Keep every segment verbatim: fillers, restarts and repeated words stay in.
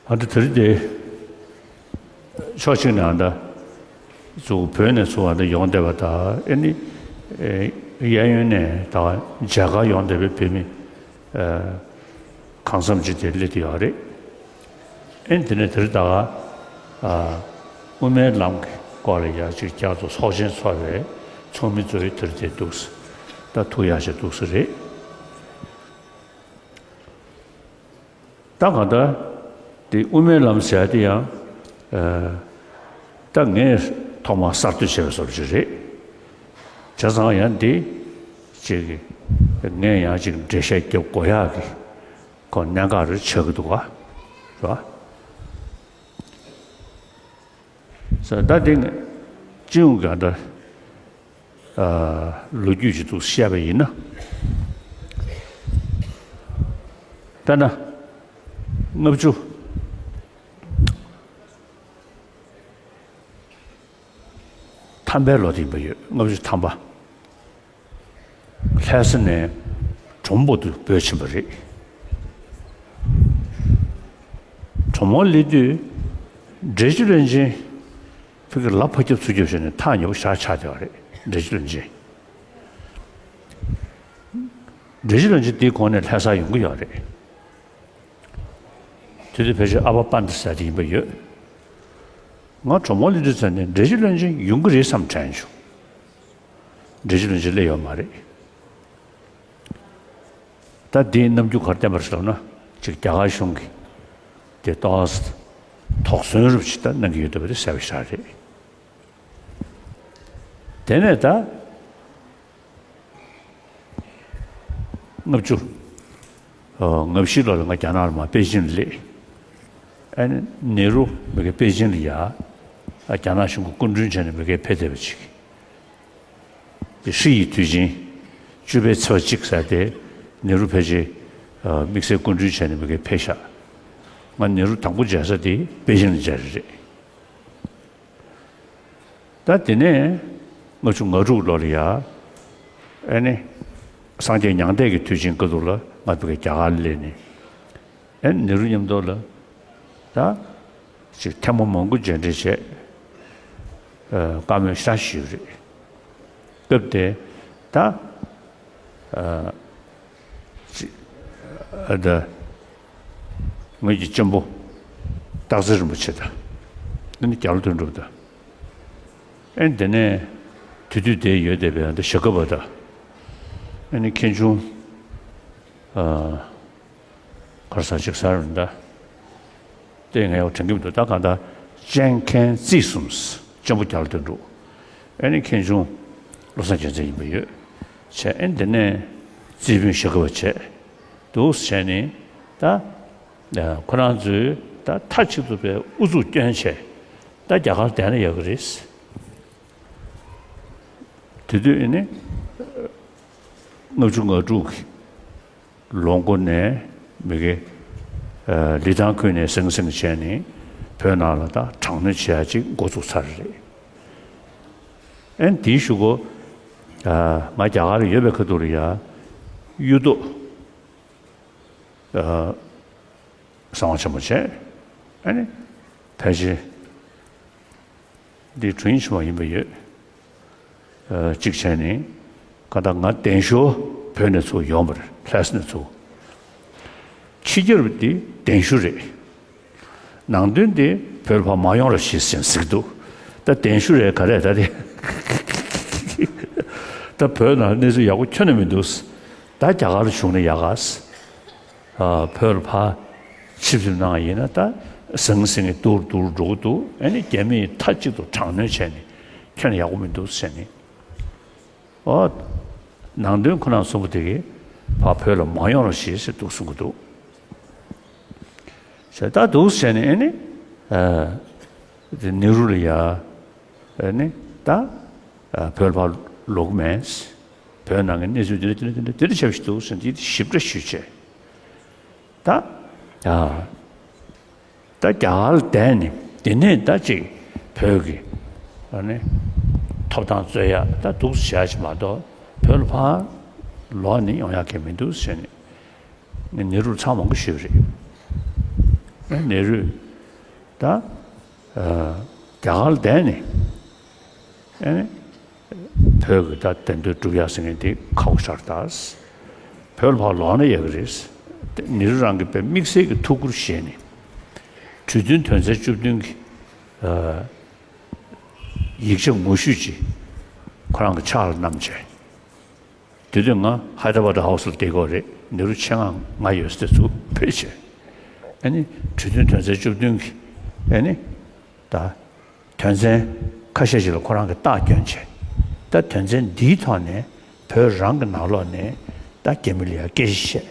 ཨ་ད་དེ་རིང་དེ་ཕྱོགས་གཅིག་ནས་ཨ་ད་ཚུར་བོད་ནས་ཚུར་ཨ་ད་ཡོང་བསྡད་པ་དང་ཨེ་ནི་ཨེ་གཡས་གཡོན་ནས་ད་མཇལ་ཁར་ཡོང་བསྡད་པའི་བོད་མི་ཨ་གང་འཚམ་ཅིག་དེ་སླེབས་བསྡད་ཡོད་རེད། ཨེ་ནི་དེ་ནས་དེ་རིང་ད་ག་ཨ་དབུ་མའི་ལམ་གྱི་སྐོར་ལ་ཡ་ཅིག་བསྐྱར་དུ་ཚོགས་ཆེན་ཚོགས་པའི་ཚོགས་མི་ཚོའི་དེ་རིང་དེ་འདུག་ད་ཐུགས་ཡག་ཞིག་འདུག་ས་རེད། ད་གང་ལྟར་འདི་དབུ་མའི་ལམ་ཟེར་ཡ་དེ་ཡང་ཨ་ད་ངས་ཐོག་མར་གསར་གཏོད་བྱས་པའི་བཟོ་འདྲ་ཅིག་རེད། བྱས་ཙང་ཡང་འདི་ཅིག་ངས་ཡང་ཅིག་འགྲེལ་བཤད་རྒྱབ་དགོས་ཡག་གི་ཁོ་གནད་འགག་རེ་ཆགས་ཀྱི་འདུག་ག་རེད་བ། ས་ད་འདི་སྤྱི་ཡོངས་ཀྱི་ད་ལོ་རྒྱུས་ཅིག་ཏུ་བཤད་པ་ཡིན་ན། དཔེར་ན། ལྔ་བཅུ་ཐམ་པའི་ལོ་དེ་ཡིན་པ་ཡོད། ལྔ་བཅུ་ཐམ་པ། ལྷ་ས་ནས་གྲོ་མོ་པ་དུ་བོད་ཕྱིན་པ་རེད། གྲོ་མོ་སླེབས་དུས་འབྲས་ཆུ་བློན་ཆེན་ཕ་གི་ལ་ཕར་རྒྱབ་ཚུར་རྒྱབ་བྱས་ནས་ཐག་ཉེ་པོ་ཞེ་དྲག་ཆགས་བསྡད་པ་རེད། འབྲས་ཆུ་བློན་ཆེན། འབྲས་ཆུ་བློན་ཆེན་དེའི་གོང་ནས་ལྷ་སར་ཡོང་གི་ཡོད་རེད། དེ་དུས་ཕལ་ཆེར་ཨ་ཕ་པཎྜི་ཏ་ཟེར་དེ་ཡིན་པ་ཡོད། ང་གྲོ་མོ་སླེབས་དུས་ཙམ་ནས་འབྲས་ཆུ་བློན་ཆེན་ཡོང་གི་རེད་བསམ་དྲན་བྱུང་། འབྲས་ཆུ་བློན་ཆེན་སླེབས་ཡོད་མ་རེད། ད་འདིའི་རྣམ་འགྱུར་ག་རེ་བསྟན་པ་རེད་ཟེར་ན། ཅིག་རྒྱ་གར་གཞུང་གིས་དེ་ཏོག་ཙམ་དོགས་ཟོན་རུབ་ཅིག་ད་གནང་གི་ཡོད་འདུག་པ་དེ་གསལ་པོ་ཞེ་དྲག་རེད། དེ་ནས་ད་ལྔ་བཅུ་ང་བཞི་ལོ་ལ་ང་རྒྱ་ནག་ལ་མར་པེ་ཅིན་ལ་སླེབས། ཨ་ནི་ནེ་རུ་མི་གའི་པེ་ཅིན་ལ་ཡ་རྒྱ་ནག་གཞུང་གི་སྐུ་མགྲོན་བྱས་ནས་མི་གའི་ཕེབས་བསྡད་པ་ཅིག་དེ་ཧྲི་ཡི་དུས་ཆེན་བཅུ་པའི་ཚེས་པ་གཅིག་ཟེར་དེ་ནེ་རུ་ཕལ་ཆེར་དམིགས་བསལ་སྐུ་མགྲོན་བྱས་ནས་མི་གའི་ཕེབས་ཤག་ང་ནེ་རུ་དང་པོ་མཇལ་ས་དེ་པེ་ཅིན་ལ་མཇལ་རེད། ད་དེ་ནས་ལྔ་བཅུ་ང་དྲུག་ལོ་ལ་ཡ། ཨེ་ནི། སངས་རྒྱས་མྱང་འདས་ཀྱི་དུས་ཆེན་སྐབས་དུ་ལ་ང་ཕ་གི་རྒྱ་གར་ལ་སླེབས་ནས། ཨེ་ནི་ནེ་རུ་མཉམ་དུ་ལ། ད། ཅིག་ཐེངས་མ་མང་པོ་མཇལ་འཕྲད་བྱས། ཨ་བཀའ་མོལ་ཤ་ཞུས་རེད། སྐབས་དེ། ད། ཨ་ཅི། ཨ་ད། ངོས་ཀྱི་གཅེན་པོ། སྟག་འཚེར་རིན་པོ་ཆེ་དང་། ཨ་ནི་རྒྱ་ལོ་དོན་གྲུབ་དང་། ཨ་ནི་དེ་ནས་དེ་དུས་དེ་ཡོད་བསྡད་པའི་ཨ་ད་ཞྭ་སྒབ་པ་དང་། ཨ་ནི་མཁན་ཆུང་། ཨ། གར་ས་ཅིག་ས་རུ་འདྲ། དེ་ངས་ཡང་དྲན་གྱི་མི་འདུག་ད་གང་ལྟར་གཅེན་མཁན་རྩིས་གསུམ། གཅེན་པོ་རྒྱ་ལོ་དོན་གྲུབ། ཨ་ནི་མཁན་ཆུང་བློ་བཟང་རྒྱལ་མཚན་ཡིན་པ་ཡོད། བྱས་ཨ་ནི་དེ་ནས་རྩིས་དཔོན་ཞྭ་སྒབ་པ་བྱས། འདུག་བྱས་ནས་ད། ཁོ་རང་ཚོས་ད་མཐའ་གཅིག་ཏུ་པའི་ཨུ་ཚུགས་བསྐྱོན་བྱས། ད་རྒྱ་གར་བསྡད་ན་ཡག་གི་རེད། དེ་དུས་ཨ་ནི། ལྔ་བཅུ་ང་དྲུག་གི་ལོ་མགོ་ནས་མི་གེ་ཨ་ལི་ཐང་ཁུལ་ནས་ཟིང་ཟིང་བྱས་ནས་བོད་ནང་ལ་ད་དྲག་གནོན་བྱེད་ཡ་ཅིག་འགོ་བཙུགས་ཚར་རེད། ཨན་དེའི་གཞུག་གུ་ཨ་ང་རྒྱ་གར་ལ་ཡོད་པའི་ཁ་ཐུག་ལ་ཡ་གཡུ་ཐོག་ཨ་གསང་བ་ཆེན་མོ་བྱས། ཨ་ནི་ཕལ་ཆེར་འདི་དྲུང་ཡིག་ཆེན་མོ་ཡིན་པ་ཡོད། ཨ་གཅིག་བྱས་ནས་ག་ད་ང་གདན་ཞུ་བོད་ནས་ཚུར་ཡོང་བ་རེད། ལྷ་ས་ནས་ཚུར། ཕྱི་རྒྱལ་བ་འདི་གདན་ཞུ་རེད། ནང་དོན་འདི་བོད་ལ་ཕར་མ་ཡོང་རོགས་ཞེས་ཟེར་ཟེར་གྱི་འདུག་ད་གདན་ཞུ་རེད་ག་རེད་ད་དེ། ད་བོད་ནང་གནས་ཚུལ་ཡག་པོ་ཁྱོན་ནས་མི་འདུག་ད་རྒྱ་གར་ལ་བྱུང་ན་ཡག་ག་ཨ་བོད་ལ་ཕར་ཆིབས་བསྒྱུར་གནང་ཡིན་ན་ད་ཟང་ཟིང་གི་སྡུག་སྡུག་འགྲོ་གི་འདུག་ཨ་ནི་རྒྱ་མིས་མཐའ་གཅིག་ཏུ་དྲག་གནོན་བྱས་ནས་ཁྱོན་ནས་ཡག་པོ་མི་འདུག་ཟེར་ནས། ཨོ། ནང་དོན་ཁོ་ན་གསུམ་པོ་དེ་གིས་ཕར་བོད་ལ་མ་ཡོང་རོགས་ཞེས་ཟེར་འདུག་གསུང་གི་འདུག་ཟེར་ད་འདུག་ཟེར་ནས་ཨ་ནི། ཨ་དེ་ནེ་རུ་ལ་ཡ། ཨ་ནི་ད། ཨ་བོད་ལ་ཕར་ལོག་གི་མེད། བོད་ནང་གི་གནས་ཚུལ་འདི་འདྲ་འདི་འདྲ་འདི་འདྲ་འདི་འདྲ་ཆགས་ཞིག་འདུག་ཟེར་འདི་ཞིབ་ཕྲ་ཞུས་བྱས། ད། ཨ། ད་རྒྱ་གར་ལ་བསྡད་ནས་དེ་ནས་ད་ཅིག་བོད་ཀྱི་ཨ་ནི་ཐོབ་ཐང་རྩོད་ཡ་ད་འདུག་བྱ་ཞིག་མ་གཏོགས་བོད་ལ་ཕར་ལོག་ནས་ཡོང་ཡ་གི་མི་འདུག་ཟེར་ནས་ངས་ནེ་རུར་ཚང་མང་པོ་ཞུས་པ་རེད། ནེ་རུས་ད་རྒྱ་གར་ལ་བསྡད་ནས་ཨེ་ནི་བོད་ཀྱི་ད་བདེན་དོན་སྒྲུབ་ཡག་ཟེར་མཁན་དེ་ཁག་པོ་ཆགས་ད། བོད་ལ་ཕར་ལོག་ན་ཡག་གི་རེད། ནེ་རུ་རང་གིས་དཔེ་དམིགས་བསལ་གྱི་ཐུགས་ཁུར་བཞེས་ནས་གྲོས་མཐུན་དོན་ཚན་བཅུ་བདུན་གྱི་ཡིག་ཆ་ངོ་བཤུས་ཅིག་ཁོ་རང་གི་ཕྱག་ལ་བསྣམས་བྱས། དེ་དུས་ང་ཧའི་ད་ར་བྷ་ད་ཧའུ་སི་ལ་བསྡད་ཀྱི་ཡོད་རེད། ནེ་རུ་ཆེད་མངགས་ང་ཡོད་ས་དེ་ཚུར་ཕེབས་བྱས། ཨ་ནི་གྲོས་མཐུན་དོན་ཚན་བཅུ་བདུན་གྱི་ཨ་ནི་ད་དོན་ཚན་ཁ་ཤས་ཤིག་ལ་ཁོ་རང་གིས་རྟགས་བསྐྱོན་བྱས། ད་དོན་ཚན་འདིའི་ཐོག་ནས་བོད་རང་གི་ནང་ལོགས་ནས་ད་རྒྱ་མི་ལ་ཡ་སྐད་ཆ་བཤད་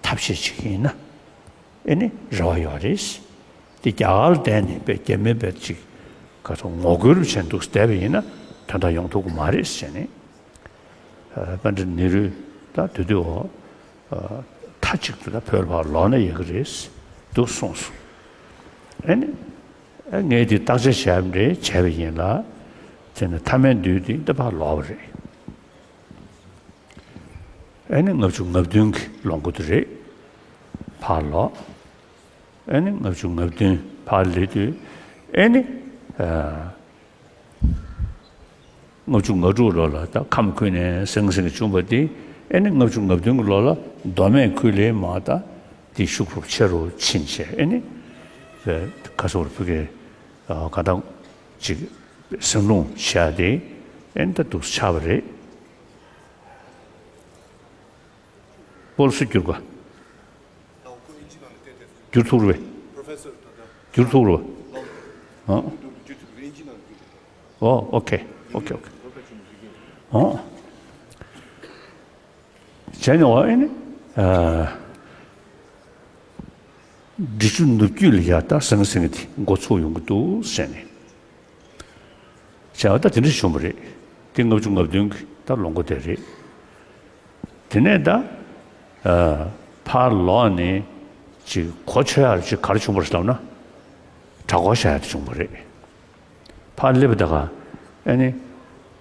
ཐབས་ཤེས་བྱེད་ཀྱི་ཡིན་ན། ཨེ་ནི་རེ་བ་ཡོད་རེད། དེ་རྒྱ་གར་ལ་བསྡད་ནས་དཔེ་རྒྱ་མི་དཔེ་ཅིག་ག་ཚོད་ངོ་རྒོལ་བྱས་འདུག་བསྡད་པ་ཡིན་ན་དོན་དག་ཡོང་ཐུབ་ཀྱི་མ་རེད་ཟེར་ནས། ཨ་པཎྜི་ཏ་ནེ་རུས་ད་དེ་དུས་འོ་ཨ་མཐའ་གཅིག་ཏུ་ད་བོད་ལ་ཕར་ལོག་ན་ཡག་གི་རེད་འདུག་གསུངས་སོང་། ཨེ་ནི་ཨ་ངས་དེ་བརྟག་དཔྱད་བྱས་པ་རེད། བྱས་པ་ཡིན་ལ། དེ་ནི་མཐའ་མའི་མདུན་དེ་ད་ཕར་ལོག་པ་རེད། ཨེ་ནི་ལྔ་བཅུ་ང་བདུན་གྱི་ལོ་འགོ་དེ་རེད། ཕར་ལོག་ཨེ་ནི་ལྔ་བཅུ་ང་བདུན་ཕར་སླེབས་དུས་ཨེ་ནི་ཨ་ལྔ་བཅུ་ང་དྲུག་ལོ་ལ་ད་ཁམས་ཁུལ་ནས་ཟིང་ཟིང་བྱུང་བ་དེ་ཨེ་ནི་ལྔ་བཅུ་ང་བདུན་གྱི་ལོ་ལ་མདོ་སྨད་ཁུལ་ལས་མར་ད་དེ་ཤུགས་རུ་ཆེ་རུ་ཕྱིན་བྱས། ཨེ་ནི་ཁ་སོར་ཕུ་གེ་ག་ད་ཅིག་ཟིང་སློང་བྱས་ཏེ་ཨེ་ནི་ད་འདུག་ཆགས་པ་རེད། སྤོལ་སུ་བསྒྱུར་ག་བསྒྱུར་ཐུབ་རེད་པས། བསྒྱུར་ཐུབ་རེད་པས། ཨ། ཨོ་ཨོ་ཁེ་ཨོ་ཁེ་ཨོ་ཁེ། ཨོ། བྱས་ནས་འོ་ཨེ་ནི། ཨ། འབྲི་ཆུ་ནུབ་རྒྱུད་ལ་ཡ་ད་ཟང་ཟིང་དེ་འགོ་ཚུགས་ཡོང་གི་འདུག་ཟེར་ནས། བྱས་པ་ད་དེ་འདྲ་བྱུང་བ་རེད། དེ་ལྔ་བཅུ་ང་བདུན་གྱི་ད་ལོ་འགོ་དེ་རེད། དེ་ནས་ད་ཨ་ཕར་ལོག་ནས་ཅིག་གོ་ཆོད་ཡག་ཅིག་ག་རེ་བྱུང་བ་རེད་ལབ་ན། གྲྭ་སྐོར་བྱ་ཡག་དེ་བྱུང་བ་རེད། ཕར་སླེབས་པ་ད་ག་ཨ་ནི་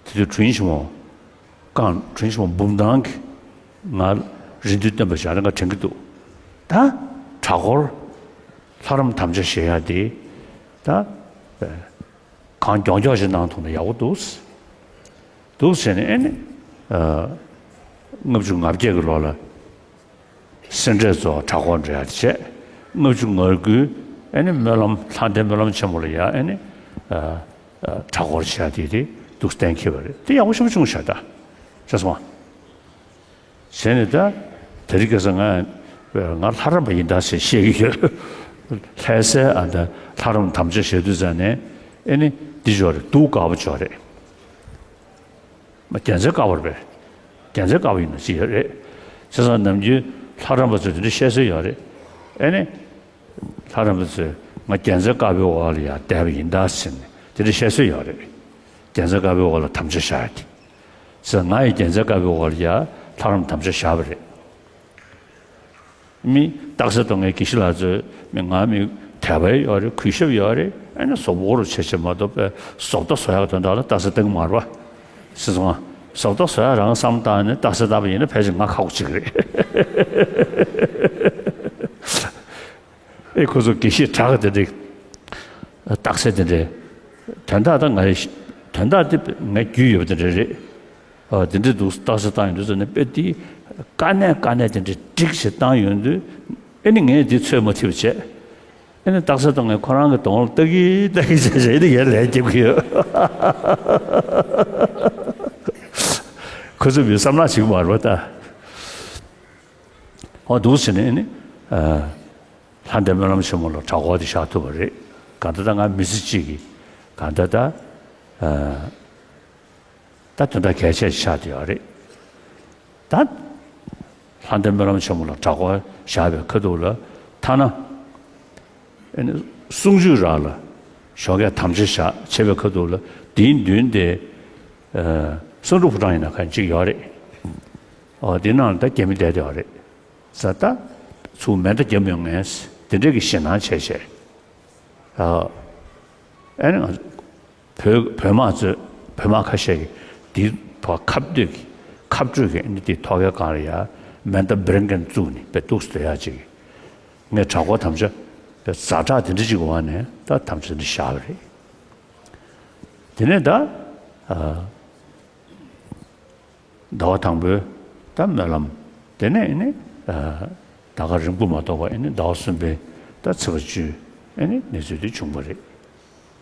དེ་དུས་དྲིན་ཆེན་མོ་ཀང་དྲིན་ཆེན་མོ་འབུམ་ཐང་གིས་ང་རེ་འདུན་བཏོན་པ་བཞག་ན་ང་དྲན་གྱི་འདུག་ད་གྲྭ་སྐོར་ལྷ་རམས་དམ་བཅའ་བཞེས་ཡག་དེ་ད་གང་མགྱོགས་མགྱོགས་ཤིག་གནང་ཐུབ་ན་ཡག་པོ་འདུག་འདུག་ཟེར་ནས་ཨེ་ནི་ཨ་ལྔ་བཅུ་ང་བརྒྱད་ཀྱི་ལོ་ལ་སེ་འབྲས་རྫོང་གྲྭ་སྐོར་འགྲོ་ཡག་དེ་བྱས། ལྔ་བཅུ་ང་དགུའི་ཨེ་ནི་སྨོན་ལམ་ལྷ་ལྡན་སྨོན་ལམ་ཆེན་མོ་ལ་ཡ་ཨེ་ནི་ཨ་ཨ་གྲྭ་སྐོར་བྱས་ཡག་དེ་དེ་འདུག་གཏན་འཁེལ་བ་རེད། དེ་ཡག་པོ་ཞེ་པོ་བྱུང་ཤག་ད་ཤེས་སོང་ང་། བྱས་ནས་ད་དེ་རིང་ཁ་སང་ང་ང་ལྷ་རམས་པ་ཡིན་ད་ཟེར་བཤད་ཀྱི་ཡོད། ལྷ་སའི་ཨ་ད་ལྷ་རམས་དམ་བཅའ་བཞེས་དུས་ཙང་ནས་ཨེ་ནི་འདི་ཅོག་རེད། སྡུག་དཀའ་པོ་ཅོག་རེད། མ་རྒྱལ་མཚན་དཀར་པོ་རེད་པས། རྒྱལ་མཚན་དཀར་པོ་ཡིན་ན་ཅི་ཡོད་རེད། བྱས་ཙང་ནམ་རྒྱུན་ལྷ་རམས་པ་ཚོས་དེ་འདྲ་བཤད་སྲོལ་ཡོད་རེད། ཨེ་ནི། ལྷ་རམས་པ་ཚོས་ང་རྒྱལ་མཚན་དཀར་པོའི་འོག་ལ་ཡར་བསྡད་པ་ཡིན་ད་ཟེར་ནས་དེ་འདྲ་བཤད་སྲོལ་ཡོད་རེད། རྒྱལ་མཚན་དཀར་པོའི་འོག་ལ་དམ་བཅའ་བཞག་ཡག་དེ། བྱས་ཙང་ང་ཡང་རྒྱལ་མཚན་དཀར་པོའི་འོག་ལ་ཡར་ལྷ་རམས་དམ་བཅའ་བཞག་པ་རེད། མི་རྟགས་གསལ་གཏོང་མཁན་དགེ་བཤེས་ལགས་ཚོས་མི་ང་མི་དད་པ་ཡོད་རེད། གུས་ཞབས་ཡོད་རེད། ཨ་ནི་བཟོ་བོ་རུ་བྱེད་བྱེད་མ་གཏོགས་པའི་བཟོ་ལྟ་བཟོ་ཡག་དོན་དག་ལ་རྟགས་གསལ་གཏོང་གི་མ་རེད་པ། ཤེས་སོང་ང་། བཟོ་ལྟ་བཟོ་ཡག་རང་བསམ་བཏང་ནས་རྟགས་གསལ་བཏང་པ་ཡིན་ན་ཕལ་ཆེར་ང་ཁག་པོ་ཅིག་རེད། ཨེ་ཁོ་ཚོ་དགེ་བཤེས་དྲག་གི་དེ་འདྲའི་རྟགས་གསལ་དེ་འདྲའི་དོན་དག་ད་ང་རེ་དོན་དག་དེ་ང་རྒྱུས་ཡོད་པ་དེ་འདྲ་རེད། ཨ་དེ་འདྲའི་འདུག་རྟགས་གསལ་བཏང་ཡོང་དུས་ཙམ་ནས་དཔེ་དེ་དཀའ་གནད་དཀའ་གནད་དེ་འདྲའི་སྒྲིག་ཞིག་བཏང་ཡོང་དུས་ཨེ་ནི་ངས་དེ་ཚོད་མ་ཐིག་པ་བྱས། ཨེ་ནི་རྟགས་གསལ་བཏང་ངས་ཁོ་རང་གི་གདོང་ལ་ལྟ་གི་ལྟ་གི་བྱས་བྱས་ཨེ་ནི་ངས་ལན་རྒྱབ་ཀྱི་ཡོད། ཁོ་ཚོ་མི་བསམ་བློ་བྱེད་ཀྱི་མ་རེད་པ་ད། ཨོ་འདུག་ཟེར་ནས་ཨེ་ནི། ཨ། ལྷ་ལྡན་སྨོན་ལམ་ཆེན་མོ་ལ་གྲྭ་སྐོར་དེ་བཞག་ཐུབ་པ་རེད། གང་ལྟར་ད་ང་མི་ཚེ་གཅིག་གི་གང་ལྟར་ད་ཨ་ད་དོན་དག་གལ་ཆེ་ཆགས་བསྡད་ཡོད་རེད། ད་ལྷ་ལྡན་སྨོན་ལམ་ཆེན་མོ་ལ་གྲྭ་སྐོར་བཞག་པའི་ཁ་ཐུག་ལ་ཐ་ན་ཨ་ནི་གསུང་ཆོས་རག་ལ་ཞོགས་ཀས་དམ་བཅའ་བཞག་བྱས་པའི་ཁ་ཐུག་ལ་དེའི་མདུན་དེ་ཨ་གསང་སྒྲུབ་ཕོ་བྲང་ཡིན་ན་གང་གཅིག་ཡོད་རེད། ཨོ་དེ་ནང་ལ་ད་རྒྱ་མི་བསྡད་བསྡད་ཡོད་རེད། ས་ད་ཚུར་མེ་མདའ་བརྒྱབ་ཡོང་མཁན་དེ་འདྲས་ཀྱི་ཞེད་སྣང་བྱས་བྱས། ཨ་ཨ་ནི་ང་བོད་བོད་དམག་ཚོས་བོད་དམག་ཁ་ཤས་ཀྱིས་འདིའི་བར་ཁ་གཏད་ཀྱི་ཁ་སྤྲོད་ཀྱི་ཨ་ནི་དེའི་ཐོག་ཁའི་སྒང་ལ་ཡ་མེ་མདའ་འབེར་མཁན་བཙུགས་ནས་དཔེ་འདུག་སེ་སྡོད་ཡག་ཅིག་ངས་གྲྭ་སྐོར་དམ་བཅའ་ པའི་ཛ་དྲག་དེ་འདྲ་ཅིག་འོག་ནས་ད་དམ་བཅའ་འདི་བཞག་པ་རེད། དེ་ནས་ད་ཨ་ཟླ་བ་དང་པོའི་ད་སྨོན་ལམ། དེ་ནས་ཨེ་ནི་ཨ་ཟླ་སྐར་རིང་པོ་མ་གཏོགས་པ་ཨེ་ནི་ཟླ་བ་གསུམ་པའི་ད་ཚེས་པ་བཅུ་ཨེ་ནི་གནས་ཚུལ་དེ་བྱུང་བ་རེད།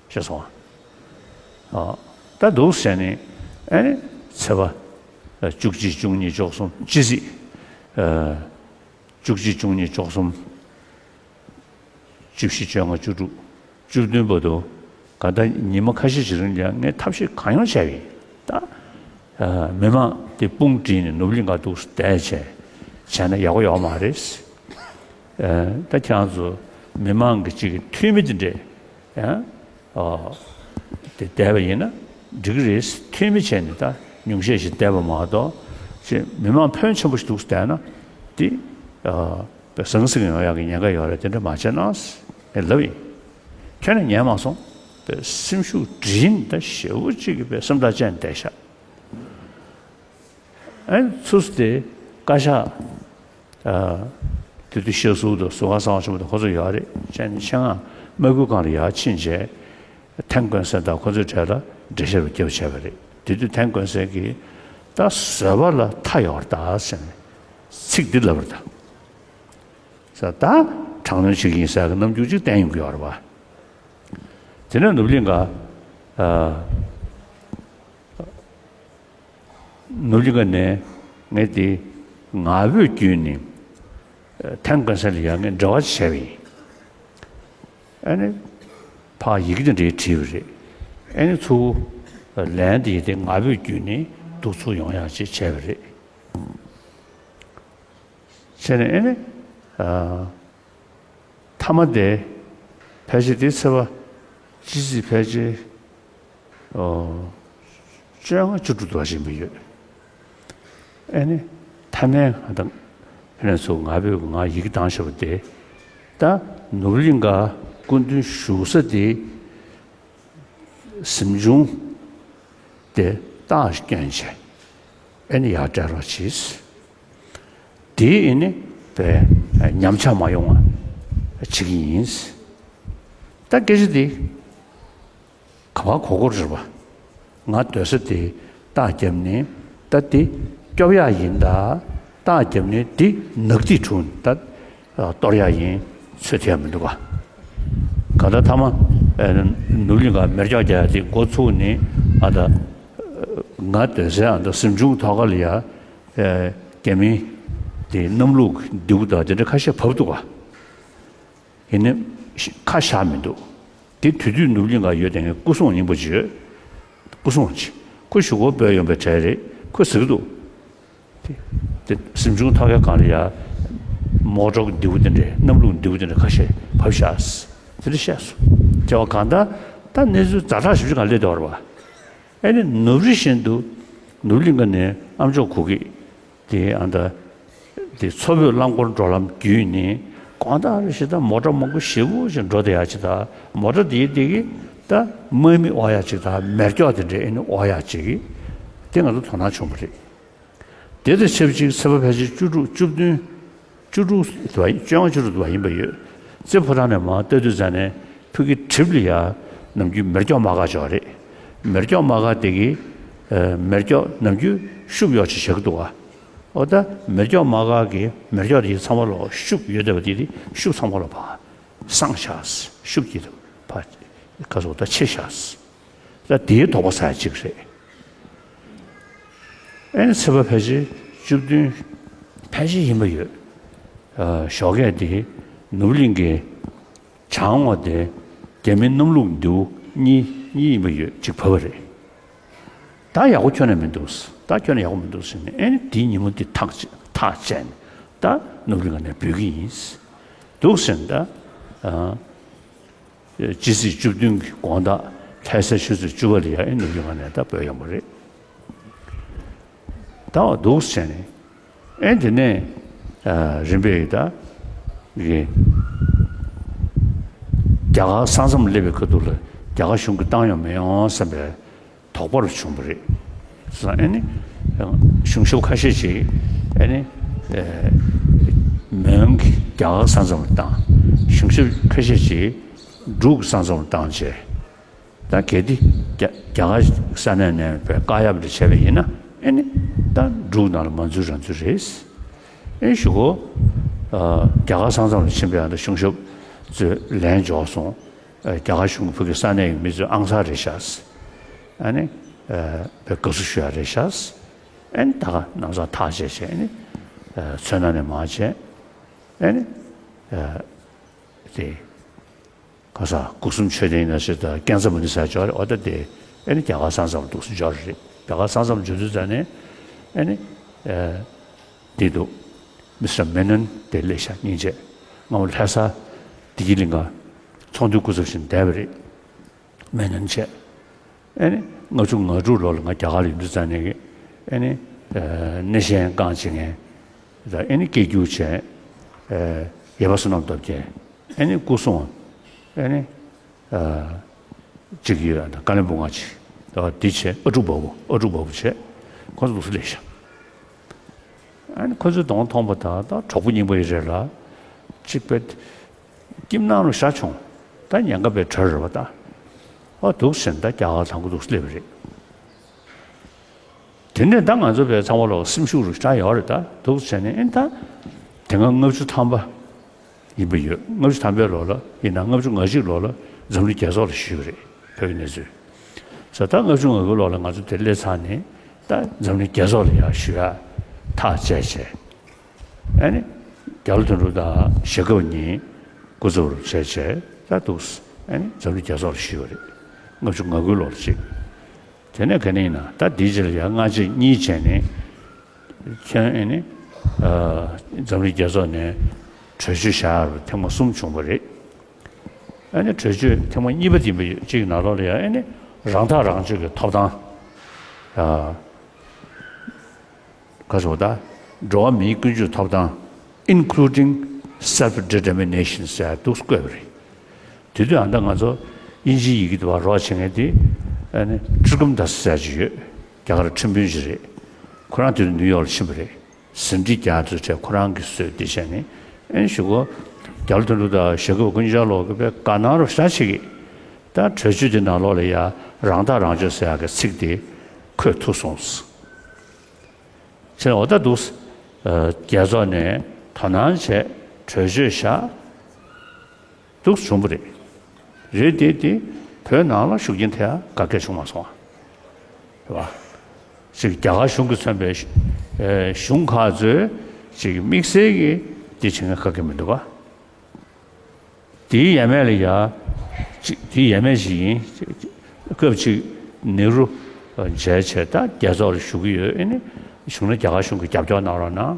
ཤེས་སོང་ཨ། ཨ་ད་འདུག་ཟེར་ནས་ཨེ་ནི་ཚེས་པ་བཅུ་གཅིག་བཅུ་གཉིས་བཅུ་གསུམ་སྤྱི་ཚེས་ཨ་བཅུ་གཅིག་བཅུ་གཉིས་བཅུ་གསུམ་བཅུ་བཞི་བཅོ་ལྔ་བཅུ་དྲུག་བཅུ་བདུན་བར་དུ་ག་ད་ཉི་མ་ཁ་ཤས་ཤིག་རིང་ལ་ངས་ཐབས་ཤེས་གང་ཡོང་བྱས་པ་ཡིན། ད་ཨ་མི་མང་དེ་དཔུང་བསྒྲིགས་ནས་ནོར་བུ་གླིང་ག་འདུག་བསྡད་བྱས་བྱས་ན་ཡག་པོ་ཡོད་མ་རེད། ཨ་ད་ཁྱེད་རང་ཚོ་མི་མང་གི་ཅིག་གི་འཐུས་མི་དེ་འདྲས་ཡང་ཨ་དེ་བསྡད་པ་ཡིན་ན་འགྲིག་གི་རེད། འཐུས་མི་བྱས་ནས་ད་ཉུང་ཤས་ཤིག་བསྡད་པ་མ་གཏོགས་ཅིག་མི་མང་ཕོན་ཆེན་པོ་ཞིག་འདུག་བསྡད་ན་དེ་ཨ་ཟང་ཟིང་ཡོང་ཡག་གི་ཉེན་ཁ་ཡོད་རེད། དེ་འདྲ་མ་བྱས་ན་ངས་ལབ་ཡིན། ཁྱོན་ནས་ཉན་མ་སོང་། པའི་སེམས་ཤུགས་འདྲེན་ད་ཞེ་པོ་ཅིག་གི་པའི་སེམས་ཐག་བཅད་བསྡད་ཤག་ཨན་ཚུར་དེ་བཀའ་ཤག་ཨ་དེ་དུས་ཤེས་སུ་དང་ཟུར་ཁང་གསང་བ་ཆེན་པོ་དང་ཁོ་ཚོ་ཡོད་རེད། ཅན་ཆེད་མངགས་དམག་ཁུལ་ཁང་ལ་ཡར་ཕྱིན་རྗེས་ཐན་ཀོན་སན་དང་ཁོ་ཚོའི་གྲས་ལ་འགྲེལ་བཤད་རྒྱབ་བྱས་པ་རེད། དེ་དུས་ཐན་ཀོན་སན་གྱིས་ད་བཟོད་པ་ལ་མཐའ་ཡོད་རེད་ད་ཟེར་ནས་ཚིག་འདི་ལབ་པ་རེད་ད། ས་ད་དྲག་གནོན་བྱེད་ཀྱི་ཡིན་ཟེར་གྱི་རྣམ་འགྱུར་ཅིག་བསྟན་ཡོང་གི་ཡོད་རེད་པ། དེ་ནས་ནུབ་གླིང་ག་ཨ་ནུབ་གླིང་ག་ནས་ངས་དེ་ངག་འབོད་བརྒྱུད་ནས་ཐན་ཀོན་སན་ལ་ཡང་ངས་འབྲེལ་བ་བྱས་པ་ཡིན། ཨ་ནི་ཕར་ཡི་གེ་དེ་འདྲའི་བྲིས་པ་རེད། ཨ་ནི་ཚུར་ལན་དེ་དེ་ངག་འབོད་བརྒྱུད་ནས་འདུག་ཚུར་ཡོང་ཡག་ཅིག་བྱས་པ་རེད། བྱས་ནས་ཨེ་ནི། ཨ། མཐའ་མ་དེ་ཕལ་ཆེར་དེ་ཚེས་པ་སྤྱི་ཚེས་ཕལ་ཆེར། ཨོ། བཅོ་ལྔ་བཅུ་དྲུག་དུ་བ་ཞིག་ཡིན་པ་ཡོད། ཨེ་ནི། མཐའ་མའི་ང་དང་ཕ་ནས་ཚུར་ང་བོས་ང་ཡི་གེ་བཏང་བཞག་པ་དེ། ད་ནུབ་གླིང་ག་སྐུ་མདུན་བཞུགས་ས་དེ། གཟིམ་ཆུང་དེ་རྟགས་སྐྱོན་བྱས། ཨེ་ནི་ཡར་སྤྲད་རོགས་གྱིས། དེ་ཨེ་ནི་པའི་ཉམས་ཆག་མ་ཡོང་བ་བྱེད་ཀྱི་ཡིན། ད་སྐད་ཆ་དེ་ག་པར་གོ་དགོས་རེད་པ། ང་སྡོད་ས་དེ་རྟགས་བརྒྱབ་ནས་ད་དེ་སྐྱོབ་ཡག་ཡིན་ད། རྟགས་བརྒྱབ་ནས་དེ་ནག་ཐིག་བྱུང་ད། གཏོར་ཡག་ཡིན། ཚོད་ཐིག་ཡག་མི་འདུག་ག་ག་ད་ཐ་མ་ནུབ་གླིང་ག་མེ་སྒྱོགས་རྒྱག་ཡག་དེ་འགོ་ཚུགས་ནས་ཨ་ད་ང་སྡོད་སའི་ཨ་ད་གཟིམ་ཆུང་ཐོག་ཁ་ལ་ཡ་རྒྱ་མི་དེ་གནམ་ལུགས་མདེའུ་དང་དེ་འདྲ་ཁ་ཤས་བབས་འདུག་ག་ཡིན་ནའི་ཁ་བཞག་མི་འདུག་དེ་དུས་དུས་ནུབ་གླིང་ག་ཡོད་དེ་ངའི་སྐུ་སྲུང་སྙིང་པོ་ཅིག་ཡོད། སྐུ་སྲུང་ཅིག་ཁོ་གཞུག་གུ་བོད་ཡོང་པའི་གྲས་རེད། ཁོས་ཟེར་གི་འདུག་དེ་དེ་གཟིམ་ཆུང་ཐོག་ཁའི་སྒང་ལ་ཡ་མོ་ཊ་མདེའུ་དེ་འདྲས་གནམ་ལུགས་མདེའུ་དེ་འདྲས་ཁ་ཤས་བབས་ཤག་དེ་འདྲ་བཤད་སོང་། དེ་བ་གང་ལྟར་ད་གནས་ཚུལ་ཛ་དྲག་ཞེ་པོ་ཅིག་ག་སླེབས་བསྡད་པ་རེད་པ། ཨེ་ནི་ནུབ་རི་བཞིན་དུ་ནུབ་གླིང་ག་ནས་ཨ་མཆོག་གུ་གེ་དེ་ཨ་ད་དེ་མཚོ་བོད་རླངས་འཁོར་འགྲོ་ལམ་བརྒྱུད་ནས་དགོང་དག་རེ་བཞིན་ད་མོ་ཊ་མང་པོ་ཞེ་པོ་ཅིག་འགྲོ་བསྡད་ཡག་ཅིག་དང་མོ་ཊ་དེའི་དེ་གི་ད་དམག་མི་དབོར་ཡག་ཅིག་དང་མེ་སྒྱོགས་དེ་འདྲས་ཨེ་ནི་དབོར་ཡག་ཅིག་དེ་ང་ཚོ་དོ་སྣང་བྱུང་བ་རེད། དེ་དང་ཆབས་ཅིག་ཚེས་པ་ཕལ་ཆེར་བཅུ་དྲུག་བཅུ་བདུན། བཅུ་དྲུག་དུ་བ་ཡིན། བཅོ་ལྔ་བཅུ་དྲུག་དུ་བ་ཡིན་པ་ཡོད། རྩེ་ཕོ་བྲང་ནས་མར་ལྟ་དུས་ཙ་ནས་ཕ་གི་གྲིབ་ལ་ཡ་ནམ་རྒྱུན་མེ་སྒྱོགས་དམག་སྒར་ཅིག་ཡོད་རེད། མེ་སྒྱོགས་དམག་སྒར་དེ་གི་ཨ་མེ་སྒྱོགས་ནམ་རྒྱུན་ཤུབས་གཡོག་ཅིག་བཞག་གི་འདུག་ག་འོ་ད་མེ་སྒྱོགས་དམག་སྒར་གི་མེ་སྒྱོགས་དེ་ཚང་མ་ལོག་ཤུབས་ཡོད་བསྡད་པ་དེ་དེ་ཤུབས་ཚང་མ་ལོག་ཕར་སངས་ཤག་ཤུབས་ཀྱི་ཕར་ག་སོགས་ད་ཆེ་ཤག་ད་དེའི་དོགས་པ་ཟ་ཡ་གཅིག་རེད། ཨེ་ནི་ཚེས་པ་ཕལ་ཆེར་བཅུ་བདུན་ཕལ་ཆེར་ཡིན་པ་ཡོད། ཨ་ཞོགས་ཀས་དེ་ནུབ་གླིང་གི་བྱང་ངོས་དེ་རྒྱ་མི་གནམ་ལུགས་མདེའུ་གཉིས་གཉིས་ཡིན་པ་ཡོད་ཅིག་བབས་པ་རེད། ད་ཡག་པོ་ཁྱོན་ནས་མི་འདུག་ད་ཁྱོན་ནས་ཡག་པོ་མི་འདུག་ཟེར་ནས་ཨེ་ནི་དེའི་ཉིན་མོ་དེ་ཐག་བཅད་ཐག་བཅད་ནས་ད་ནུབ་གླིང་ག་ནས་འབུད་ཀྱི་ཡིན། འདུག་ཟེར་ནས་ད་ཨ། སྤྱི་ཚེས་བཅུ་བདུན་གྱི་དགོང་དག་ལྷ་སའི་ཆུ་ཚོད་བཅུ་པ་ལ་ཡ་ཨེ་ནུབ་གླིང་ག་ནས་ད་བོད་ཡོང་བ་རེད། ད་འོ་འདུག་བྱས་ནས་ཨེ་དེ་ནས་ཨ་རིམ་པས་ད་གི་རྒྱ་གར་ས་མཚམས་སླེབས་པའི་ཁ་ཐུག་ལ་རྒྱ་གར་གཞུང་གིས་བཏང་ཡོང་མི་ཡོང་བསམ་པའི་དོགས་པ་རུ་བྱུང་བ་རེད། སོང་ཙང་ཨེ་ནི་གཞུང་ཞབས་ཁ་ཤས་ཤིག་ཨེ་ནི་མོན་གྱི་རྒྱ་གར་ས་མཚམས་ལ་བཏང་ གཞུང་ཞབས་ཁ་ཤས་ཅིག་འབྲུག་གི་ས་མཚམས་ལ་བཏང་བྱས། ད་གལ་ཏེ་རྒྱ་རྒྱ་གར་ས་གནས་ནས་བཀག་ཡབ་འདྲ་བྱས་པ་ཡིན་ན། ཨེ་ནི་ད་འབྲུག་ནང་ལ་མ་འཛུལ་རང་འཛུལ་རེད། ཨེ་ཞུ་གོ། རྒྱ་གར་ས་མཚམས་ལ་ཕྱིན་པའི་ཨ་ད་གཞུང་ཞབས་ཚོས་ལན་འབྱོར་སོང་། རྒྱ་གར་གཞུང་གི་ཕ་གི་ས་གནས་ཀྱི་མི་ཚོས་ཨང་གསར་རེད་ཤག་ཨ་ནི་དགའ་བསུ་ཞུ་ཡ་རེད་ཤག་ཨེ་ནི་ད་ག་ནམ་སང་ཐག་བཅད་བྱས། ཨེ་ནི་མཚོ་སྣ་ནས་མར་བྱས། ཨེ་ནི་དེ་ག་ས་སྒོ་གསུམ་མཆོད་རྟེན་ཡིན་ན་ཞིག་དང་ཀན་ཚ་མུ་ནི་ས་འབྱོར་རེད། འོ་ད་དེ་ཨེ་ནི་རྒྱ་གར་ས་མཚམས་འདུག་སེ་འབྱོར་རེད། རྒྱ་གར་ས་མཚམས་འབྱོར་དུས་ཙ་ནས་ཨེ་ནི་འདི་འདུག་མི་སི་ཊར་མེ་ནོན་དེ་སླེབས་ཤག་སྙིང་རྗེ། སྔ་མོ་ལྷ་ས་བདེ་སྐྱིད་གླིང་ག་ཚོགས་འདུའི་སྐུ་ཚབ་བྱས་བསྡད་པ་རེད། མེ་ནོན་བྱས། ཨེ་ནི་ལྔ་བཅུ་ང་དྲུག་ལོ་ལ་ང་རྒྱ་གར་ལ་ཡོང་དུས་ཙ་ནས་ཨེ་ནི་སྣེ་ཤན་རྐང་བྱེད་མཁན་དང་། ཨེ་ནི་སྐད་སྒྱུར་བྱས། ཡེ་པ་བསོད་ནམས་སྟོབས་རྒྱལ། ཨེ་ནི་སྐུ་སྲུང་། ཨེ་ནི་གཅིག་ཡོད། ཀ་ལན་སྦུག་ང་གཅིག་འདི་བྱས། ཨ་ཀྲུག་བ་བུ། ཨ་ཀྲུག་བ་བུ་བྱས། ཁོང་ཚོ་འདུག་སེ་སླེབས་ཤག་ཨ་ནི་ཁོ་ཚོའི་གདོང་མཐོང་པ་དང་ད་གྲོགས་པོ་རྙིང་པ་ཡི་རེད་ལ། གཅིག་པའི་ཁྱིམ་ནང་ལ་ཤ་ཆུང་། ད་ཉེན་ཁ་པའི་གྲལ་རེད་པ་ད། ཨ་འདུག་ཟེར་ནས་ད་རྒྱ་གར་ལ་ཐང་གི་འདུག་སླེབས་པ་རེད། དེ་ནས་ད་ང་ཚོ་བས་ཚང་མ་ལོག་སེམས་ཤུགས་རུ་ཤ་ཡོད་རེད་ད། འདུག་ཟེར་ནས་ཨེ་ད་དེ་སྔ་ལྔ་བཅུ་ཐམ་པ་ཡིན་པ་ཡོད། ལྔ་བཅུ་ཐམ་པའི་ལོ་ལ་ཡིན་ན་ལྔ་བཅུ་ང་གཅིག་ལོ་ལ་འཛམ་གླིང་རྒྱལ་ཚོགས་ལ་ཞུས་པ་རེད། བོད་ཀྱི་གནས་ཚུལ། ས་ད་ལྔ་བཅུ་ང་དགུ་ལོ་ལ་ང་ཚོ་དེ་སླེབས་ཚར་ནས་ད་འཛམ་གླིང་རྒྱལ་ཚོགས་ལ་ཡར་ཞུ་ཡ་ཐག་བཅད་བྱས། ཨ་ནི་རྒྱ་ལོ་དོན་གྲུབ་དང་ཞྭ་སྒབ་གཉིས་སྐུ་ཚབ་རུ་བྱས་བྱས་ད་འདུག་ཨ་ནི་འཛམ་གླིང་རྒྱལ་ཚོགས་ལ་ཞུས་པ་རེད། ལྔ་བཅུ་ང་དགུ་ལོ་ལ་གཅིག་དེ་ནས་ག་ནས་ཡིན་ན་ད་འདིའི་རྗེས་ལ་ཡང་སྔ་རྗེས་གཉིས་བྱས་ནས། ཁྱོན་ཨེ་ནི་འཛམ་གླིང་རྒྱལ་ཚོགས་ནས་གྲོས་ཆོད་བཞག་ཐེངས་མ་གསུམ་བྱུང་བ་རེད། ཨེ་ནི་གྲོས་ཆོད་ཐེངས་མ་གཉིས་པ་འདི་ཡིན་པ་ཡོད། གཅིག་ནང་ལོགས་ལ་ཡང་ཨེ་ནི་རང་ཐག་རང་གཅོད་ཀྱི་ཐོབ་ཐང་། ག་ཟེར་བ་ད། འགྲོ་བ་མིའི་ཀུན་སྤྱོད་ཐོབ་ཐང་། Including Self Determination ཟེར་འདུག་བཀོད་པ་རེད། དེ་དུས་ཨ་ད་ང་ཚོ་དབྱིན་ཇིའི་ཡི་གེ་དེ་བ་རོགས་བྱེད་མཁན་དེ་ཨ་ནི་ཁྲིར་ཀམ་དཱས་ཟེར་ཅིག་ཡོད། རྒྱ་གར་ཁྲིམས་དཔོན་ཅིག་རེད། ཁོ་རང་དེ་དུས་ནིའུ་ཡོག་ལ་ཕྱིན་པ་རེད། ཟིན་བྲིས་རྒྱག་དུས་བྱས་ཁོ་རང་གིས་བཟོས་དེ་བྱས་ནས་ཨ་ནི་ཞུ་གོ། རྒྱ་ལོ་དོན་གྲུབ་དང་ཞྭ་སྒབ་ཀུན་ཅང་ལོག་གི་པའི་དགའ་སྣང་རུ་ཤ་ཆེ་གི། ད་གྲོས་ཆོད་དེ་ནང་ལོགས་ལ་ཡ་རང་ཐག་རང་གཅོད་ཟེར་ཡག་གི་ཚིག་དེ་འཁོད་ཐུབ་སོང་། ཆེ་འོ་ད་འདུག་རྒྱལ་ཚོགས་ནས་དོ་སྣང་བྱས་གྲོས་ཆོད་བཞག་འདུག་བྱུང་བ་རེད། རེད་དེ་དེ་བོད་ནང་ལ་ཤུགས་རྐྱེན་ཐེབས་ཡ་ག་གེ་བྱུང་མ་སོང་བ། རེད་བ། ཅིག་རྒྱ་གར་གཞུང་གིས་མཚོན་པའི་གཞུང་ཁག་ཚོས་ཅིག་དམིགས་བསལ་གྱིས་དེ་བྱེད་མཁན་ག་གེ་མི་འདུག་བ། དེའི་ཡས་མས་ལ་ཡ། ཅིག་དེའི་ཡས་མས་ཤིག་ཡིན། སྐབས་ཅིག་ནེ་རུ་མཇལ་བྱས་ད་རྒྱལ་ཚོགས་ལ་ཞུ་གི་ཡོད། ཨེ་ནི་གཞུང་ན་རྒྱ་གར་གཞུང་གིས་རྒྱབ་སྐྱོར་གནང་རོགས་གནང་།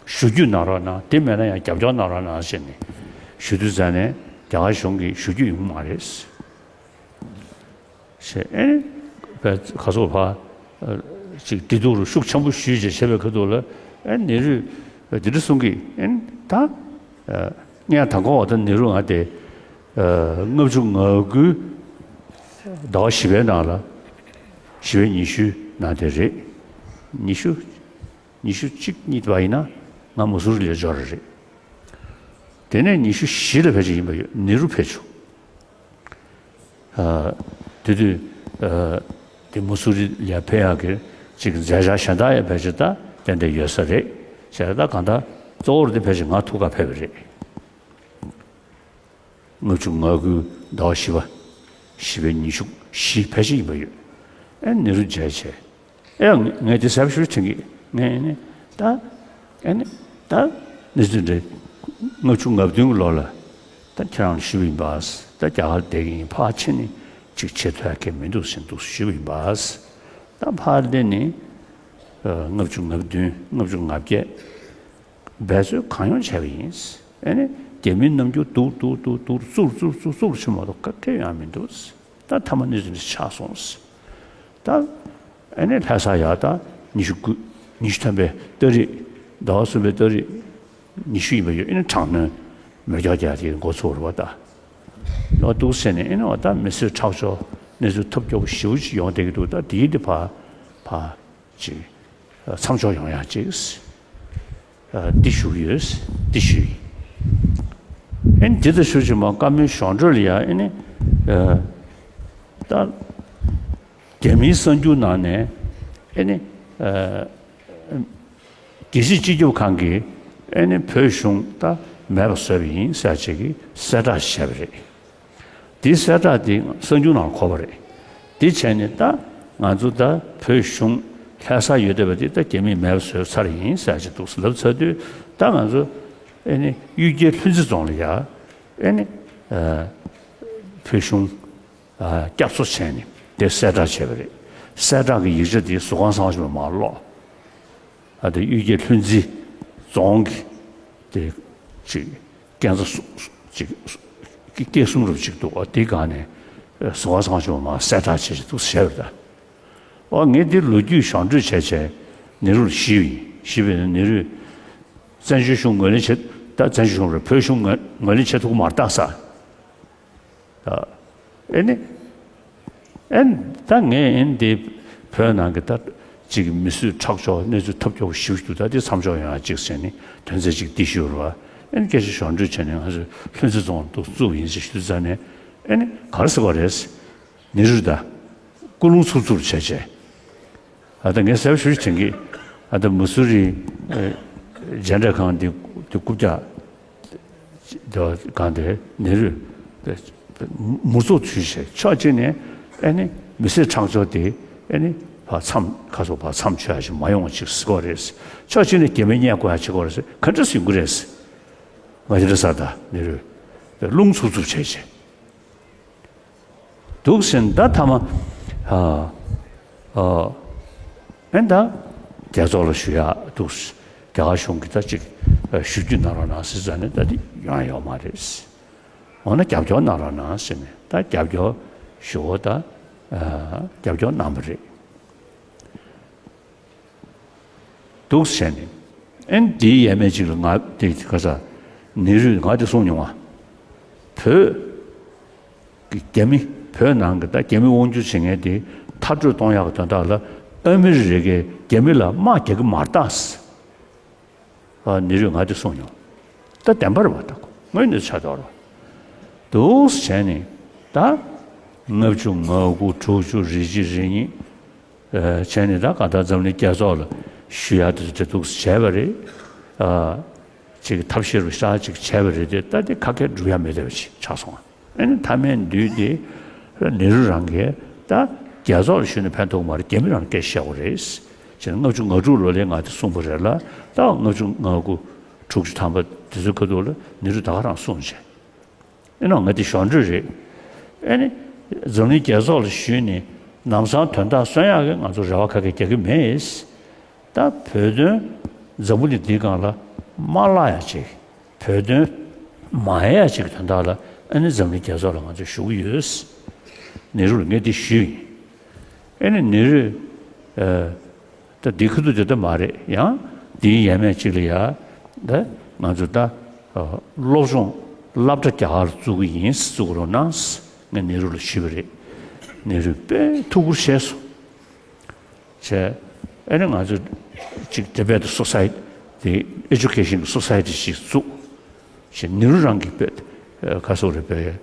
ཞུ་རྒྱུ་གནང་རོགས་གནང་། དེ་མེད་ན་ཡང་རྒྱབ་སྐྱོར་གནང་རོགས་གནང་ཟེར་ནས་ཞུ་དུས་ཙ་ནས་རྒྱ་གར་གཞུང་གིས་ཞུ་རྒྱུ་ཡོང་གི་མ་རེད། ཞེས་ཨེ་ནི་བས་ག་སོགས་ཕ་ཅིག་བདེ་སྡུག་རུ་ཤུགས་ཆེན་པོ་ཞུས་བྱས་བྱས་པའི་ཁ་ཐུག་ལ་ཨེ་ནེ་རུས་འདི་འདྲ་གསུང་གི། ཨེ་ནི་ད་ངས་དང་གོ་བ་ད་ནེ་རུ་ང་དེ་ལྔ་བཅུ་ང་དགུའི་ཟླ་བ་བཞི་པའི་ནང་ལ་བཞི་པའི་ཉི་ཤུའི་ནང་དེ་རེད། ཉི་ཤུ་ཉི་ཤུ་གཅིག་གཉིས་པ་ཡིན་ན་ང་མུ་སུ་རི་ལ་འབྱོར་རེད། དེ་ནས་ཉི་ཤུ་བཞི་ལ་ཕལ་ཆེར་ཡིན་པ་ཡོད། ནེ་རུ་ཕེབས་བྱུང་། དེ་དུས་དེ་མུ་སུ་རི་ལ་ཕེབས་ཡག་གི་ཅིག་མཛད་འཆར་གཞན་དག་ཡང་ཕལ་ཆེར་ད་ཏན་ཏན་ཡོད་ས་རེད། བྱས་ད་གང་ལྟར་གཙོ་བོར་དེ་ཕལ་ཆེར་ང་ཐུག་ག་ཕེབས་པ་རེད། ལྔ་བཅུ་ང་དགུའི་ཟླ་བ་བཞི་པ། བཞི་པའི་ཉི་ཤུ་བཞི་ཕལ་ཆེར་ཡིན་པ་ཡོད། ཨེ་ནེ་རུ་མཇལ་བྱས། ཨེ་ངས་དེ་གསལ་པོ་ཞེ་པོ་དྲན་གི། ངས་ཨེ་ནི་ད་ཨེ་ནི་ད་གནས་ཚུལ་འདི་ལྔ་བཅུ་ང་བདུན་གྱི་ལོ་ལ་ད་ཁྱེད་རང་ལ་ཞུས་པ་ཡིན་པ། ད་རྒྱ་གར་བསྡད་ཀྱི་ཡིན། ཕར་ཕྱིན་ནས་ཅིག་བྱེད་ཐུབ་ཡ་གང་མི་འདུག་ཟེར་འདུག་ཞུས་པ་ཡིན་པ། ད་ཕར་སླེབས་ནས་ལྔ་བཅུ་ང་བདུན་ལྔ་བཅུ་ང་བརྒྱད། འབད་རྩོལ་གང་ཡོང་བྱས་པ་ཡིན། ཨེ་ནི་རྒྱ་མིའི་རྣམ་འགྱུར་སྡུག་སྡུག་སྡུག་སྡུག་བཙུགས་བཙུགས་བཙུགས་བཙུགས་ཕྱིན་མ་གཏོགས་ག་གེ་ཡོང་མི་འདུག་ད་མཐའ་མ་གནས་ཚུལ་འདི་ཆགས་སོང་། ད་ཨེ་ནི་ལྷ་ས་ཡར་ད་ཉི་ཤུ་དགུ་ཉི་ཤུ་ཐམ་པའི་ཏ་རིག་ཟླ་བ་གསུམ་པའི་ཏ་རིག་ཉི་ཤུ་ཡིན་པ་ཡོད། ཨེ་ནི་དྲག་གནོན་མེ་སྒྱོགས་རྒྱག་དེ་འགོ་ཚུགས་རེད་བ་ད། ལོ་འདུག་ཟེར་ནས་ཨེ་ནི་བ་ད་མི་གསོད་ཁྲག་སྦྱོར་གནས་ཚུལ་ཐབས་སྐྱོ་པོ་ཞེ་པོ་ཅིག་ཡོང་བསྡད་ཀྱི་འདུག་ད་དེའི་དེ་ཕར་ཕར་ཅིག་མཚམས་འཇོག་ཡོང་ཡག་ཅིག་འདི་ཞུ་གི་ཡོད། འདི་ཞུ་ཡིན། ཨེ་ནི་འདི་ལྟར་ཞུ་ཅིག་མ་བཀའ་མོལ་གཞུང་འབྲེལ་ལ་ཡ་ཨེ་ནི་ད་རྒྱ་མིའི་གསར་འགྱུར་ནང་ནས་ཨེ་ནི། རྒྱལ་སྤྱིའི་སྤྱི་ཁྱབ་ཁང་གིས་ཨེ་ནི་བོད་གཞུང་ད་མེད་པ་བཟོས་པ་ཡིན་ཟེར་ཅིག་གི་གསལ་བསྒྲགས་བྱས་པ་རེད། དེའི་གསལ་བསྒྲགས་དེ་གསར་འགྱུར་ནང་གོ་བ་རེད། དེ་བྱས་ནས་ད་ང་ཚོ་ད་བོད་གཞུང་ལྷ་ས་ཡོད་བསྡད་པ་དེ་ད་རྒྱ་མིས་མེད་པ་བཟོས་ཚར་ཡིན་ཟེར་ཅིག་འདུག་ལབ་ཚར་དུས་ད་ང་ཚོ་ཨེ་ནི་གཡུལ་རྒྱལ་ལྷུན་རྩེ་རྫོང་ལ་ཡ་ཨེ་ནི་བོད་གཞུང་སྐྱབས་གསོ་བྱས་ནས་དེ་གསལ་བསྒྲགས་བྱས་པ་རེད། གསལ་བསྒྲགས་ཀྱི་ཡིག་ཆ་དེ་ཟུར་ཁང་ཚང་མ་མར་སློག་ཨ་དེ་གཡུལ་རྒྱལ་ལྷུན་རྩེ་རྫོང་གི་དེ་ཅིག་སྐས་འཛེག་སུ་ཅིག་སྐས་གསུམ་རུབ་ཅིག་འདུག་ཨ་དེ་སྒང་ནས་ཟུར་ཁང་ཚང་མ་མར་གསལ་བསྒྲགས་བྱས་ཅིག་འདུག་བྱས་པ་རེད། ད་ཨོ་ངས་འདི་ལོ་རྒྱུས་གཞུང་འབྲེལ་བྱས་བྱས་ནེ་རུ་ལ་ཞུས་པ་ཡིན། ཞུས་པ་ཡིན་ན་ནེ་རུས་བཙན་བྱོལ་གཞུང་ངོས་ལེན་བྱེད་ད་བཙན་བྱོལ་གཞུང་རེད། བོད་གཞུང་ངོས་ངོས་ལེན་བྱེད་ཐུབ་ཀྱི་མ་རེད་ད་ཟེར། ཨེ་ནི། ཨེ་ནི། ད་ངས་ཨེ་ནི་འདི་བོད་ནང་གི་ད་ཅིག་མི་གསོད་ཁྲག་སྦྱོར་གནས་ཚུལ་ཐབས་སྐྱོ་པོ་ཞེ་པོ་ཅིག་འདུག་ད་འདི་མཚམས་འཇོག་ཡོང་ཡ་ཅིག་ཟེར་ནས་དོན་ཚན་ཅིག་འདི་ཞུ་རུ་བ། ཨེ་ནི་སྐད་ཆ་གཞུང་འབྲེལ་བྱས་ནས་ང་ཚོས་ལྷུན་རྩེ་རྫོང་དུ་བཙུགས་ཡིན་ཟེར་ཞུ་ཙང་ནས་ཨེ་ནི་ག་རེ་ཟེར་བ་རེད། ནེ་རུ་ད་སྐུ་རླུང་འཚུབ་འཚུབ་བྱས་བྱས། ཨ་ད་ངས་གསལ་པོ་ཞུ་ཞུ་དྲན་གི། ཨ་ད་མ་སུ་རི་མཇལ་འཕྲད་ཁང་འདི་འདི་རྐུབ་བཀྱག་འདི་སྒང་དེ་ནེ་རུས་མུར་ཚོགས་བྱས་བྱས་ཕྱོགས་གཅིག་ནས་ཨེ་ནི་མི་གསོད་ཁྲག་སྦྱོར་དེ་ཨེ་ནི་ཕར་མཚམས་ཁ་སོ་ཕར་མཚམས་ཆོད་ཡ་ཞིག་མ་ཡོང་བ་ཅིག་ཟེར་གོ་རེད། ཕྱོགས་གཅིག་ནས་རྒྱ་མི་མཉེས་དགོས་ཡ་བྱེད་དགོས་རེད། ག་འདྲ་ཟེར་གྱི་རེད། ང་ཅི་འདྲ་ཟེར་ད་ནེ་རུས་རླུང་འཚུབ་འཚུབ་བྱས་བྱས། འདུག་ཟེར་ད་ཐ་མ། ཨ་ཨ་ཨེ་ད་རྒྱལ་ཚོགས་ལ་ཞུ་ཡག་འདུག་རྒྱ་གར་གཞུང་གིས་ད་ཅིག་ཞུ་རྒྱུ་གནང་རོགས་གནང་ཟེར་ཙང་ནས་ད་དེ་ཡོང་ཡོད་མ་རེད། འོ་ན་རྒྱབ་སྐྱོར་གནང་རོགས་གནང་ཟེར་ནས་ད་རྒྱབ་སྐྱོར་ཞུ་བ་ད་རྒྱབ་སྐྱོར་གནང་བ་རེད། འདུག་བྱས་ནས་ཨེ་འདིའི་ཡས་མས་ཅིག་ལ་ང་དེ་ག་ས་ནེ་རུས་ང་དེ་གསུངས་མྱོང་བ། བོད་ཀྱི་རྒྱ་མི་བོད་ནང་གི་ད་རྒྱ་མི་དབང་སྒྱུར་བྱེད་མཁན་དེ་མཐར་སྐྲོད་གཏོང་ཡག་གི་དོན་དག་ལ་ཨ་མི་རི་ཀས་རྒྱ་མི་ལ་དམག་རྒྱག་གི་མ་རེད་ད། ཨ་ནེ་རུས་ང་དེ་གསུངས་མྱོང་། ད་བདེན་པ་རེད་བ། ད་དངོས་གནས་ཆགས་འདུག་རེད་བ། འདུག་བྱས་ནས་ད་ལྔ་བཅུ་ང་དགུ་དྲུག་ཅུ་རེ་གཅིག་རེ་གཉིས། བྱས་ནས་ད་གང་ལྟར་འཛམ་གླིང་རྒྱལ་ཚོགས་ལ་ཞུ་ཡག་དེ་འདྲ་འདུག་བྱས་པ་རེད། ཅིག་ཐབས་ཤེས་རུ་ཤ་ཅིག་བྱས་པ་རེད་དེ་ད་དེ་ཁ་སྐད་སྒྲུབ་ཡ་མེད་བསྡད་པ་ཅིག་ཆགས་སོང་། ཨ་ནི་མཐའ་མའི་དུས་དེ་ནེ་རུ་རང་གིས་ད་རྒྱལ་ཚོགས་ལ་ཞུས་ན་ཕན་ཐོགས་མ་རེད། རྒྱ་མི་རང་སྐད་བཤད་དགོས་རེད། ཅེས་ལྔ་བཅུ་ང་དྲུག་ལོ་ལས་ང་དེ་གསུངས་པ་རེད་ལ་ད་ལྔ་བཅུ་ང་དགུ་དྲུག་ཅུ་ཐམ་པ་དེ་ཚོའི་ཁ་ཐུག་ལ་ནེ་རུ་ད་ག་རང་གསུངས་བྱས། ཨེ་ནོ་ང་དེ་གཞོན་འབྲེལ་རེད། ཨེ་ནི་འཛམ་གླིང་རྒྱལ་ཚོགས་ལ་ཞུས་ནས་ལམ་སང་དོན་དག་སོན་ཡག་གི་ང་ཚོ་རེ་བ་ག་གེ་རྒྱག་གི་མེད། ད་བོད་དོན་འཛམ་བུ་གླིང་འདིའི་སྒང་ལ་མ་བརླག་ཡ་ཅིག་བོད་དོན་མ་ཡལ་ཡ་ཅིག་གི་དོན་དག་ལ་ཨེ་ནི་འཛམ་གླིང་རྒྱལ་ཚོགས་ལ་ང་ཚོ་ཞུ་གི་ཡོད། ནེ་རུ་ལ་ངས་དེ་ཞུས་ཡིན། ཨེ་ནི་ནེ་རུས། ད་འདི་ཁ་ཐུག་དེ་ལྟ་མ་རེད། ཡང་འདིའི་ཡས་མས་གཅིག་ལ་ཡ། ད་ང་ཚོ་ད་སློབ་སྦྱོང་སློབ་གྲྭ་རྒྱ་གར་ལ་བཙུགས་ཀྱི་ཡིན། བཙུགས་རོགས་གནང་། ངས་ནེ་རུ་ལ་ཞུས་པ་རེད། ནེ་རུས་དཔེ་ཐུགས་ཁུར་བཞེས་སོང་། བྱས། ཨེ་ནི་ང་ཚོ་ཅིག་Tibet Society དེ་Education གི་Society ཞིག་བཙུགས། ཞེས་ནེ་རུ་རང་གི་དཔེ་ཁ་སོག་རེ་དཔེ་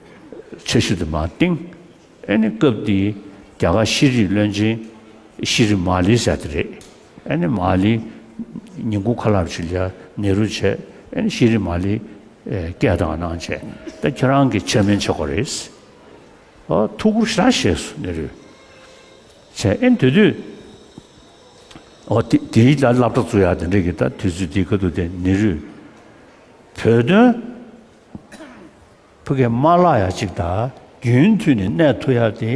ཆེ་ཤོས་དེ་མར་བཏིང་། ཨེ་ནི་སྐབས་དེའི་རྒྱ་གར་ཤེས་རིག་བློན་ཆེན་ཤེས་རིག་མ་ལི་ཟེར་དེ་རེད། ཨེ་ནི་མ་ལི་ཉིན་གུང་ཁ་ལག་ཅིག་ལ་ནེ་རུ་བྱས། ཨེ་ནི་ཤེས་རིག་མ་ལི་སྐད་བཏང་གནང་བྱས། ད་ཁྱེད་རང་གི་ཆེར་མིན་ཆེ་གོ་རེད། ཨོ་ཐུགས་ཁུར་ཞེ་དྲག་བཞེས་སོང་ནེ་རུས། བྱས་ཨེ་ནི་དེ་དུས། ཨོ་དེ་དེའི་ལ་སློབ་གྲྭ་བཙུགས་ཡག་དེ་འདྲས་ཀྱི་ད་དུས་ཚོད་དེའི་ཁ་ཐུག་དེ་ནེ་རུས། བོད་དོན་ཕ་གིར་མ་བརླག་ཡ་ཅིག་དང་རྒྱུན་མཐུད་ནས་གནས་ཐུབ་ཡ་དེ་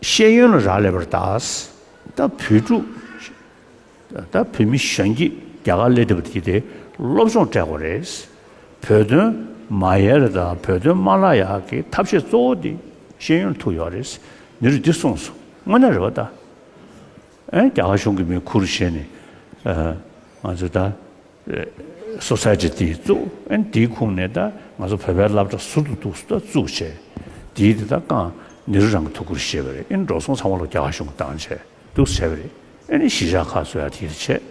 ཤེས་ཡོན་ལ་རག་ལས་པར་གདའ། ད་བོད་ཕྲུག་ད་བོད་མི་གཞོན་སྐྱེས་རྒྱ་གར་སླེབས་བསྡད་པ་དེ་དེ་སློབ་སྦྱོང་སྤྲད་དགོས་རེད། བོད་དོན་མ་ཡལ་རེ་དང་བོད་དོན་མ་བརླག་ཡག་གི་ཐབས་ཤེས་གཙོ་བོ་དེ་ཤེས་ཡོན་ལ་ཐུག་ཡོད་རེད། ནེ་རུས་འདི་གསུངས་སོང་། དངོས་གནས་རེད་བ་ད། ཨེ་རྒྱ་གར་གཞུང་གིས་མི་ཁུར་བཞེས་ནས་ཨ་ང་ཚོ་ད། སོ་སའི་ཊི་དེ་བཙུགས། ཨན་དེའི་ཁོངས་ནས་ད་ང་ཚོ་བོད་པའི་སློབ་གྲྭ་ཟུར་དུ་འདུག་ད་བཙུགས་བྱས། དེའི་དེ་ད་རྐང་ནེ་རུ་རང་གི་ཐུགས་ཁུར་བཞེས་པ་རེད། ཨན་འགྲོ་སོང་ཚང་མ་ལོ་རྒྱ་གར་གཞུང་གིས་བཏང་བྱས་འདུག་བྱས་པ་རེད། ཨན་གཞིས་ཆགས་ཁག་བཟོ་ཡ་དེ་བྱས།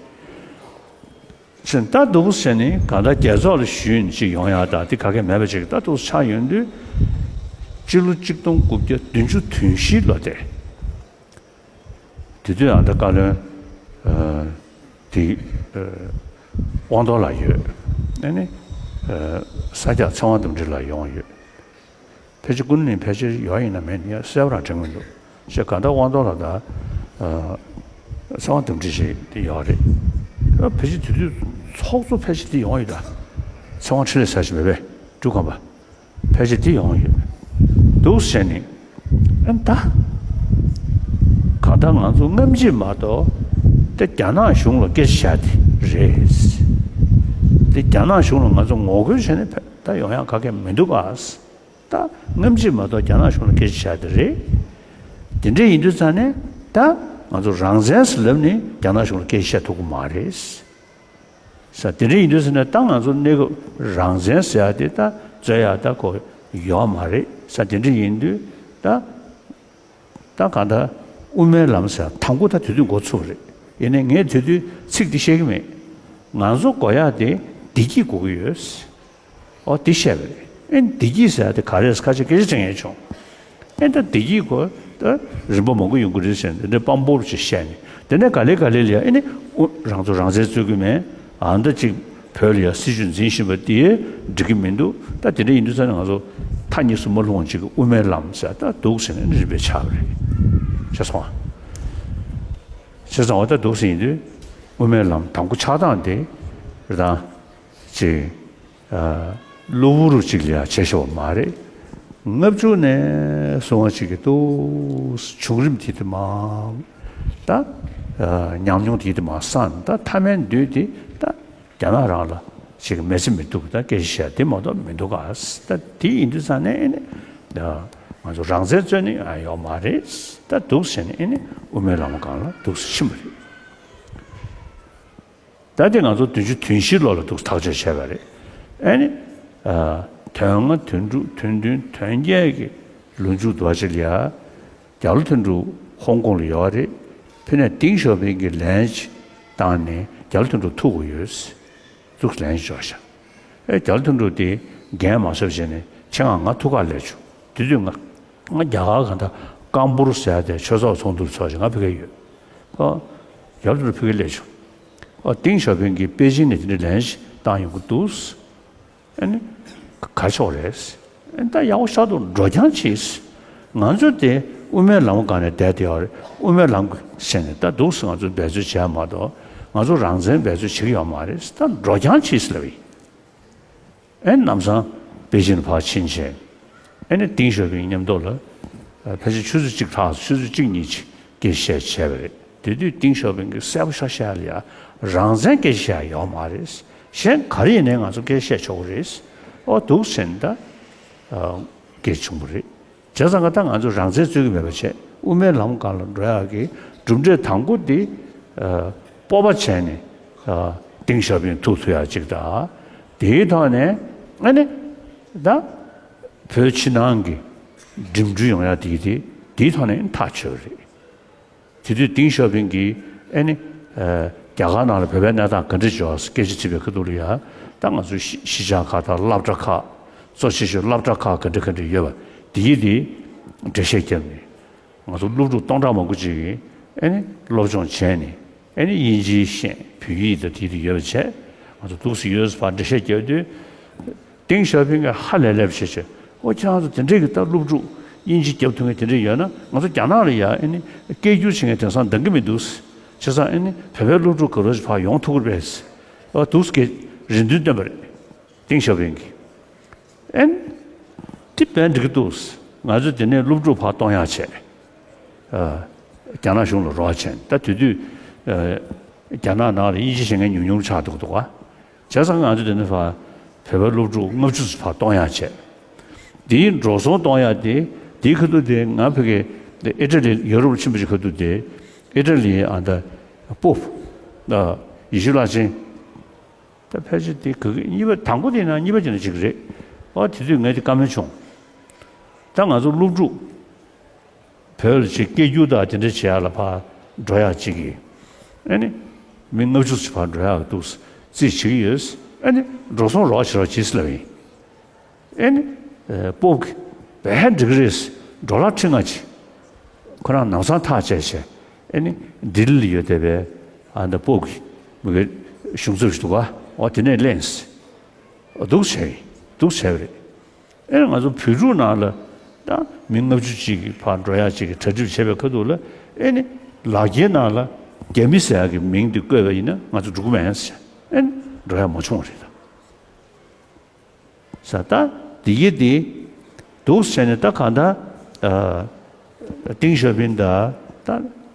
ཟེར་ད་འདུག་ཟེར་ནས་གང་ལྟར་རྒྱལ་ཚོགས་ལ་ཞུས་ནས་ཅིག་ཡོང་ཡག་དང་དེ་ག་གེ་མེད་པ་ཅིག་ད་འདུག་ཆགས་ཡོང་དུས། སྤྱི་ལོ་གཅིག་སྟོང་དགུ་བརྒྱ་བདུན་ཅུ་དོན་བཞི་ལོ་དེ། དེ་དུས་ཨ་ད་བཀའ་བློན་ཨ་དེ་ཨ་དབང་རྡོར་ལགས་ཡོད། ཨ་ནི་ཨ་ས་སྐྱ་ཚེ་དབང་འདུམ་འགྲིག་ལགས་ཡོང་ཡོད། ཕལ་ཆེར་ཀུན་ནི་ཕལ་ཆེར་ཡོད་ཡིན་ན་མེད་ཡིན་གསལ་པོ་རང་དྲན་གྱི་མི་འདུག་ཞེས་གང་ལྟར་དབང་རྡོར་ལགས་དང་ཨ་ཚེ་དབང་འདུམ་འགྲིག་ཞིག་དེ་ཡོད་རེད། ཨ་ཕལ་ཆེར་དེ་དུས་ཚོགས་གཙོ་ཕལ་ཆེར་དེ་ཡོང་ཡོད་ད། ཚེ་དབང་འཕྲིན་ལས་ཟེར་ཞིག་མེད་པས་འབྲུག་ཁམས་པ། ཕལ་ཆེར་དེ་ཡོང་ཡོད། འདུག་ཟེར་ནས། ཨ་ད། གང་ལྟར་ང་ཚོ་སྔ་ཕྱི་མ་གཏོགས་དེ་རྒྱ་ནག་གཞུང་ལ་སྐད་ཆ་བཤད་དེ་རེད། དེ་རྒྱ་ནག་གཞུང་ལ་ང་ཚོ་ངོ་རྒོལ་བྱས་ནས་ཕེབས་ད་ཡོང་ཡག་ག་གེ་མི་འདུག་ག་ད་སྔ་ཕྱི་མ་གཏོགས་རྒྱ་ནག་གཞུང་ལ་སྐད་ཆ་བཤད་དེ་རེད། དེ་འདྲ་ཡིན་དུས་ཙང་ནས་ད་ང་ཚོ་རང་བཙན་ཟེར་ལབ་ནས་རྒྱ་ནག་གཞུང་ལ་སྐད་ཆ་བཤད་ཐུབ་ཀྱི་མ་རེད། ས་དེ་འདྲ་ཡིན་དུས་ཟེར་ན་ད་ང་ཚོ་གནས་སྐབས་རང་བཙན་ཟེར་ཡ་དེ་ད་རྩོད་ཡ་ད་གོ་ཡོད་མ་རེད། ས་དེ་འདྲ་ཡིན་དུས་ད་ད་གང་ལྟར་དབུ་མའི་ལམ་ཟེར་ཡ་དང་པོ་ད་དེ་དུས་འགོ་ཚུགས་པ་རེད། ཡིན་ནའི་ངས་དེ་དུས་ཚིག་འདི་བཤད་ཀྱི་མེད། ང་ཚོ་དགོས་ཡ་དེ་བདེ་སྐྱིད་དགོས་ཀྱི་ཡོད། ཨོ་དེ་བཤད་པ་རེད། ཨེ་བདེ་སྐྱིད་ཟེར་ཡ་དེ་ག་རེ་ཁ་ཆེ་སྐད་ཆ་དྲན་ཡས་བྱུང་། ཨེ་ད་བདེ་སྐྱིད་ཁོ་ད་རིམ་པ་མང་པོ་ཡོང་གི་རེད་ཟེར་ནས་འདི་འདྲ་དཔང་པོ་ཅིག་བཤད་ནས་དེ་ནས་ག་ལེ་ག་ལེ་ལ་ཡ་ཨེ་ནི་ཨུ་རང་ཚོ་རང་བཙན་རྩོད་ཀྱི་མེད། ཨ་མདའ་ཅིག་བོད་ལ་ཡ་སྲིད་བྱུས་འཛིན་བཞིན་པ་དེ་འགྲིག་གི་མི་འདུག་ད་དེ་འདྲ་ཡིན་དུས་ཙང་ནས་ང་ཚོ་མཐའ་གཉིས་སུ་མ་ལྷུང་བ་ཅིག་གི་དབུ་མའི་ལམ་ཟེར་ད་འདུག་ཟེར་ནས་རིམ་པས་ཆགས་པ་རེད། ཤེས་སོང་ཨ། བྱས་ཙང་འོ་ད་འདུག་ཟེར་ཡིན་དུས་དབུ་མའི་ལམ་དང་པོ་ཆགས་སྟངས་དེ་རེད་ད། ཅིག་ཨ་གློ་བུར་ཅིག་ལ་ཡང་བྱས་ཤོག་མ་རེད། ལྔ་བཅུ་ནས་སོང་བ་ཅིག་གི་ཏུ་བྱུང་རིམ་དེ་དེ་མ་ད་ཨ་ཉམས་མྱོང་དེ་དེ་མ་སང་ད་མཐའ་མའི་མདུན་དེ་ད་རྒྱ་ནག་རང་ལ་ཅིག་མེད་ཚེ་མི་འདུག་ད་སྐད་ཆ་བཤད་དེ་མ་གཏོགས་མི་འདུག་ག་ད་དེ་ཡིན་དུས་ཙང་ནས་ཨེ་ནི་ང་ཚོ་རང་བཙན་རྩོད་ནི་ཡང་ཡོག་མ་རེད། ད་འདུག་ཟེར་ནས་ཨེ་ནི་དབུ་མའི་ལམ་སྒང་ལ་འདུག་ཕྱིན་པ་རེད། ད་དེ་ང་ཚོ་བདུན་ཅུ་དོན་བཞི་ལོ་ལ་འདུག་ཐག་གཅོད་བྱས་པ་རེད། ཨ་ནི། ཨ་དོན་ལྔ་དོན་དྲུག་དོན་བདུན་དོན་བརྒྱད་ཀྱི་ལོ་མཇུག་འདུག་ཅིག་ལ་ཡ། རྒྱ་ལོ་དོན་གྲུབ་ཧོང་ཀོང་ལ་ཡོད་རེད། ཕི་ནས་ཏིང་ཞའོ་ཕིང་གིས་ལན་ཅིག་བཏང་ནས་རྒྱ་ལོ་དོན་གྲུབ་ཐུག་དགོས་ཡོད། འདུག་ལན་ཅིག་འབྱོར་ཤག་ཨེ་རྒྱ་ལོ་དོན་གྲུབ་དེ་འགན་མ་གསོབ་བྱས་ནས་ཁྱེད་ང་ང་ཐུག་ག་སླེབས་བྱུང་། དེ་དུས་ང་ང་རྒྱ་གར་གང་ལྟར་ཀམ་པུར་ཟེར་ཡ་དེ་ཆོས་ཚོགས་ཚོགས་འདུར་ཚོགས་བྱས་ང་ཕ་གིར་ཡོད། ཨོ། རྒྱ་ལོ་དོན་གྲུབ་ཕ་གིར་སླེབས་བྱུང་། ཨོ་ཏིང་ཞའོ་ཕིང་གིས་པེ་ཅིང་ནས་དེ་འདྲའི་ལན་ཞིག་བཏང་ཡོང་གི་འདུག་ཨ་ནི། ག་ཆོག་རེད། ཨ་ནི་ད་ཡག་པོ་ཤར་འདུག་འགྲོ་རྐྱང་བྱེད། ང་ཚོ་དེ་དབུ་མའི་ལམ་སྒང་ནས་བསྡད་དེ་ཡོད་རེད། དབུ་མའི་ལམ་བྱས་ནས་ད་འདུག་སེ་ང་ཚོ་འབད་རྩོལ་བྱས་མ་གཏོགས་ང་ཚོ་རང་བཙན་འབད་རྩོལ་བྱེད་ཀྱི་ཡོད་མ་རེད། ད་འགྲོ་རྐྱང་བྱེད་ལབ་ཡིན། ཨེ་ནམ་སང་པེ་ཅིན་ཕར་ཕྱིན་བྱས། ཨེ་ནི་ཏིང་ཞའོ་ཕིང་མཉམ་དུ་ལ་ཕལ་ཆེར་ཆུ་ཚོད་གཅིག་ལྷག་ཆུ་ཚོད་གཅིག་གཉིས་ཅིག་སྐད་ཆ་བཤད་བྱས་པ་རེད། དེ་དུས་ཏིང་ཞའོ་ཕིང་གིས་གསལ་པོ་ཤོག་བཤད་ལ་ཡ་རང་བཙན་སྐད་ཆ་བཤད་ཡོད་མ་རེད། གཞན་ག་རེ་ཡིན་ནའི་ང་ཚོ་སྐད་ཆ་བཤད་ཆོག་གི་རེད། ཨོ་འདུག་ཟེར་ནས་ད་སྐད་ཆ་བྱུང་བ་རེད། བྱས་ཙང་ང་ད་ང་ཚོ་རང་བཙན་རྩོད་ཀྱི་མེད་པ་བྱས་དབུ་མའི་ལམ་སྒང་ལ་འགྲོ་ཡག་གི་གྲུབ་འབྲས་དང་པོ་འདི་སྤོབས་པ་བྱས་ནས་ཏིང་ཞའོ་ཕིང་ཐུག་ཐུབ་ཡག་ཅིག་དང་། དེའི་ཐོག་ནས་ཨ་ནི་ད་བོད་ཕྱི་ནང་གི་འགྲིམ་འགྲུལ་ཡོང་ཡག་དེ་དེ་དེའི་ཐོག་ནས་ཐག་ཆོད་རེད། དེ་དུས་ཏིང་ཞའོ་ཕིང་གིས་ཨ་ནི་རྒྱ་གར་ནང་ལ་བོད་པའི་གནས་སྟངས་ག་འདྲ་བྱུང་སྐད་ཆ་དྲིས་པའི་ཁ་ཐུག་ལ་ཡ་ད་ང་ཚོ་གཞིས་གཞིས་ཆགས་ཁག་དང་སློབ་གྲྭ་ཁག་གཙོ་ཆེ་ཤོས་སློབ་གྲྭ་ཁག་ག་འདྲ་ག་འདྲ་ཡོད་པ་དེ་ཡིས་དེ་འགྲེལ་བཤད་བརྒྱབ་ནས། ང་ཚོ་སློབ་ཕྲུག་སྟོང་ཕྲག་མང་པོ་ཅིག་གིས་ཨེ་ནི་སློབ་སྦྱོང་བྱས་ནས་ཨེ་ནི་དབྱིན་ཇིའི་ཤེས་བོད་ཡིག་དང་དེ་དེ་ཡོད་པ་བྱས། ང་ཚོ་འདུག་སེ་ཡོད་ཟེར་བར་འགྲེལ་བཤད་རྒྱག་དུས། ཏིང་ཞའོ་ཕིང་གིས་ཧ་ལས་ལས་པ་བྱས་བྱས། ཨོ་ཁྱེད་རང་ཚོ་དེ་འདྲས་ཀྱི་ད་སློབ་ཕྲུག་དབྱིན་ཇི་རྒྱབ་ཐུབ་མཁན་དེ་འདྲས་ཡོད་ན་ང་ཚོ་རྒྱ་ནག་ལ་ཡ་ཨེ་ནི་སྐད་སྒྱུར་བྱེད་མཁན་དེང་སང་འདང་གི་མི་འདུག་བྱས་ཙང་ཨེ་ནི་བོད་པའི་སློབ་ཕྲུག་ག་རོ་ཞིག་ཕར་ཡོང་ཐུབ་ཀྱི་རེད། ཨོ་འདུག་སེ་རེ་འདུན་བཏོན་པ་རེད། ཏིང་ཞའོ་ཕིང་གིས། ཨེ་ནི། དེ་དཔེ་འགྲིག་གི་འདུག་ང་ཚོ་དེ་ནས་སློབ་ཕྲུག་ཕར་གཏོང་ཡག་བྱས། ཨ། རྒྱ་ནག་གཞུང་ལ་རོགས་བྱས། ད་དེ་དུས། ཨ། རྒྱ་ནག་ནང་ལ་དབྱིན་ཇི་ཤེས་མཁན་ཉུང་ཉུང་ཆགས་འདུག་འདུག་ག་བྱས་ཙང་ང་ཚོ་དེ་ནས་ཕར་བོད་པའི་སློབ་ཕྲུག་ལྔ་བཅུ་ཙམ་ཕར་གཏོང་ཡག་བྱས། དེའི་འགྲོ་སོང་གཏོང་ཡག་དེ་དེའི་ཁ་ཐུག་དེ་ང་ཕ་གི་ཨི་ཊ་ལི་ཡུ་རོབ་ལ་ཕྱིན་པ་ཅིག་ཁ་ཐུག་དེ་ཨི་ཊ་ལི་ཨ་ད་པོབ་ཡེ་ཤེས་ལྷ་ཆེན། ད་ཕལ་ཆེར་དེ་ག་གི་གཉིས་པ་དང་པོ་དེ་ན་གཉིས་པ་དེ་ན་ཅིག་རེད། ཨོ་དེ་དུས་ངས་དེ་བཀའ་མོལ་བྱུང་། ད་ང་ཚོ་སློབ་ཕྲུག་བོད་ལ་ཅིག་སྐད་སྒྱུར་དང་དེ་འདྲ་བྱེད་ཡག་ལ་ཕར་འགྲོ་ཡག་ཅིག་གི། ཨ་ནི། མི་ལྔ་བཅུ་ཙམ་ཕར་འགྲོ་ཡག་འདུག་རྩིས་བྱེད་ཀྱི་ཡོད། ཨ་ནི་འགྲོ་སོང་རོགས་བྱེད་རོགས་བྱེད་ཟེར་ལབ་ཡིན། ཨེ་ནི། ཨེ། སྤོབས་ཀྱིས་བས་འགྲིག་གི་རེད། ཌོ་ལར་ཁྲི་ལྔ་ཅིག་ཁོ་རང་ནང་ཚང་ཐག་བཅད་བྱས། ཨེ་ནི། ལྡི་ལི་ལ་ཡོད་བསྡད་པའི་ཨ་ནི་སྤོབས་ཀྱི་མི་གི་གཞུང་ཚབ་ཞིག་འདུག་ག་འོ་དེ་ནས་ལེན། འདུག་བྱས། འདུག་བྱས་པ་རེད། ཨེ་ནི་ང་ཚོ་བོད་ཕྲུག་ནང་ལ་ད་མི་ལྔ་བཅུ་ཅིག་གི་ཕར་འགྲོ་ཡག་ཅིག་གི་གྲ་སྒྲིག་བྱས་པའི་ཁ་ཐུག་ལ། ཨེ་ནི་ལག་འཁྱེར་ནང་ལ་རྒྱ་མི་ཟེར་ཡག་གི་མིང་དེ་བཀོད་པ་ཡིན་ན་ང་ཚོ་འགྲོ་གི་མེད་ཟེར། ཨེ་ནི་འགྲོ་ཡག་མ་བྱུང་བ་རེད་ད། ས་ད་འདི་གི་འདི་འདུག་ཟེར་ནས་ད་གང་ལྟར། ཨ། ཏིང་ཞའོ་ཕིང་དང་ད་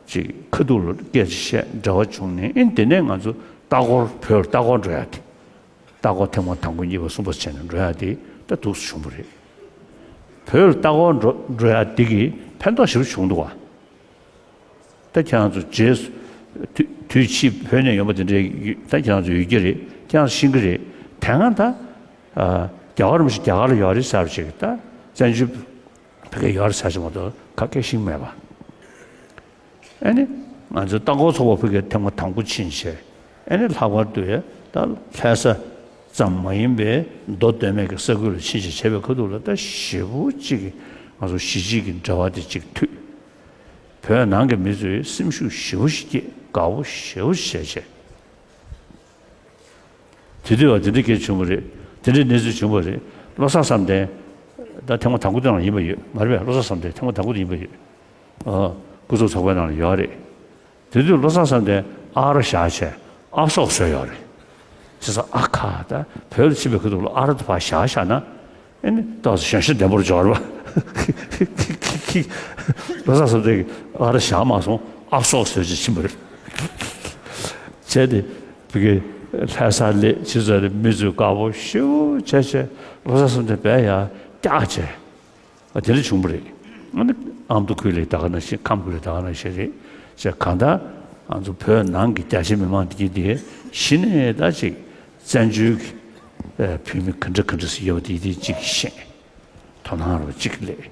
ཅིག་ཁ་ཐུག་ལ་སྐད་ཆ་བཤད་འབྲེལ་བ་བྱུང་ནས། ཨེ་ནི་དེ་ནས་ང་ཚོ་ལྟ་སྐོར། བོད་ལ་ལྟ་སྐོར་འགྲོ་ཡག་དེ། ལྟ་སྐོར་ཐེངས་མ་དང་པོ་གཉིས་པ་གསུམ་པ་བྱས་ནས་འགྲོ་ཡག་དེ་ད་འདུག་སེ་བྱུང་བ་རེད། བོད་ལ་ལྟ་སྐོར་འགྲོ་འགྲོ་ཡག་དེ་གིས་ཕན་ཐོགས་ཞེ་པོ་བྱུང་འདུག་ག་ད་ཁྱེད་རང་ཚོ་རྗེས་སུ་དུས་དུས་ཕྱིས་བོད་ནས་ཡོང་པ་དེ་འདྲའི་ཡོད། ད་ཁྱེད་རང་ཚོ་ཡོད་ཀྱི་རེད། ཁྱེད་རང་ཚོ་ཤེས་ཀྱི་རེད། དེ་སྔ་ད། ཨ། རྒྱ་གར་མི་ཤེས། རྒྱ་གར་ལ་ཡོད་རེད་ཟེར་བ་ཞིག་ད་བཙན་བྱོལ་བོད་སྐད་ཡོད་རེད་ཟེར་ཞིག་མ་གཏོགས་ག་གེ་ཤེས་ཀྱི་མེད་པ། ཨ་ནི་ང་ཚོའི་ལྟ་སྐོར་ཚོགས་པ་ཕ་གིར་ཐེངས་མ་དང་པོ་ཕྱིན་བྱས། ཨ་ནི་ལྷག་པར་དུ་ཡ་ད་ལྷ་ས་ཙམ་མ་ཡིན་པའི་མདོ་སྟོད་སྨད་ཀྱི་ས་ཁུལ་ལ་ཕྱིན་བྱས་བྱས་པའི་ཁ་ཐུག་ལ་ད་ཞེ་པོ་ཅིག་གི་ང་ཚོ་གཞིས་བྱེས་ཀྱི་འབྲེལ་བ་དེ་ཅིག་མཐུད། བོད་ནང་གི་མི་ཚོས་སེམས་ཤུགས་ཞེ་པོ་ཞིག་སྐྱེས། དགའ་པོ་ཞེ་པོ་ཞིག་བྱས་བྱས། དེ་དུས་བ་དེ་འདྲ་སྐད་བྱུང་བ་རེད། དེ་འདྲའི་གནས་ཚུལ་བྱུང་བ་རེད། བློ་བཟང་བསམ་གཏན་ད་ཐེངས་མ་དང་པོ་དེ་ནང་ཡིན་པ་ཡོད་མ་རེད་པས། བློ་བཟང་བསམ་གཏན་ཐེངས་མ་དང་པོ་དེ་ཡིན་པ་ཡོད། ཨ། སྐུ་ཚབ་ཚོགས་པའི་ནང་ལ་ཡོད་རེད། དེ་དུས་བློ་བཟང་བསམ་གཏན་ཨ་རོ་བཞག་བྱས་ཨབ་སོག་བཟོས་ཡོད་རེད། བྱས་ཙང་ཨ་ཁ་ད་བོད་ལ་ཕྱིན་པའི་ཁ་ཐུག་ལ་ཨ་རོ་དེ་ཕར་བཞག་བཞག་ན། ཨེ་ནི་ཏོག་ཙམ་གཞོན་ཤ་ལྡན་པོར་འབྱོར་བ། བློ་བཟང་བསམ་གཏན་གྱིས་ཨ་རོ་བཞག་མ་སོང་། ཨབ་སོག་བཟོས་བྱས་ཕྱིན་པ་རེད། བྱས་ཏེ་བི་གེ་ལྷ་ས་སླེབས་ཕྱིན་ཙང་ནས་མི་ཚོས་དགའ་པོ་ཞེ་པོ་བྱས་བྱས། བློ་བཟང་བསམ་གཏན་དཔེ་ཡར་བཀྱགས་བྱས། ཨ། དེ་འདྲ་བྱུང་བ་རེད། ཨ་ནི་ཨ་མདོ་ཁུལ་ལ་ད་ག་ནང་བཞིན། ཁམས་ཁུལ་ལ་ད་ག་ནང་བཞིན་རེད། བྱས་གང་ལྟར་ང་ཚོ་བོད་ནང་གི་རྒྱ་ཆེ་མི་མང་དེ་གྱིས་དེ་གཞི་ནས་ད་ཅིག་བཙན་བྱོལ་གྱི་ཨ་བོད་མི་ག་འདྲ་ག་འདྲ་ཞིག་ཡོད་པ་དེ་དེ་ཅིག་ཤེས། དོ་སྣང་རོགས་ཅིག་སླེབས།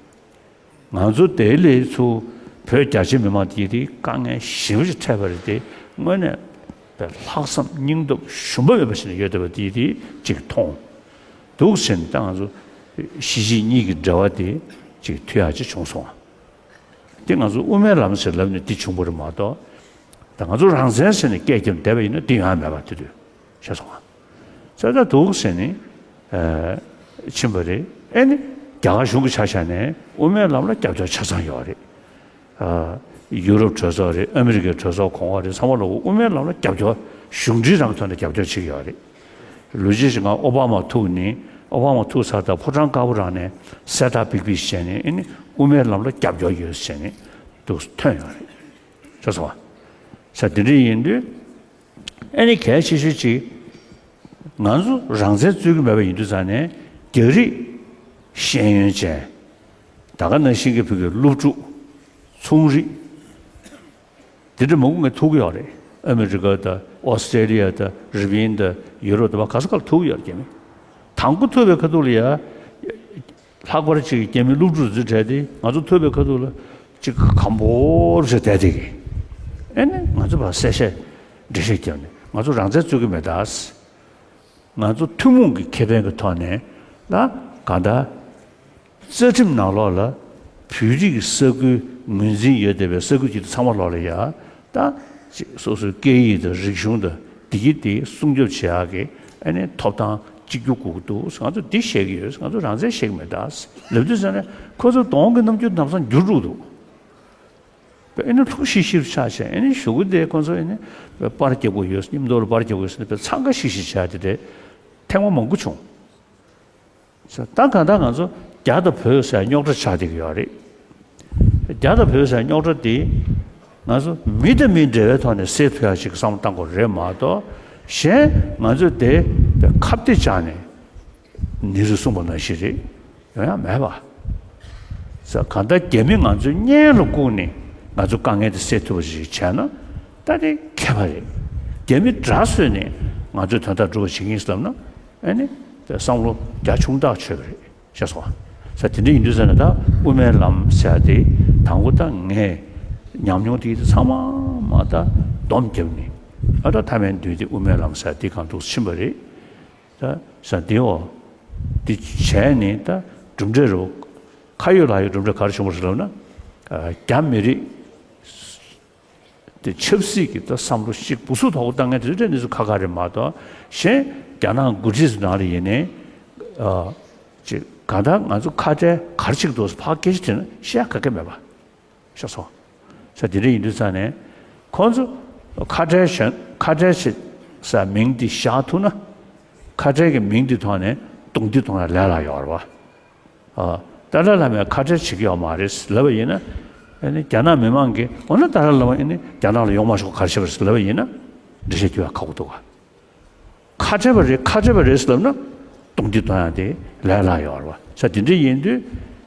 ང་ཚོ་དེ་ལས་ཚུར་བོད་རྒྱ་ཆེ་མི་མང་དེ་དེ་དཀའ་ངལ་ཞེ་པོ་ཅིག་འཕྲད་པ་རེད་དེ། དངོས་གནས་པའི་ལྷག་བསམ་སྙིང་སྟོབས་ཞུམ་པ་མེད་པ་ཞིག་ཡོད་བསྡད་པ་དེ་དེ་ཅིག་མཐོང་། འདུག་ཟེར་ནས་ད་ང་ཚོ་གཞིས་བྱེས་གཉིས་ཀྱི་འབྲེལ་བ་དེ་ཅིག་མཐུད་ཡག་ཅིག་བྱུང་སོང་བ། དེ་ང་ཚོ་དབུ་མའི་ལམ་ཟེར་ལབ་ནས་དེ་བྱུང་བ་རེད་མ་གཏོགས། ད་ང་ཚོ་རང་བཙན་ཟེར་ནས་སྐད་རྒྱབ་བསྡད་པ་ཡིན་ན་དེ་ཡོང་ཡག་མེད་པ། དེ་དུས་ཤེས་སོང་ང་། ས་ད་འདུག་ཟེར་ནས་ཨ་ཕྱིན་པ་རེད། ཨེ་ནི་རྒྱ་གར་གཞུང་གི་ཆ་བཞག་ནས་དབུ་མའི་ལམ་ལ་རྒྱབ་སྐྱོར་ཆ་ཚང་ཡོད་རེད། ཨ། ཡུ་རོབ་གྲོས་ཚོགས་རེད། ཨ་མི་རི་ཀའི་གྲོས་ཚོགས་གོང་འོག་རེད། ཚང་མ་ལ་དབུ་མའི་ལམ་ལ་རྒྱབ་སྐྱོར་གཞུང་འབྲེལ་རང་གི་ཐོག་ནས་རྒྱབ་སྐྱོར་བྱེད་ཀྱི་ཡོད་རེད། ལོ་རྒྱུས་ཤིག་ང་ཨོ་བྷ་མ་ཐུག་ནས། ཨོ་བྷ་མ་ཐུག་ཚར་ད་ཕོ་བྲང་དཀར་པོ་རང་ནས་གསལ་བསྒྲགས་ཕིག་ཕིག་བྱས་ནས། ཨེ་ནི་དབུ་མའི་ལམ་ལ་རྒྱབ་སྐྱོར་ཡོད་ཟེར་ནས་འདུག་ཐོན་ཡོད་རེད། ཤེས་སོང་བ། ས་དེ་འདྲ་ཡིན་དུས། ཨེ་ནི་གལ་ཆེ་ཤོས་ཅིག་ང་ཚོ་རང་བཙན་རྩོད་ཀྱི་མེད་པ་ཡིན་དུས་ཙང་ནས། རྒྱ་རིགས་ཤེས་ཡོན་ཅན། ད་ག་ནང་བཞིན་གྱི་བོད་ཀྱི་སློབ་ཕྲུག་ཚོང་རིགས་འདི་འདྲ་མང་པོ་ངས་ཐུག་གི་ཡོད་རེད། ཨ་མི་རི་ཀ་དང་ཨོ་སི་ཀྲེ་ལི་ཡ་དང་རི་པིན་དང་ཡུ་རོབ་དང་། བ་ག་ས་ག་ལ་ཐུག་གི་ཡོད་རེད། རྒྱ་མི་དང་པོ་ཐུག་པའི་ཁ་ཐུག་ལ་ཡ། ལྷག་པར་ཅིག་རྒྱ་མི་སློབ་ཕྲུག་ཚོ་གྲས་དེ་ང་ཚོ་ཐུག་པའི་ཁ་ཐུག་ལ་ཅིག་གམ་པོར་བྱས་བསྡད་དེ་གི། ཨེ་ནི་ང་ཚོ་ཕར་གསལ་བཤད་འགྲེལ་བཤད་བརྒྱབ་ནས། ང་ཚོ་རང་བཙན་རྩོད་ཀྱི་མེད་ད། ང་ཚོ་ཐུན་མོང་གི་ཁེ་ཕན་གྱི་ཐོག་ནས་ལ་གང་ལྟར་རྩ་ཁྲིམས་ནང་ལོགས་ལ་བོད་རིགས་ཀྱི་ས་ཁུལ་ངོས་འཛིན་ཡོད་བསྡད་པའི་ས་ཁུལ་གྱི་ཚང་མ་ལོགས་ལ་ཡ། ད་ཅིག་སོ་སོའི་སྐད་ཡིག་དང་རིག་གཞུང་དང་འདི་གི་དེ་སྲུང་སྐྱོབ་བྱེད་ཡག་གི་ཨ་ནི་ཐོབ་ཐང་གཅིག་གྱུར་དགོས་ཀྱི་འདུག། ང་ཚོ་འདི་བཤད་ཀྱི་ཡོད། ང་ཚོ་རང་བཙན་བཤད་ཀྱི་མེད་ད་ལབ་དུས་ཙ་ནས། ཁོ་ཚོ་གདོང་གི་རྣམ་འགྱུར་ལམ་སང་འགྱུར་འགྲོ་གི་འདུག། ཨེ་ནི་ལྷུག་ཤིག་ཤིག་ཆགས་བྱས། ཨེ་ནི་གཞུག་གུ་དེ་ཁོ་ཚོ་ཨེ་ནི་པར་རྒྱབ་དགོས་ཡོད། མཉམ་དུ་ལ་པར་རྒྱབ་དགོས་ཟེར་ནས་དཔེ་འཚང་ཁ་ཤིག་ཤིག་བྱས་དེ་འདྲའི་ཐེངས་མ་མང་པོ་བྱུང་། ད་གང་ལྟར་ང་ཚོ་རྒྱ་དང་བོད་ཟེར་རྙོག་དྲ་ཆགས་བསྡད་ཀྱི་ཡོད་རེད། རྒྱ་དང་བོད་ཟེར་རྙོག་དྲ་དེ་ང་ཚོ་མི་དང་མི་འབྲེལ་བའི་ཐོག་ནས་སེལ་ཐུབ་ཡག་ཅིག་བསམ་བློ་གཏང་དགོས་རེད་མ་གཏོགས། གཞན་ང་ཚོས་དེ་ཁ་གཏད་བཅག་ནས་ནེ་རུས་གསུངས་པ་ནང་བཞིན་རེད། ཡོང་ཡག་མེད་པ། ས་གང་ལྟར་རྒྱ་མི་ང་ཚོའི་གཉེན་ལ་བཀུག་ནས་ང་ཚོ་དཀའ་ངལ་དེ་སེལ་ཐུབ་པ་ཞིག་བྱས་ན་ད་དེ་ཁྱད་པར་རེད། རྒྱ་མི་དགྲ་བཟོས་ནས་ང་ཚོའི་དོན་དག་སྒྲུབ་པ་བྱེད་ཀྱི་ཡིན་ཟེར་ལབ་ན། ཨ་ནི་དེ་བསམ་བློ་རྒྱ་ཆུང་ཐག་ཆོད་པ་རེད། ཤེས་སོང་ང་། ས་དེ་འདྲ་ཡིན་དུས་ཙ་ན་ད་དབུ་མའི་ལམ་ཟེར་ཡག་དེ་དང་པོ་ད་ངས་ཉམས་མྱོང་དེ་ཚང་མ་མ་ད་སྡོམ་བརྒྱབ་ནས། ཨ་ད་ཐ་མལ་འདུས་ཏེ་དབུ་མའི་ལམ་ཟེར་འདི་གང་འདུག་ཕྱིན་པ་རེད། ད་ས་འདི་འོ། འདི་བྱས་ནས་ད་གྲུབ་འབྲས་རུ་ཁ་ཡོད་ལག་ཡོད་གྲུབ་འབྲས་ག་རེ་བྱུང་བ་རེད་ལབ་ན། རྒྱ་མི་རིགས་དེ་ཆབ་སྲིད་ཀྱི་ད་བསམ་བློ་ཞིག་སྦུ་སུ་ཐོག་བཏང་མཁན་དེ་ཚོ་གནས་ཚུལ་ཁག་ཁག་རེད་མ་གཏོགས། གཞན་རྒྱ་ནག་འགོ་ཁྲིད་ཚོ་ནང་ལ་ཡིན་ནའི་ཅིག་གང་ལྟར་ང་ཚོ་ཁ་བྲལ་ག་རེ་བྱེད་ཀྱི་འདུག་ཕར་སྐད་ཆ་དྲིས་ན་བཤད་ཡ་ག་གེ་མེད་པ། ཤེས་སོང་། ས་དེ་འདྲ་ཡིན་དུས་ཙང་ནས། ཁོང་ཚོ་ཁ་བྲལ་གཞན་ཁ་བྲལ་བྱེད་ས་མིང་འདི་བཞག་ཐུབ་ན། ཁ་བྲལ་གྱི་མིང་འདི་ཐོག་ནས་རྡུང་རྡེག་གཏོང་ཡ་ལས་སླ་ཡོད་རེད་བ། ཨ། ཏཱ་ལའི་བླ་མས་ཁ་བྲལ་བྱེད་ཀྱི་ཡོད་མ་རེད་ལབ་པ་ཡིན་ན། ཨ་ནི་རྒྱ་ནག་མི་མང་གིས་འོ་ན་ཏཱ་ལའི་བླ་མ་ཨ་ནི་རྒྱ་ནག་ལ་ཡོང་མ་ཆོག་ག་རེ་བྱས་པ་རེད་ལབ་པ་ཡིན་ན། འགྲེལ་བཤད་རྒྱག་ཡ་ཁག་པོ་འདུག་ག་ཁ་བྲལ་བ་རེད་ཁ་བྲལ་བ་རེད་ལབ་ན་རྡུང་རྡེག་གཏོང་ཡ་དེ་ལས་སླ་ཡོད་རེད་བ། ས་དེ་འདྲ་ཡིན་དུས།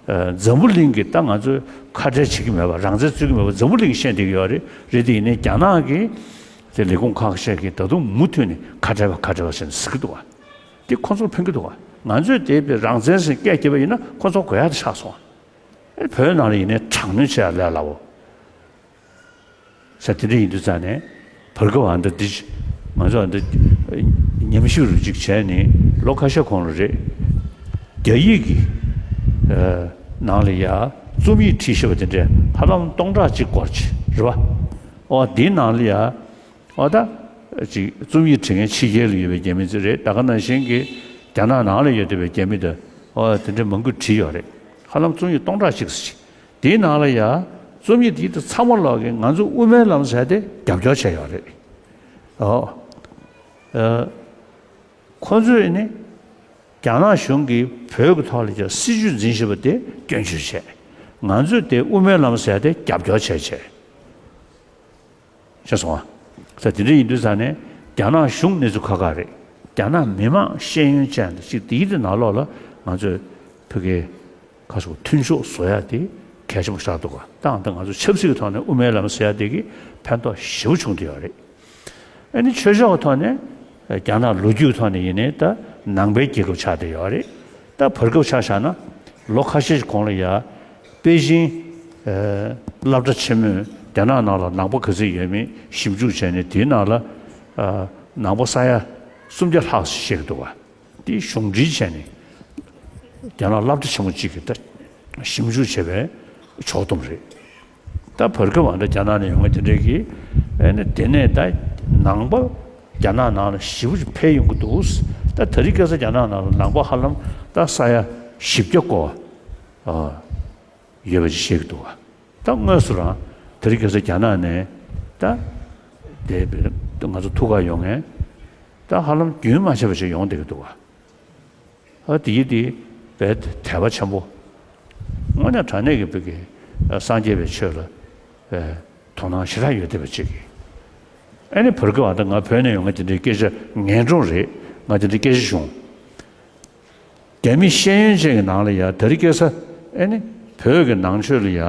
ཨ། འཛམ་བུ་གླིང་གི་ད་ང་ཚོས་ཁ་བྲལ་བྱེད་ཀྱི་མེད་པ་རང་བཙན་རྩོད་ཀྱི་མེད་པ་འཛམ་བུ་གླིང་གིས་ཤེས་བསྡད་ཀྱི་ཡོད་རེད། རེད་དེ་ཡིན་ནའི་རྒྱ་ནག་གིས་དེ་ལས་ཁུངས་ཁག་ཤས་ཀྱིས་ད་དུང་མུ་མཐུད་ནས་ཁ་བྲལ་བ་ཁ་བྲལ་བ་ཟེར་ནས་ཟེར་གྱི་འདུག་བ། དེ་ཁོ་ཚོར་ཕན་གྱི་འདུག་བ། ང་ཚོས་དེ་བས་རང་བཙན་ཟེར་སྐད་རྒྱབ་པ་ཡིན་ན་ཁོ་ཚོར་དགོས་ཡ་དེ་ཆགས་སོང་བ། བོད་ནང་ལ་ཡིན་ནའི་དྲག་གནོན་བྱེད་ཡ་ལས་སླ་བོ། ས་དེ་འདྲ་ཡིན་དུས་ཙང་ནས་བར་སྐབས་ཨ་འདྲ་འདི་ང་ཚོ་ཨ་འདྲ་ཉམས་ཞིབ་རུ་གཅིག་བྱས་ནས་ལོ་ཁ་ཤས་གོང་ལ་རེད། རྒྱ་ཡིག་གི་ནང་ལ་ཡ་རྩོམ་ཡིག་བྲིས་ཤེས་པ་དེ་འདྲས་ཧ་ལམ་སྟོང་ཕྲག་གཅིག་སྐོར་ཅིག་རེད་བ། ཨོ་འདིའི་ནང་ལ་ཡ་ཨོ་ད་ཅིག་རྩོམ་ཡིག་བྲིས་མཁན་ཕྱི་རྒྱལ་ལ་ཡོད་པའི་རྒྱ་མི་ཚོ་རེད། ད་ག་ནང་བཞིན་གྱི་རྒྱ་ནག་ནང་ལ་ཡོད་བསྡད་པའི་རྒྱ་མི་དང་ཨོ་དེ་འདྲས་མང་པོས་བྲིས་ཡོད་རེད། ཧ་ལམ་རྩོམ་ཡིག་སྟོང་ཕྲག་གཅིག་ཙམ་ཅིག་དེའི་ནང་ལ་ཡ་རྩོམ་ཡིག་དེའི་ཚང་མ་ལོག་གིས་ང་ཚོ་དབུ་མའི་ལམ་ཟེར་དེ་རྒྱབ་སྐྱོར་བྱས་ཡོད་རེད། ཨོ། ཨ། ཁོ་ཚོས་ནི་རྒྱ་ནག་གཞུང་གིས་བོད་ཀྱི་ཐོག་ལ་ཡ་སྲིད་བྱུས་འཛིན་བཞིན་པ་དེ་སྐྱོན་བརྗོད་བྱས། ང་ཚོས་དེ་དབུ་མའི་ལམ་ཟེར་དེ་རྒྱབ་སྐྱོར་བྱས་བྱས། ཤེས་སོང་ཨ། ད་དེ་འདྲ་ཡིན་དུས་ཙང་ནས་རྒྱ་ནག་གཞུང་གནས་ཚུལ་ཁག་ཁག་རེད། རྒྱ་ནག་མི་མང་ཤེས་ཡོན་ཅན་དང་ཅིག་དེའི་དེ་ནང་ལོགས་ལ་ང་ཚོས་བོད་སྐད་ཁ་སོགས་མཐུན་ཕྱོགས་བཟོ་ཡ་དེ་གལ་ཆེན་པོ་ཆགས་འདུག་ག་ད་ད་ང་ཚོ་ཆབ་སྲིད་ཀྱི་ཐོག་ནས་དབུ་མའི་ལམ་ཟེར་ཡ་དེ་གིས་ཕན་ཐོགས་ཞེ་པོ་བྱུང་བསྡད་ཡོད་རེད། ཨ་ནི་ཆོས་ཕྱོགས་ཀྱི་ཐོག་ནས་རྒྱ་ནག་ལོ་རྒྱུས་ཐོག་ནས་ཡིན་ནའི་ད་ནང་པའི་རྒྱལ་ཁབ་ཆགས་བསྡད་ཡོད་རེད། ད་བར་སྐབས་ཆ་བཞག་ན་ལོ་ཁ་ཤས་ཤིག་གོང་ལ་ཡ། པེ་ཅིང་། ཨ། སློབ་གྲྭ་ཆེན་མོས་རྒྱ་ནག་ནང་ལ་ནང་པ་ག་ཚོད་ཡོད་མེད་ཞིབ་འཇུག་བྱས་ནས་དེའི་ནང་ལ། ཨ། ནང་པ་ས་ཡ་སུམ་བརྒྱ་ལྷག་ཞིག་བཤད་ཀྱི་འདུག་བ། དེ་གཞུང་འབྲེལ་བྱས་ནས་རྒྱ་ནག་སློབ་གྲྭ་ཆེན་མོ་གཅིག་གིས་ད་ཞིབ་འཇུག་བྱས་པའི་ཕྱོགས་བསྡོམས་རེད། ད་བར་སྐབས་ཨ་འདྲ་རྒྱ་ནག་ནས་ཡོང་མཁན་དེ་འདྲས་ཀྱིས་ཨ་ནི་དེ་ནས་ད་ནང་པ་རྒྱ་ནག་ནང་ལ་ཞེ་པོ་ཅིག་འཕེལ་ཡོང་གི་འདུག་ད་དེ་རིང་ཁ་སང་རྒྱ་ནག་ནང་ལ་ནང་པ་ཧ་ལམ་ད་ས་ཡ་བཞི་བརྒྱ་སྐོར། ཨ། ཡོད་པ་ཅིག་བཤད་ཀྱི་འདུག་བ། ད་དངོས་སུ་རང་དེ་རིང་ཁ་སང་རྒྱ་ནག་ནས་ད་དེ་ང་ཚོ་ཐུག་ག་ཡོང་མཁན་ད་ཧ་ལམ་རྒྱུན་མ་ཆད་པ་ཞིག་ཡོང་བསྡད་ཀྱི་འདུག་བ། ཨ། དེ་ཡིན་དེ་དཔེ་དད་པ་ཆེན་པོ། དངོས་གནས་དྲང་གནས་ཀྱི་བོད་ཀྱི་སངས་རྒྱས་པའི་ཆོས་ལ་དོ་སྣང་ཞེ་དྲག་ཡོད་བསྡད་པ་ཅིག་ཨ་ནི་བར་སྐབས་ཨ་ད་ང་བོད་ནས་ཡོང་མཁན་དེ་འདྲའི་སྐད་ཆ་ངན་སྒྲུང་རེད། ང་དེ་འདྲའི་སྐད་ཆ་བྱུང་། རྒྱ་མི་ཤེས་ཡོན་ཅན་གྱི་ནང་ལ་ཡ་དེ་རིང་ཁ་སང་ཨ་ནི་བོད་ཀྱི་ནང་ཆོས་ལ་ཡ།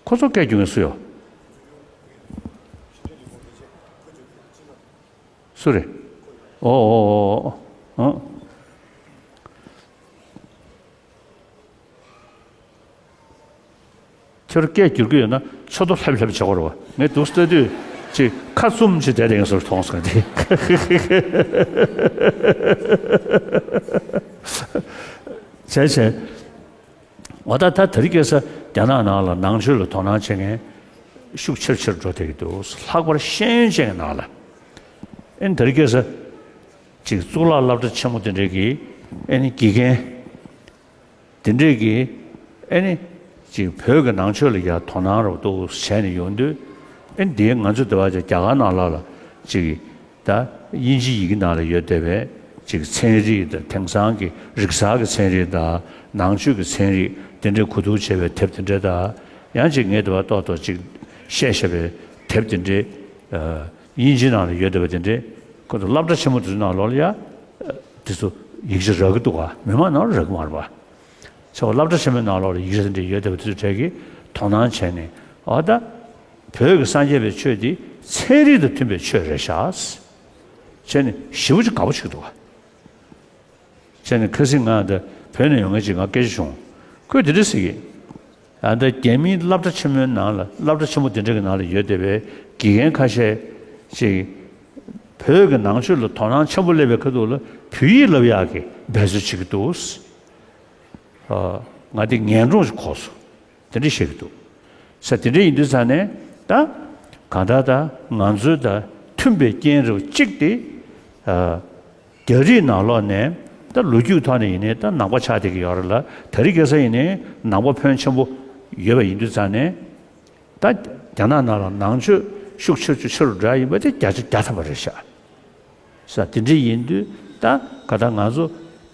ཁོ་ཚོ་སྐད་རྒྱུག་མཁན་སུ་ཡོད། སུ་རེད། ཨོ་ཨོ་ཨོ་ཨོ། ཨང་། ཁྱོད་སྐད་སྒྱུར་གྱི་ཡོད་ན་ཚོད་ལྟ་ལྷབ་ལྷབ་བྱེད་དགོས་རེད་བ། ངས་འདུག་ལྟ་དུས་ཅིག་ཁ་བཙུམ་བྱས་བསྡད་བསྡད་མཁན་བཟོ་འདྲ་མཐོང་སོང་དེ། བྱས་བྱས། འོ་ད་ད་དེ་རིང་ཁ་སང་རྒྱ་ནག་ནང་ལ་ནང་ཆོས་ལ་དོ་སྣང་བྱེད་མཁན་ཤུགས་ཆེར་ཆེར་འགྲོ་བསྡད་ཀྱི་འདུག་ལྷག་པར་ཤེས་ཡོན་ཅན་གྱི་ནང་ལ། ཨེ་ནི་དེ་རིང་ཁ་སང་ཅིག་གཙུག་ལག་སློབ་གྲྭ་ཆེན་མོ་དེ་འདྲས་ཀྱི་ཨེ་ནི་དགེ་རྒན་དེ་འདྲས་ཀྱི་ཨེ་ནི་ཅིག་བོད་ཀྱི་ནང་ཆོས་ལ་ཡ་དོ་སྣང་རབ་ཏུ་བྱས་ནས་ཡོང་དུས། ཨེ་ནི་དེ་ང་ཚོ་འདི་བ་ཅིག་རྒྱ་གར་ནང་ལ་ལ་ཅིག་ད་དབྱིན་ཇི་ཡི་གེ་ནང་ལ་ཡོད་བསྡད་པའི་ཅིག་ཚན་རིག་དང་། དེང་སང་གི་རིག་གསར་གྱི་ཚན་རིག་དང་། ནང་ཆོས་ཀྱི་ཚན་རིག་དེ་འདྲའི་གོ་བསྡུར་བྱས་པའི་དེབ་དེ་འདྲ་དང་། ཡང་ཅིག་ངས་དེ་བ་ཏོག་ཏོག་ཅིག་བཤད་བཞག་པའི་དེབ་དེ་འདྲའི། ཨ། དབྱིན་ཇི་ནང་ལ་ཡོད་བསྡད་པ་དེ་འདྲའི་ཁོ་ཚོ་སློབ་གྲྭ་ཆེན་མོ་དེ་ཚོའི་ནང་ལོགས་ལ་ཡ་དེ་ཚོ་ཡིག་ཆ་རག་གི་འདུག་ག་མི་མང་ནང་ལ་རག་གི་མ་རེད་པ། ཚེ་བ་སློབ་གྲྭ་ཆེན་མོའི་ནང་ལོགས་ལ་ཡིག་ཆ་དེ་འདྲ་ཡོད་བསྡད་པ་དེ་ཚོའི་གྲས་ཀྱིས་དོ་སྣང་བྱས་ནས། འོ་ད་བོད་ཀྱི་སངས་རྒྱས་པའི་ཆོས་འདི་ཚན་རིག་དང་མཐུན་པའི་ཆོས་རེད་ཤག་བྱས་ནས་ཞེ་པོ་ཅིག་དགའ་པོ་བྱེད་ཀྱི་འདུག་བ། བྱས་ནས་ཁ་སང་ང་འདི་བོད་ནས་ཡོང་མཁན་ཅིག་ང་སྐད་ཆ་བྱུང་། ཁོས་འདི་འདྲ་ཟེར་གི། ད་ལྟ་རྒྱ་མིའི་སློབ་གྲྭ་ཆེན་མོའི་ནང་ལ། སློབ་གྲྭ་ཆེན་མོ་དེ་འདྲ་གི་ནང་ལ་ཡོད་བསྡད་པའི་དགེ་རྒན་ཁ་ཤས་ ཅིག་བོད་ཀྱི་ནང་ཆོས་ལ་དོ་སྣང་ཆེན་པོ་སླེབས་པའི་ཁ་ཐུག་ལ་བོད་ཡིག་བསླབ་ཡག་གི་འབད་རྩོལ་བྱེད་ཀྱི་འདུག་ཨ། ང་དེ་ངན་སྒྲུང་ཞིག་གོ་སོང་། དེ་འདྲ་བཤད་ཀྱི་འདུག་ས། དེ་འདྲ་ཡིན་དུས་ཙང་ནས་ད་གང་ལྟར་ད་ང་ཚོའི་ད་མཐུན་པའི་རྐྱེན་རེ་བ་གཅིག་དེ། ཨ། རྒྱ་རིགས་ནང་ལོགས་ནས་ད་ལོ་རྒྱུས་ཐོག་ནས་ཡིན་ནའི་ད་ནང་པ་ཆགས་བསྡད་ཀྱི་ཡོད་རེད་ལ། དེ་རིང་ཁ་སང་ཡིན་ནའི་ནང་པ་ཕོན་ཆེན་པོ་ཡོད་པ་ཡིན་དུས་ཙང་ནས། ད་རྒྱ་ནག་ནང་ལ་ནང་ཆོས་ཤུགས་ཆེ་ཆུ་ཆེ་རུ་འགྲོ་ཡ་ཡིན་པ་དེ་བརྒྱ་ཆ་བརྒྱ་ཐམ་པ་རེད་ཤག་ས། དེ་འདྲ་ཡིན་དུས་ད་ག་ད་ང་ཚོ་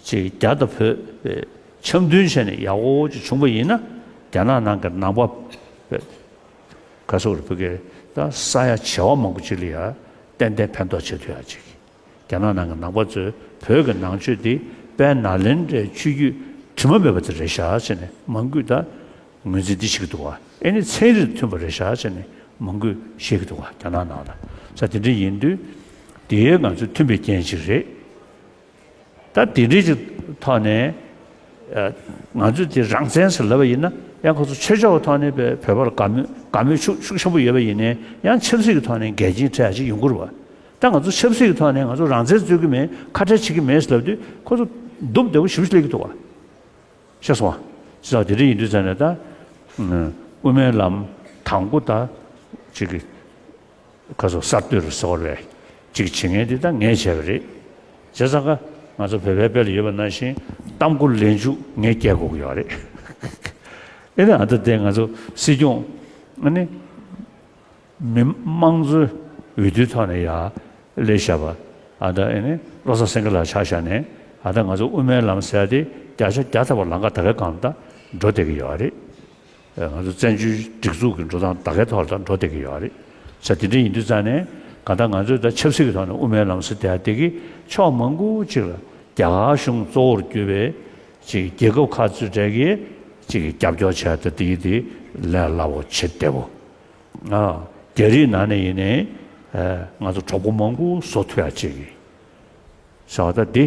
ཅིག་རྒྱ་དང་བོད་པའི་འཆམ་མཐུན་བྱས་ནས་ཡག་པོ་ཅིག་བྱུང་པ་ཡིན་ན། རྒྱ་ནག་ནང་གི་ནང་པ་བོད་ག་སོགས་རེད། བོད་སྐད་ད་ས་ཡ་བྱེ་བ་མང་པོ་ཅིག་ལ་ཡ་ཏན་ཏན་ཕན་ཐོགས་བྱེད་ཐུབ་ཡ་ཅིག་རྒྱ་ནག་ནང་གི་ནང་པ་ཚོས་བོད་ཀྱི་ནང་ཆོས་འདི་དཔལ་ནཱ་ལེནྡྲའི་ཆོས་བརྒྱུད་དྲི་མ་མེད་པ་དེ་རེད་ཤག་ཟེར་ནས་མང་པོས་ད་ངོས་འཛིན་འདི་བྱེད་ཀྱི་འདུག་བ། ཨེ་ནི་ཚན་རིག་མཐུན་པ་རེད་ཤག་ཟེར་ནས་མང་པོས་བཤད་ཀྱི་འདུག་བ། རྒྱ་ནག་ནང་ལ། ས་དེ་འདྲ་ཡིན་དུས་དེའི་ང་ཚོ་མཐུན་པའི་རྐྱེན་ཅིག་རེད། ད་དེ་འདྲའི་ཅིག་ཐོག་ནས་ཨ། ང་ཚོས་དེ་རང་བཙན་ཟེར་ལབ་པ་ཡིན་ན། ཡང་ཁོ་ཚོ་ཆོས་ཕྱོགས་ཀྱི་ཐོག་ནས་བོད་པར་དགའ་མོས་དགའ་མོས་ཤུགས་ཤུགས་ཆེན་པོ་ཡོད་པ་ཡིན་ནའི། ཡང་ཆབ་སྲིད་ཀྱི་ཐོག་ནས་འགལ་རྐྱེན་འཕྲད་ཡ་ཅིག་ཡོང་གི་རེད་བ། ད་ང་ཚོ་ཆབ་སྲིད་ཀྱི་ཐོག་ནས་ང་ཚོ་རང་བཙན་རྩོད་ཀྱི་མེད། ཁ་བྲལ་བྱེད་ཀྱི་མེད་ཟེར་ལབ་དུས་ཁོ་ཚོ་སྡུག་བདེ་པོ་ཞེ་པོ་ཅིག་སླེབས་ཀྱི་འདུག་བ། ཤེས་སོང་བ། ཅི་ལ་དེ་འདྲ་ཡིན་དུས་ཙང་ནས་ད་དབུ་མའི་ལམ་དང་པོ་ད་ཅིག་གི་ཁ་སོ་གསར་གཏོད་རུ་ཟེར་བ་རེད། ཅིག་བྱེད་མཁན་དེ་ད་ངས་བྱས་པ་རེད། བྱས་ཙང་ཀ་ང་ཚོ་བོད་པའི་དཔེ་ལ་ཡོད་པ་ནང་བཞིན་གཏམ་མགོ་ལན་ཆུ་ངས་སྐྱེལ་དགོས་ཀྱི་ཡོད་རེད། ཨེ་ནས་ཨ་ད་དེ་ང་ཚོ་སྲིད་སྐྱོང་ཨ་ནི། མི་དམངས་གཙོའི་འོས་བསྡུའི་ཐོག་ནས་ཡར་སླེབས་བཞག་པ། ཨ་ད་ཨེ་ནི་བློ་བཟང་སེང་གེ་ལགས་ཆ་བཞག་ནས། ཨ་ད་ང་ཚོ་དབུ་མའི་ལམ་ཟེར་ཡ་དེ་བརྒྱ་ཆ་བརྒྱ་ཐམ་པ་ལམ་ཁ་ད་གའི་སྒང་ལ་ད་འགྲོ་བསྡད་ཀྱི་ཡོད་རེད། ང་ཚོ་བཙན་བྱོལ་སྒྲིག་འཛུགས་ཀྱི་འགྲོ་སྟངས་ད་གའི་ཐོག་ལ་ད་འགྲོ་བསྡད་ཀྱི་ཡོད་རེད། ས་དེ་འདྲ་ཡིན་དུས་ཙང་ནས་གང་ལྟར་ང་ཚོས་ད་ཆབ་སྲིད་ཀྱི་ཐོག་ནས་དབུ་མའི་ལམ་ཟེར་བསྡད་ཡ་དེ་གི་ཕྱོགས་མང་པོ་ཅིག་ལ་རྒྱ་གར་གཞུང་གཙོ་བོར་གྱུར་པའི་ཅིག་རྒྱལ་ཁབ་ཁག་ཚོའི་གྲས་ཀྱིས་ཅིག་རྒྱབ་སྐྱོར་བྱས་ཏེ་དེ་དེ་ལས་སླ་པོ་བྱེད་བདེ་པོ། ཨ། རྒྱ་རིགས་ནང་ནས་ཡིན་ནའི་ཨ། ང་ཚོ་གྲོགས་པོ་མང་པོ་བཟོ་ཐུབ་ཡ་བྱེད་ཀྱི་ཟེར་བ་ད་འདི་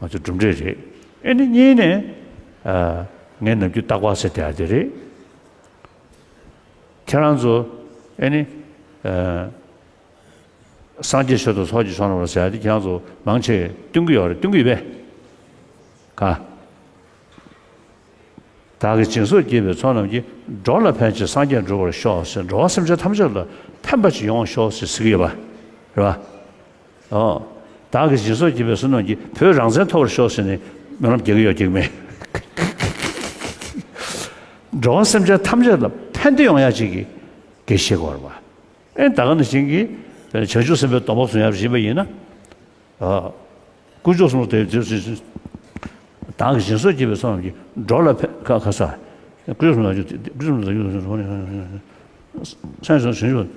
ང་ཚོ་གྲུབ་འབྲས་རེད། ཨེ་ནི་གཉིས་ནས་ཨ། ངས་ནམ་རྒྱུན་རྟག་པར་ཟེར་བསྡད་ཡ་དེ་རེད། ཁྱེད་རང་ཚོ་ཨེ་ནི་ཨ། སངས་རྒྱས་ཆོས་དང་ཚོགས་ཀྱི་མཆོག་རྣམས་ལ་ཟེར་ཡ་དེ་ཁྱེད་རང་ཚོ་མང་ཆེ་བས་སྟོན་གྱི་ཡོད་རེད། སྟོན་གྱི་ཡོད་པས། ག་བདག་གིས་སྦྱིན་སོགས་བགྱིས་པའི་ཚོགས་རྣམས་ཀྱིས། འགྲོ་ལ་ཕན་ཕྱིར་སངས་རྒྱས་འགྲུབ་པར་ཤོག་ཟེར། འགྲོ་བ་སེམས་ཅན་ཐམས་ཅད་ལ་ཕན་པ་ཅིག་ཡོང་བར་ཤོག་ཟེར་ཟེར་གྱི་ཡོད་པ་རེད་པ། ཨོ། བདག་གིས་སྦྱིན་སོགས་བགྱིས་པའི་བསོད་ནམས་ཀྱིས། བོད་རང་བཙན་ཐོབ་པར་ཤོག་ཟེར་ནས་སྨོན་ལམ་རྒྱག་གི་ཡོད་ཀྱི་མེད། འགྲོ་བ་སེམས་ཅན་ཐམས་ཅད་ལ་ཕན་བདེ་ཡོང་ཡ་ཅིག་གི་དགེ་བཤེས་དགོས་རེད་པ། ཨེ་ད་ག་ནང་བཞིན་གྱི་བྱང་ཆུབ་སེམས་དཔའི་སྡོམ་པ་བཟུང་ཡ་ཡིན་པ་ཡིན་ན། ཨ། དཀོན་མཆོག་གསུམ་ལ་དད་པའི་ཚེ། བདག་གིས་སྦྱིན་སོགས་བགྱིས་པའི་ཚོགས་རྣམས་ཀྱིས། འགྲོ་ལ་ཕན་ཁ་ཁ་ས། དཀོན་མཆོག་གསུམ་ལ་དཀོན་མཆོག་གསུམ་ལ་སེམས་བྱང་ཆུབ་བྱང་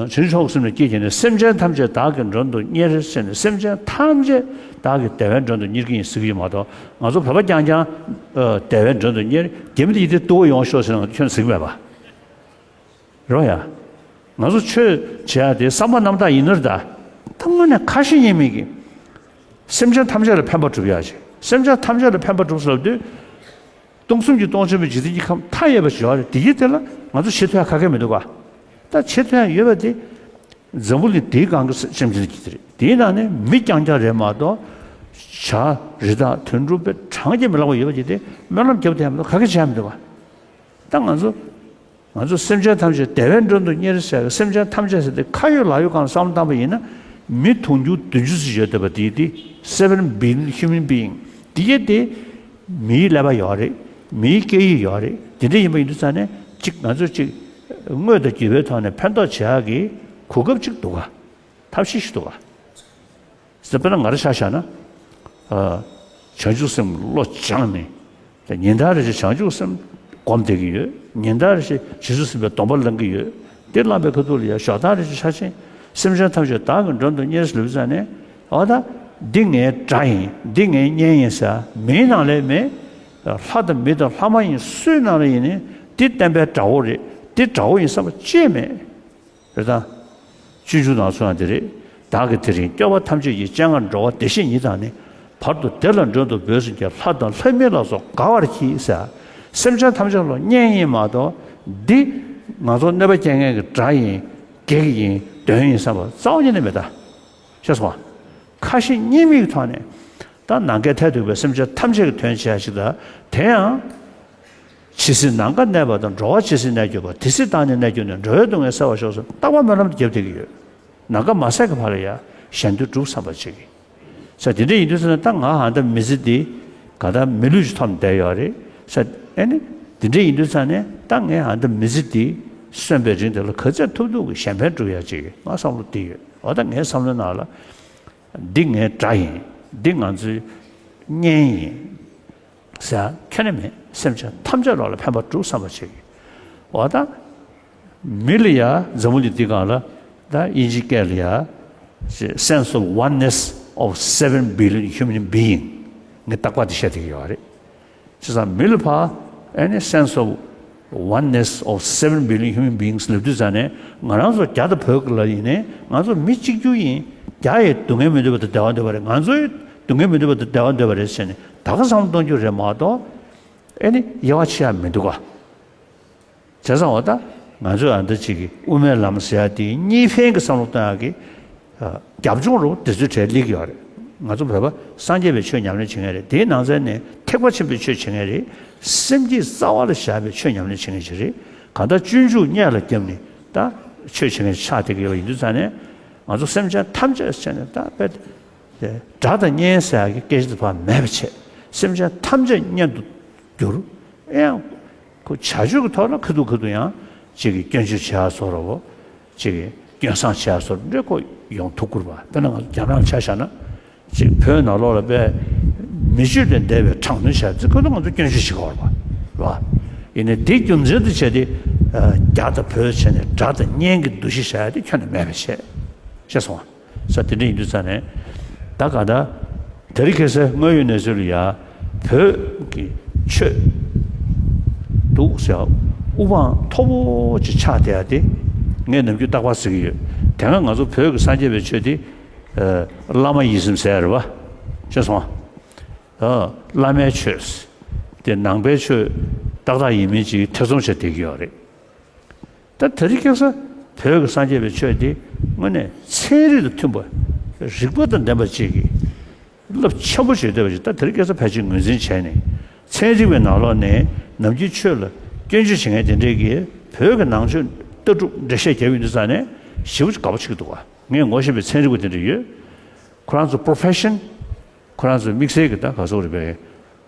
ཆུབ་ཆེན་པོའི་མཆོག་གསུམ་ལ་སྐྱེས་བྱས་ནས། སེམས་ཅན་ཐམས་ཅད་བདག་གི་མགྲོན་དུ་གཉེར་ཟེར་ནས། སེམས་ཅན་ཐམས་ཅད་བདག་གི་བདེ་བའི་མགྲོན་དུ་གཉེར་གྱི་ཡིན་ཟེར་གྱི་ཡོད་མ་གཏོགས། ང་ཚོ་བོད་པ་རྐྱང་རྐྱང་བདེ་བའི་མགྲོན་དུ་གཉེར། རྒྱ་མི་དེ་ཡིན་དེ་ལྟོ་གོས་ཡོང་ཤོག་ཟེར་ན་ང་ཚོ་ཁྱོན་ཟེར་གྱི་མེད་པ། རོ་ཡ། ང་ཚོ་ཆོས་བྱེད་ཡ་དེ་བསམ་པ་རྣམ་དག་ཡིན་ནོ་རེད་ད། ད་དངོས་གནས་ཁ་ཞེ་གཉིས་མེད་ཀྱི། སེམས་ཅན་ཐམས་ཅད་ལ་ཕན་པ་སྒྲུབ་ཡ་ཞིག་སེམས་ཅན་ཐམས་ཅད་ལ་ཕན་པ་སྒྲུབ་ཟེར་ལབ་དུས། སྟོང་གསུམ་གྱི་སྟོང་ཆེན་པོའི་འཇིག་རྟེན་གྱི་ཁམས་མཐའ་ཡས་པ་ཞིག་ཡོད་རེད། དེ་གི་དེ་ལ་ང་ཚོ་བྱེད་ཐུབ་ཡ་ག་གེ་མི་འདུག་ག་ད་བྱེད་ཐུབ་ཡ་ཡོད་པ་དེ། འཛམ་བུ་གླིང་དེའི་སྒང་གི་སེམས་ཅན་གྱི་དེ་རེད། དེའི་ནང་ནས་མི་རྐྱང་རྐྱང་རེད་མ་གཏོགས། བྱ་རི་དྭགས་དུད་འགྲོ་དཔེ་གྲངས་ཀྱིས་མི་ལང་བ་ཡོད་པ་དེ་དེ་སྨོན་ལམ་རྒྱབ་ཐུབ་ཡ་མི་འདུག་ག་གེ་བྱེད་ཡ་མི་འདུག་ག་ད་ང་ཚོ། ང་ཚོ་སེམས་ཅན་ཐམས་ཅད་བདེ་བའི་མགྲོན་དུ་གཉེར་ཟེར་བའི་སེམས་ཅན་ཐམས་ཅད་ཟེར་དེ་ཁ་ཡོད་ལག་ཡོད་སྒང་བསམ་བློ་བཏང་པ་ཡིན་ན། མི་དུང་ཕྱུར་བདུན་ཅུ་ཙམ་ཡོད་བསྡད་པ་དེ་དེ་seven billion human being དེ་གས་དེ་མིའི་ཀླད་པ་ཡོད་རེད། མིའི་སྐད་ཡིག་ཡོད་རེད། དེ་འདྲ་ཡིན་པ་ཡིན་དུས་ཙང་ནས་གཅིག་ང་ཚོས་གཅིག་དངོས་དང་བརྒྱུད་པའི་ཐོག་ནས་ཕན་ཐོགས་བྱེད་ཡག་གི་གོ་སྐབས་གཅིག་འདུག་ག་ཐབས་ཤེས་ཤིག་འདུག་ག་ཟེར་དཔེར་ན་ང་རང་ཆ་བཞག་ན། ཨ། བྱང་ཆུབ་སེམས་བློ་སྦྱངས་ནས། ཉིན་ལྟར་རེ་བཞིན་བྱང་ཆུབ་སེམས་སྒོམ་བསྡད་ཀྱི་ཡོད། ཉིན་ལྟར་རེ་བཞིན་རྗེས་སུ་སེམས་པའི་སྡོམ་པ་ལེན་གྱི་ཡོད། དེ་བླངས་པའི་ཁ་ཐུག་ལ་ཡང་ཞོགས་ལྟར་རེ་བཞིན་ཆ་ཆེན་སེམས་ཅན་ཐམས་ཅད་བདག་གི་མགྲོན་དུ་གཉེར་ཟེར་ལབ་ཙང་ནས། འོ་ད། འདི་ངའི་དགྲ་ཡིན། འདི་ངའི་གཉེན་ཡིན་ཟེར་མིའི་ནང་ལས་མེད། ལྷ་དང་མི་དང་ལྷ་མ་ཡིན་སུའི་ནང་ལ་ཡིན་ནའི་འདི་བསྟན་པའི་དགྲ་བོ་རེད། འདི་དགྲ་བོ་ཡིན་བསམ་པ་ཅིག་མེད། རེད་དང་། སྤྱོད་འཇུག་ནང་གསུངས་ཡང་དེ་རེད། བདག་གིས་དེ་རིང་སྐྱོབ་པ་ཐམས་ཅད་ཀྱི། སྤྱན་སྔར་འགྲོ་བ་བདེ་གཤེགས་ཉིད་དང་ནི། བར་དུ་བདེ་ལ་མགྲོན་དུ་བོས་ཟིན་གྱི། ལྷ་དང་ལྷ་མིན་ལ་སོགས་དགའ་བར་གྱིས་ཟེར། སེམས་ཅན་ཐམས་ཅད་ལ་གཉེན་ཡིན་མ་གཏོགས། འདི་ང་ཚོ་གནོད་པ་སྐྱེལ་མཁན་གྱི་དགྲ་ཡིན། བགེགས་ཡིན། དོན་ཡིན་བསམ་པ་རྩ་བ་ཉིད་ནས་མེད་ད། ཤེས་སོང་ང་། ཁ་ཞེ་གཉིས་མེད་ཀྱི་ཐོག་ནས་ད་ནམ་མཁའི་མཐས་གཏུགས་པའི་སེམས་ཅན་ཐམས་ཅད་ཀྱི་དོན་བྱེད་ཡ་ཞིག་ད། དེ་ཡང་ཇི་སྲིད་ནམ་མཁའ་གནས་པ་དང་། འགྲོ་བ་ཇི་སྲིད་གནས་གྱུར་པ། དེ་སྲིད་བདག་ནི་གནས་གྱུར་ནས། འགྲོ་བའི་སྡུག་བསྔལ་སེལ་བར་ཤོག་ཟེར་རྟག་པ་སྨོན་ལམ་དུ་བརྒྱབ་བསྡད་ཀྱི་ཡོད། ནམ་མཁའ་མ་ཟད་ཀྱི་བར་ལ་ཡ་གཞན་དོན་སྒྲུབ་བསམ་པ་བྱེད་ཀྱི། ས་དེ་འདྲ་ཡིན་དུས་ཙང་ནས་ད་ང་ཨ་ད་མི་ཚེ་འདི་ག་ད་མི་ལུས་ཅིག་ཐོབ་བསྡད་ཡོད་རེད་ས། ཨེ་ནི་དེ་འདྲ་ཡིན་དུས་ཙང་ནས་ད་ངས་ཨ་ད་མི་ཚེ་འདི་གསོན་པའི་རིང་དེ་ལ་ག་ཚད་ཐུབ་ཐུབ་ཀྱི་གཞན་ཕན་སྒྲུབ་ཡ་ཅིག་ང་བསམ་བློ་འདི་ཡོད། འོ་ད་ངའི་བསམ་བློའི་ནང་ལ་འདི་ངའི་དགྲ་ཡིན། འདི་ང་ཚོའི་གཉེན་ཡིན་ཟེར་ཡ་ཁྱོན་ནས་མེད། སེམས་ཅན་ཐམས་ཅད་ལོག་ལ་ཕན་པ་སྒྲུབ་བསམ་པ་བྱེད་ཀྱི། འོ་ད། མི་ལ་ཡ་འཛམ་བུ་གླིང་འདི་སྒང་ལ་ད་དབྱིན་ཇིའི་སྐད་ལ་ཡ་sense of oneness of seven billion human being ངས་རྟག་པར་འདི་བཤད་བསྡད་ཀྱི་ཡོད་རེད། བྱས་ཙང་མི་ལ་ཕ་ཨེ་ནི་sense of oneness of seven billion human beings ལབ་དུས་ཙང་ནས་ང་རང་ཚོ་རྒྱ་དང་བོད་ལ་ཡིན་ནའི་ང་ཚོ་མི་གཅིག་གྱུར་ཡིན། རྒྱ་ཡི་སྡུག་བསྔལ་མི་འདོད་པ་དང་བདེ་བ་འདོད་པ་རེད། ང་ཚོའི་སྡུག་བསྔལ་མི་འདོད་པ་དང་བདེ་བ་འདོད་པ་རེད་ཟེར་ནས་ད་ག་བསམ་བློ་གཏོང་རྒྱུ་རེད་མ་གཏོགས་ཨེ་ནི་དབྱེ་བ་ཕྱེ་ཡ་མི་འདུག་ག། བྱས་ཙང་འོ་ད་ང་ཚོས་ཨ་འདི་གཅིག་གི་དབུ་མའི་ལམ་ཟེར་ཡ་དེ་གཉིས་ཕན་གྱི་བསམ་བློ་གཏོང་ཡ་གི་ཨ་རྒྱབ་ལྗོངས་རུ་དེ་ཚོའི་གྲས་སླེབས་ཀྱི་ཡོད་རེད། ང་ཚོ་བོད་པ་སངས་རྒྱས་པའི་ཆོས་ཉམས་ལེན་བྱེད་མཁན་རེད། དེའི་ནང་ཚན་ནས་ཐེག་པ་ཆེན་པོའི་ཆོས་བྱེད་མཁན་རེད། སེམས་བསྐྱེད་རྩ་བ་ལ་བཞག་པའི་ཆོས་ཉམས་ལེན་བྱེད་མཁན་ཞིག་རེད། གང་ལྟར་སྤྱོད་འཇུག་སྙད་ལ་བརྒྱབ་ནས་ད་ཆོས་བྱེད་མཁན་ཆགས་བསྡད་ཀྱི་ཡོད་པ་ཡིན་དུས་ཙང་ནས་ང་ཚོ་སེམས་ཅན་ཐམས་ཅད་བྱས་ནས་ད་དཔེ་དེ་དགྲ་དང་གཉེན་ཟེར་ཡ་གི་སྐད་ཆ་དེ་ཕར་མེད་པ་བྱས། སེམས་ཅན་ཐམས་ཅད་གཉེན་དུ་གྱུར། ཨེ་ཡང་ཁོ་བྱ་སྤྱོད་ཀྱི་ཐོག་ལ་ཁ་ཐུག་ཁ་ཐུག་ཡང་གཅིག་གིས་སྐྱོན་བརྗོད་བྱེད་ཡ་བཟོ་འདྲ་བོ། གཅིག་གིས་སྐྱོན་བསང་བྱེད་ཡ་བཟོ་འདྲ་ཁོ་ཡོང་ཐུབ་ཀྱི་རེད་པ། དཔེར་ན་ང་ཚོ་རྒྱ་ནག་ལ་ཆ་བཞག་ན། གཅིག་བོད་ནང་ལོགས་ལ་དཔེ་མི་སྤྱོད་ལས་འདས་པའི་དྲག་གནོན་བྱས་ཚེ་ཁོ་ཚོ་ང་ཚོ་སྐྱོན་བརྗོད་བྱེད་ཀྱི་ཡོད་རེད་པ། རེད་པ། ཡིན་ནའི་དེ་རྒྱུ་མཚན་དུ་བྱས་ཏེ་རྒྱ་དང་བོད་བྱས་ནས་དགྲ་དང་གཉེན་གྱི་འདུ་ཤེས་བྱ་ཡ་དེ་ཁྱོན་ནས་མེད་པ་བྱས། ཤེས་སོང་ང་། ས་དེ་འདྲ་ཡིན་དུས་ཙང་ནས་ད་ག་ད་དེ་རིང་ཁ་སང་དངོས་ཡོད་གནས་ཚུལ་ལ་ཡ་བོད་ཀྱི་ཆོས་འདུག་ཟེར་དབུ་འཕང་མཐོ་པོ་ཅིག་ཆགས་བསྡད་ཡ་དེ་ངས་ནམ་རྒྱུན་རྟག་པར་ཟེར་གྱི་ཡོད། དེ་སྔ་ང་ཚོ་བོད་ཀྱི་སངས་རྒྱས་པའི་ཆོས་དེ་ཨ་བླ་མ་ཡིད་བཞིན་ཟེར་ཡ་རེད་པ། ཤེས་སོང་ང་། ཨ་བླ་མའི་ཆོས་དེ་ནང་པའི་ཆོས་ཏག་ཏག་ཡིན་མིན་ཅིག་ཐེ་ཚོམ་བྱས་བསྡད་ཀྱི་ཡོད་རེད། ད་དེ་རིང་ཁ་སང་བོད་ཀྱི་སངས་རྒྱས་པའི་ཆོས་འདི་དངོས་གནས་ཚན་རིག་དང་མཐུན་པ། རིག་པ་དང་ལྡན་པ་ཅིག་གིས་རླབས་ཆེན་པོ་བྱེད་བསྡད་པ་ཞིག་ད་དེ་རིང་ཁ་སང་ཕལ་ཆེར་ངོས་འཛིན་བྱས་ནས། ཚན་རིག་པའི་ནང་ལོགས་ནས་ནམ་རྒྱུན་ཆོས་ལ་སྐྱོན་བརྗོད་བྱེད་མཁན་དེ་འདྲས་ཀྱིས་བོད་ཀྱི་ནང་ཆོས་ལྟ་གྲུབ་འགྲེལ་བཤད་བརྒྱབ་ཡོང་དུས་ཙང་ནས་ཞེ་པོ་ཅིག་དགའ་པོ་བྱེད་ཀྱི་འདུག་ག། ངས་ངོ་ཤེས་པའི་ཚན་རིག་པ་དེ་འདྲ་ཡོད། ཁོ་རང་ཚོ་profession། ཁོ་རང་ཚོ་དམིགས་བསལ་གྱི་ད་ག་སོག་རེད་པས།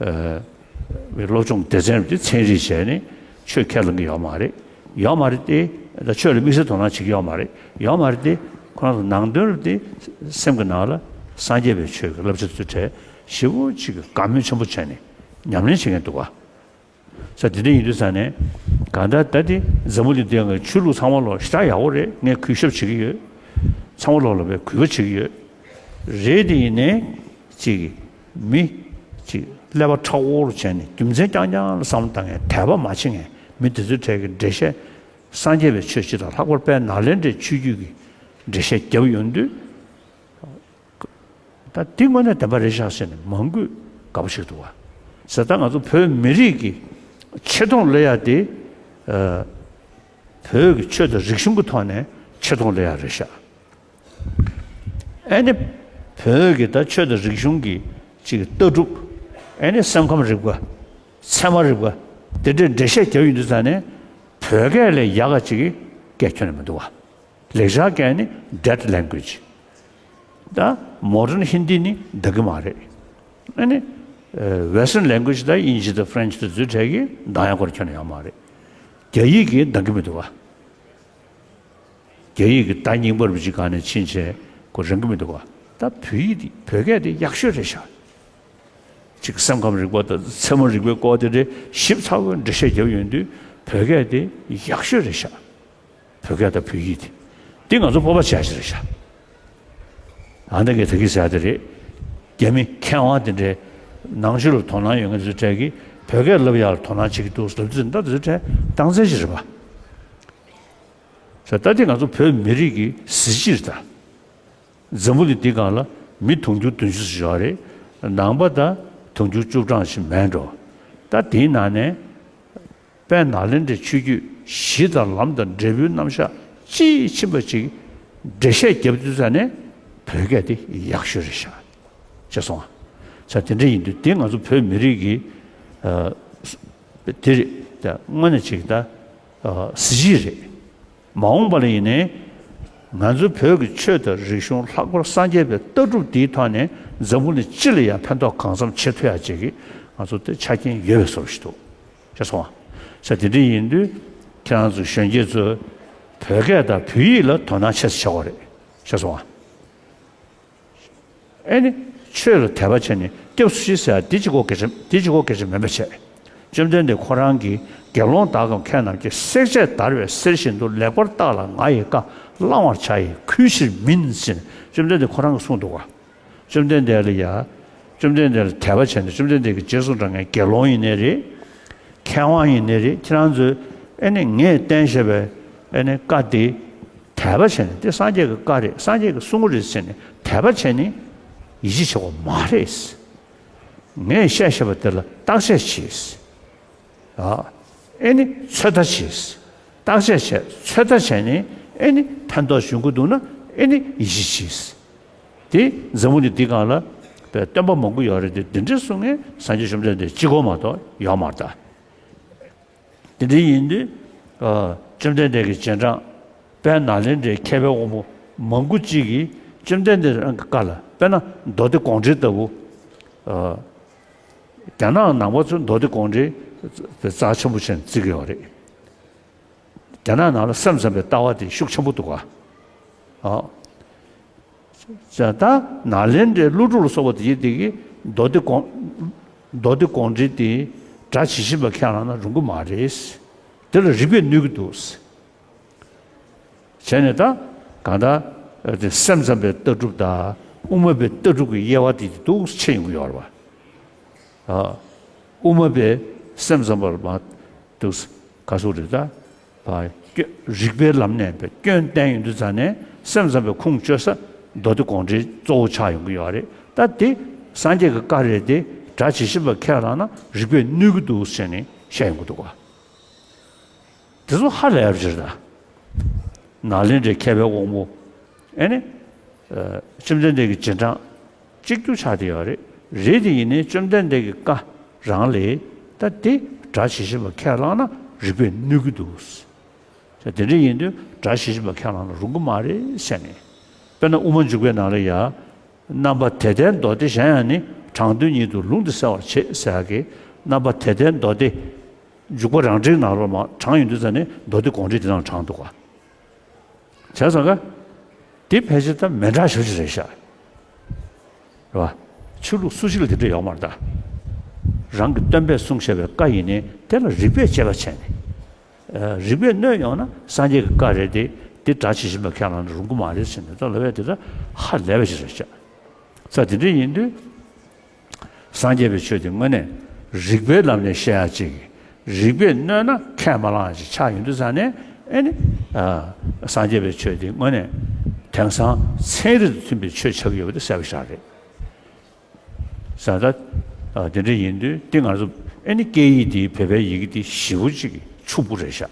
ཨ་སློབ་སྦྱོང་སྡེ་ཚན་རེད་དེ་ཚན་རིག་བྱས་ནས་ཆོས་ཁས་ལེན་གྱི་ཡོད་མ་རེད། ཡོད་མ་རེད་དེ། ད་ཆོས་ལ་དམིགས་བསལ་དོ་སྣང་བྱེད་ཀྱི་ཡོད་མ་རེད། ཡོད་མ་རེད་དེ། ཁོ་རང་ཚོ་ནང་དོན་རེད་དེ། སེམས་ཀྱི་ནང་ལ་སངས་རྒྱས་པའི་ཆོས་ཀྱི་བསླབ་བྱ་དེ་ཚོའི་གྲས་ཞེ་པོ་ཅིག་གི་དགའ་མོས་ཆེན་པོ་བྱས་ནས་ཉམས་ལེན་བྱེད་མཁན་འདུག་ག། ས་དེ་འདྲ་ཡིན་དུས་ཙང་ནས་གང་ལྟར་ད་དེ་འཛམ་བུ་གླིང་འདི་ཡང་ཆོས་ལུགས་ཚང་མ་ལོག་ཞེ་དྲག་ཡག་པོ་རེད། ངས་གུས་ཞབས་བྱེད་ཀྱི་ཡོད། ཚང་མ་ལོག་ལ་བའི་གུས་པ་བྱེད་ཀྱི་ཡོད། རེད་དེ་ཡིན་ནའི་ཅིག་མི་ཅིག་ཀླད་པ་མཁྲེགས་པོ་རུ་བྱས་ནས་རྒྱུ་མཚན་རྐྱང་རྐྱང་ལ་བསམ་བློ་བཏང་མཁན་དད་པ་མ་བྱེད་མཁན་མི་དེ་ཚོའི་གྲས་ཀྱི་འགྲེལ་བཤད། སངས་རྒྱས་པའི་ཆོས་སྤྱི་དང་ལྷག་པར་དཔལ་ནཱ་ལེནྡྲའི་ཆོས་བརྒྱུད་ཀྱི་འགྲེལ་བཤད་བརྒྱབ་ཡོང་དུས། ད་འདི་དངོས་གནས་བདེན་པ་རེད་ཤག་ཟེར་ནས་མང་པོས་དགའ་པོ་བྱེད་འདུག་བ། ཟེར་ད་ང་ཚོ་བོད་མི་རིགས་ཀྱི་ཆེ་མཐོང་སླེབས་ཡ་དེ། ཨ་བོད་ཀྱི་ཆོས་དང་རིག་གཞུང་གི་ཐོག་ནས་ཆེ་མཐོང་སླེབས་ཡ་རེད་ཤག། ཨ་ནི་བོད་ཀྱི་ད་ཆོས་དང་རིག་གཞུང་གི་ཅིག་ལྟ་གྲུབ། ཨ་ནི་སེམས་ཁམས་རིག་པ། ཚད་མ་རིག་པ། དེ་འདྲའི་འགྲེལ་བཤད་རྒྱབ་ཡོང་དུས་ཙང་ནས་བོད་སྐད་ལས་ཡག་ག་ཅིག་གི་སྐད་ཁྱོན་ནས་མི་འདུག་བ། ལེགས་སྦྱར་སྐད་ནི་dead language། ད་modern Hindi ནི་འདང་གི་མ་རེད། ཨ་ནི་Western language ད་དབྱིན་ཇི་དང་French དང་ཚོའི་གྲས་ཀྱིས་འདང་ཡག་སྐོར་ཁྱོན་ནས་ཡོད་མ་རེད། རྒྱ་ཡིག་གིས་འདང་གི་མི་འདུག་བ། རྒྱ་ཡིག་གི་ད་རྙིང་པ་རུ་ཅིག་གང་ནས་ཕྱིན་བྱས་ཁོ་རང་གི་མི་འདུག་བ། ད་བོད་ཡིག་འདི་བོད་སྐད་འདི་ཡག་ཤོས་རེད་ཤག། ཅིག་སེམས་ཁམས་རིག་པ་དང་ཚད་མ་རིག་པའི་སྐོར་དེ་འདྲའི་ཞིབ་ཚགས་པོའི་འགྲེལ་བཤད་རྒྱབ་ཡོང་དུས་བོད་སྐད་དེ་ཡག་ཤོས་རེད་ཤག། བོད་སྐད་དང་བོད་ཡིག་དེ། འདི་ང་ཚོ་སྤོབས་པ་བྱེད་ཡ་ཞིག་རེད་ཤག། ཨ་འདི་གས་ད་གིན་ཟེར་ཡ་དེ་རེད། རྒྱ་མི་མཁས་དབང་དེ་འདྲའི་ནང་ཆོས་ལ་དོ་སྣང་ཡོད་མཁན་ཚོའི་གྲས་ཀྱིས་བོད་སྐད་བསླབ་ཡག་ལ་དོ་སྣང་བྱེད་ཀྱི་འདུག་ལབ་དུས་ད་དེ་ཚོའི་གྲས་རྟགས་མཚན་ཞིག་རེད་པ། ཟེར་ད་འདི་ང་ཚོ་བོད་མི་རིགས་ཀྱི་གཟི་བརྗིད་རེད་ད། འཛམ་བུ་གླིང་འདི་སྒང་ལ་མི་དུང་ཕྱུར་བདུན་ཅུ་ཙམ་ཡོད་རེད། ནང་པ་ད་དུང་ཕྱུར་བཅུ་གྲངས་ཤིག་མེད་འགྲོ། ད་དེའི་ནང་ནས་དཔལ་ནཱ་ལེནྡྲའི་ཆོས་བརྒྱུད་གཞི་དང་ལམ་དང་འབྲས་བུའི་རྣམ་གཞག་དཔྱིས་ཕྱིན་པ་ཅིག་ འགྲེལ་བཤད་རྒྱབ་དུས་ཙ་ནས་བོད་སྐད་དེ་ཡག་ཤོས་རེད་ཤག་ཤེས་སོང་ང་། ས་དེ་འདྲ་ཡིན་དུས་དེ་ང་ཚོ་བོད་མི་རིགས་ཀྱི་ཨ་དེ་རེད། ད་དངོས་གནས་ཅིག་ད་ཨ་གཟི་བརྗིད་རེད། མ་འོངས་པ་ལ་ཡིན་ནའི་ང་ཚོ་བོད་ཀྱི་ཆོས་དང་རིག་གཞུང་ལྷག་པར་སངས་རྒྱས་པའི་ལྟ་གྲུབ་འདིའི་ཐོག་ནས་འཛམ་བུ་གླིང་སྤྱི་ལ་ཡང་ཕན་ཐོགས་གང་འཚམ་བྱེད་ཐུབ་ཡ་ཅིག་གི་ང་ཚོ་དེ་ཆ་རྐྱེན་ཡོད་པའི་བཟོ་འདྲ་ཞིག་འདུག་ཤེས་སོང་ང་། ས་དེ་འདྲ་ཡིན་དུས་ཁྱེད་རང་ཚོ་གཞོན་སྐྱེས་ཚོས་བོད་སྐད་དང་བོད་ཡིག་ལ་དོ་སྣང་ཆེ་ཙམ་བྱེད་དགོས་རེད། ཤེས་སོང་ང་། ཨེ་ནི། ཆོས་ལ་དད་པ་བྱས་ནས་སྐྱབས་སུ་མཆི་ཟེར་ཡ་འདི་གཅིག་པོ་སྐད་ཆ་འདི་གཅིག་པོ་སྐད་ཆ་མིན་པ་བྱས། བཅོམ་ལྡན་འདས་ཁོ་རང་གིས་དགེ་སློང་དག་གམ་མཁས་རྣམས་ཀྱིས། བསྲེག་བཅད་བརྡར་བའི་གསེར་བཞིན་དུ། ལེགས་པར་བརྟགས་ལ་ང་ཡི་བཀའ། བླང་བར་བྱ་ཡི་གུས་ཕྱིར་མིན་ཟེར་ནས་བཅོམ་ལྡན་འདས་ཁོ་རང་གིས་གསུངས་འདུག་ག། བཅོམ་ལྡན་འདས་ལ་ཡ། བཅོམ་ལྡན་འདས་ལ་དད་པ་བྱས་ནས་བཅོམ་ལྡན་འདས་ཀྱིས་རྗེས་སུ་འབྲང་མཁན་དགེ་སློང་ཡིན་ནའི་རེད། མཁས་དབང་ཡིན་ནའི་རེད། ཁྱེད་རང་ཚོས་ཨེ་ནི་ངས་བསྟན་བཞག་པའི་ཨེ་ནི་བཀའ་དེ་དད་པ་བྱས་ནས་དེ་སངས་རྒྱས་ཀྱི་བཀའ་རེད། སངས་རྒྱས་ཀྱིས་གསུང་གི་རེད་ཟེར་ནས་དད་པ་བྱས་ནས་ཡིད་ཆེས་བྱེད་དགོས་མ་རེད། ངས་བཤད་བཞག་པ་དེ་ལ་བརྟག་དཔྱད་བྱས། ཨ། ཨེ་ནི་ཚོད་ལྟ་བྱས། བརྟག་དཔྱད་བྱས། ཚོད་ལྟ་བྱས་ནས་ཨེ་ནི་ཕན་ཐོགས་ཡོང་གི་འདུག་ན་ཨེ་ནི་ཡིད་ཆེས་བྱས། དེ་འཛམ་བུ་གླིང་འདི་སྒང་ལ་པའི་སྟོན་པ་མང་པོ་ཡོད་རེད་དེ། འདི་འདྲ་གསུང་མཁན་སངས་རྒྱས་བཅོམ་ལྡན་འདས་གཅིག་པོ་མ་གཏོགས་ཡོད་མ་རེད་ད། དེ་འདྲ་ཡིན་དུས་ཨ་བཅོམ་ལྡན་འདས་ཀྱི་རྗེས་འབྲང་དཔལ་ནཱ་ལེནྡྲའི་མཁས་པའི་དབང་པོ་མང་པོ་གཅིག་གིས་བཅོམ་ལྡན་འདས་རང་གི་བཀའ་ལ། དཔེར་ན་མདོ་སྡེ་དགོངས་འགྲེལ་ལྟ་བུ། ཨ། རྒྱ་ནག་ནང་པ་ཚོས་མདོ་སྡེ་དགོངས་འགྲེལ་རྩ་ཆེན་པོ་བྱས་ནས་བརྩི་གི་ཡོད་རེད། རྒྱ་ནག་ནང་ལ་སེམས་ཙམ་པའི་ལྟ་བ་དེ་ཤུགས་ཆེན་པོ་འདུག་ག། ཨ། ད་ནཱ་ལེནྡྲའི་ཀླུ་སྒྲུབ་ལ་སོགས་པ་དེ་ཡིན་དེ་གིས་མདོ་སྡེ་དགོངས་མདོ་སྡེ་དགོངས་འགྲེལ་དེ་སྒྲ་ཇི་བཞིན་པ་ཁས་བླངས་ན་རུང་གི་མ་རེད། དེ་ལ་རིགས་པས་གནོད་ཀྱི་འདུག། བྱས་ནས་ད་གང་ལྟར་དེ་སེམས་ཙམ་པའི་ལྟ་གྲུབ་དང་དབུ་མ་པའི་ལྟ་གྲུབ་ཀྱི་དབྱེ་བ་དེ་འདུག་ཕྱེ་ཡོང་གི་ཡོད་རེད་པ། ཨ། དབུ་མ་པས་སེམས་ཙམ་པར་མ་འདུག་ག་སུ་རེད་ད། བ། སྐྱོན་རིགས་པའི་ལམ་ནས་པའི་སྐྱོན་བསྟན་ཡོང་དུས་ཙ་ནས་སེམས་ཙམ་པའི་ཁུངས་བཅོལ་ས་མདོ་སྡེ་དགོངས་འགྲེལ་གཙོ་བོ་ཆགས་ཡོང་གི་ཡོད་རེད། ད་དེ་སངས་རྒྱས་ཀྱི་བཀའ་རེད་དེ། སྒྲ་ཇི་བཞིན་པ་ཁས་བླངས་ན་རིགས་པས་གནོད་ཀྱི་འདུག་ཟེར་ནས་བཤད་ཡོང་གི་འདུག་ག། དེ་ཚོ་ཧ་ལས་པ་ཅིག་རེད་ད། ནཱ་ལེནྡྲའི་མཁས་པའི་དབང་པོ་ཨེ་ནི་ཨ་བཅོམ་ལྡན་འདས་ཀྱི་རྗེས་འབྲང་གཅིག་གྱུར་ཆགས་བསྡད་ཡོད་རེད། རེད་དེ་ཡིན་ནའི་བཅོམ་ལྡན་འདས་ཀྱི་བཀའ་རང་ལས་ད་དེ་སྒྲ་ཇི་བཞིན་པ་ཁས་བླངས་ན་རིགས་པས་གནོད་ཀྱི་འདུག། དེ་འདྲ་ཡིན་དུས་སྒྲ་ཇི་བཞིན་པ་ཁས་བླངས་ན་རུང་གི་མ་རེད་ཟེར་ནས། དཔེར་ན་དབུ་མ་འཇུག་པའི་ནང་ལ་ཡ། རྣམ་པ་དེ་ལྟའི་མདོ་སྡེ་གཞན་ཡང་ནི། དྲང་དོན་ཉིད་དུ་ལུང་འདི་གསལ་བར་བྱེད་ཟེར་ཡག་གི་རྣམ་པ་དེ་ལྟའི་མདོ་སྡེ། འཇུག་པ་རང་འགྲེལ་ནང་ལོགས་མ་དྲངས་ཡོང་དུས་ཙ་ནས་མདོ་སྡེ་དགོངས་འགྲེལ་འདི་ནང་དྲངས་འདུག་ག། བྱས་ཙང་ཀ། འདི་ཕལ་ཆེར་ད་མི་འདྲ་ཤོས་ཅིག་རེད་ཤག། རེད་བ། ཆོས་ལུགས་སུ་ཞིག་ལ་དེ་འདྲ་ཡོད་མ་རེད་ད། རང་གི་སྟོན་པས་གསུངས་བཞག་པའི་བཀའ་ཡིན་ནའི་དེ་ལ་རིགས་པས་དཔྱད་པ་བྱས་ནས། ཨ། རིགས་པས་གནོད་ཡོང་ན་སངས་རྒྱས་ཀྱི་བཀའ་རེད་དེ། འདི་སྒྲ་ཇི་བཞིན་པ་ཁས་བླངས་ན་རུང་གི་མ་རེད་ཟེར་ནས་ད་ལབ་ཡ་དེ་ད་ཧ་ལས་པ་ཞིག་རེད་ཤག། ས་དེ་འདྲ་ཡིན་དུས། སངས་རྒྱས་པའི་ཆོས་དེ་དངོས་གནས་རིགས་པའི་ལམ་ནས་བཤད་ཡ་ཅིག། རིགས་པས་གནོད་ན་ཁས་མ་བླངས་ཡ་ཅིག་ཆགས་ཡོང་དུས་ཙ་ནས་ཨེ་ནི། ཨ། སངས་རྒྱས་པའི་ཆོས་དེ་དངོས་གནས་དེང་སང་ཚན་རིག་དང་མཐུན་པའི་ཆོས་ཆགས་ཀྱི་ཡོད་པ་དེ་གསལ་པོ་ཞིག་རེད། ས་ད། ཨ། དེ་འདྲ་ཡིན་དུས་དེ་ང་ཚོ་ཨེ་ནི་སྐད་ཡིག་དེ་བོད་པའི་ཡི་གེ་དེ་ཞེ་པོ་ཅིག་ཕྱུག་པོ་རེད་ཤག།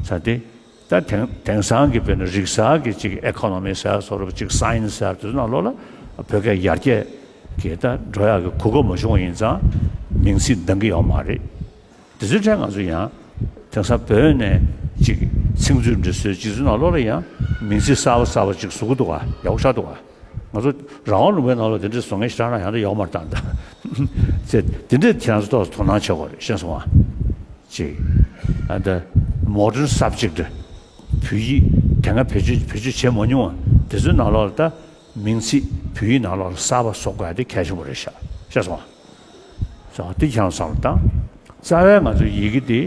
ས་དེ། ད་དེང་དེང་སང་གི་དཔེར་ན་རིག་གསར་གྱི་ཅིག་ཨེ་ཁོ་ནོ་མི་ཟེར་བཟོ་འདྲ་ཅིག་སའེན་སི་ཟེར་དེ་ཚོ་ནང་ལོགས་ལ་བོད་སྐད་ཡར་རྒྱས་ཀྱི་ད་འགྲོ་ཡག་གི་གོ་སྐབས་མ་བྱུང་བ་ཡིན་ཙང་མིང་ཚིག་འདང་གི་ཡོད་མ་རེད། དེ་ཚོའི་གྲས་ང་ཚོ་ཡང་དེང་སང་བོད་ནས་ཅིག་ཚིག་མཛོད་འབྲི་སྲོལ་ཅིག་ཚོའི་ནང་ལོགས་ལ་ཡང་མིང་ཚིག་གསར་པ་གསར་པ་ཅིག་བཟོ་གི་འདུག་ག། ཡག་པོ་ཆགས་འདུག་ག། ང་ཚོ་རང་དབང་ལུང་པའི་ནང་ལ་དེ་འདྲ་བཟོ་མཁན་ཞེ་དྲག་རང་ཡང་ད་ཡོད་མ་རེད་ད། ཚེ་དེ་འདྲས་ཁྱེད་རང་ཚོ་ཏོག་ཙམ་དོ་སྣང་བྱེད་དགོས་རེད། ཤེས་སོང་ང་། ཅིག། ཨ། ད་མོ་ཌརན་སབ་ཇེག་ཊི། བོད་ཡིག་དེ་སྔ་བེད་སྤྱོད་བེད་སྤྱོད་བྱེད་མ་མྱོང་བ་དེ་ཚོའི་ནང་ལོགས་ལ་ད་མིང་ཚིག་བོད་ཡིག་ནང་ལོགས་ལ་གསར་པ་བཟོ་དགོས་ཡ་དེ་གལ་ཆེན་པོ་རེད་ཤག། ཤེས་སོང་ང་། སོ་དེ་ཁྱེད་རང་བསམ་བློ་བཏང་། རྩ་བའི་ང་ཚོའི་ཡི་གེ་དེ་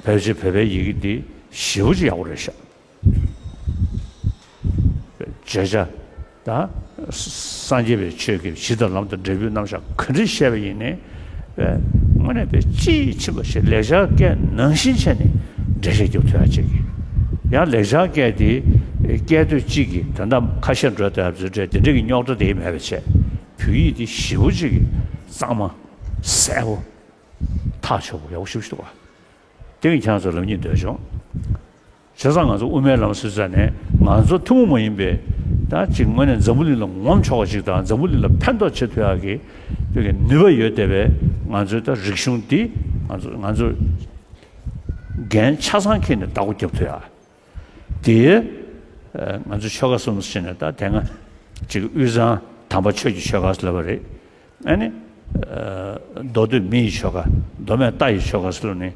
བེད་སྤྱོད་བོད་པའི་ཡི་གེ་དེ་ཞེ་པོ་ཅིག་ཡག་པོ་རེད་ཤག། བརྗོད་བྱ་དང་། སངས་རྒྱས་པའི་ཆོས་ཀྱི་གཞི་དང་ལམ་དང་འབྲས་བུའི་རྣམ་གཞག་ག་འདྲ་བཤད་པ་ཡིན་ནའི། དངོས་གནས་དཔེ་དཔྱིས་ཕྱིན་པ་ཞིག་ལེགས་སྦྱར་སྐད་ནང་བཞིན་བྱས་ནས་འགྲེལ་བཤད་རྒྱབ་ཐུབ་ཡ་བྱེད་ཀྱི། ཡང་ལེགས་སྦྱར་སྐད་དེ་སྐད་དོད་གཅིག་གིས་ད་ལྟ་ཁ་ཤས་འགྲོ་བསྡད་པ་ཚོའི་གྲས་དེ་འདྲ་གི་རྙོག་དྲ་དེ་མེད་པ་བྱས། བོད་ཡིག་དེ་ཞེ་པོ་ཅིག་གི་གཙང་མ་གསལ་པོ་ཐག་ཆོད་པོ་ཡག་པོ་ཞེ་པོ་ཞིག་འདུག་ག། དེ་གི་ཁྱེད་རང་ཚོ་ལབ་སྙིང་འདོད་བྱུང་། བྱས་ཙང་ང་ཚོ་དབུ་མའི་ལམ་ཟེར་ཙ་ནས་ ང་ཚོ་ཐུན་མོང་མ་ཡིན་པའི་ད་ཅིག་དངོས་གནས་འཛམ་བུ་གླིང་ལ་ངོམ་ཆོག་པ་ཞིག་དང་འཛམ་བུ་གླིང་ལ་ཕན་ཐོགས་བྱེད་ཐུབ་ཡག་གི་བོད་ཀྱི་ནུས་པ་ཡོད་བསྡད་པའི་ང་ཚོའི་ད་རིག་གཞུང་འདི་ང་ཚོ་ང་ཚོ་འགན་ཆ་ཚང་འཁྱེར་ནས་བདག་པོ་རྒྱབ་ཐུབ་ཡག་དེ་ང་ཚོ་ཆོལ་ཁ་གསུམ་ཟེར་ནས་ད་དེ་སྔ་ཅིག་དབུས་གཙང་དམ་པ་ཆོས་ཀྱི་ཆོལ་ཁ་ཟེར་ལབ་པ་རེད། ཨ་ནི། མདོ་སྟོད་མི་ཡི་ཆོལ་ཁ། མདོ་སྨད་རྟ་ཡི་ཆོལ་ཁ་ཟེར་ལབ་ནི།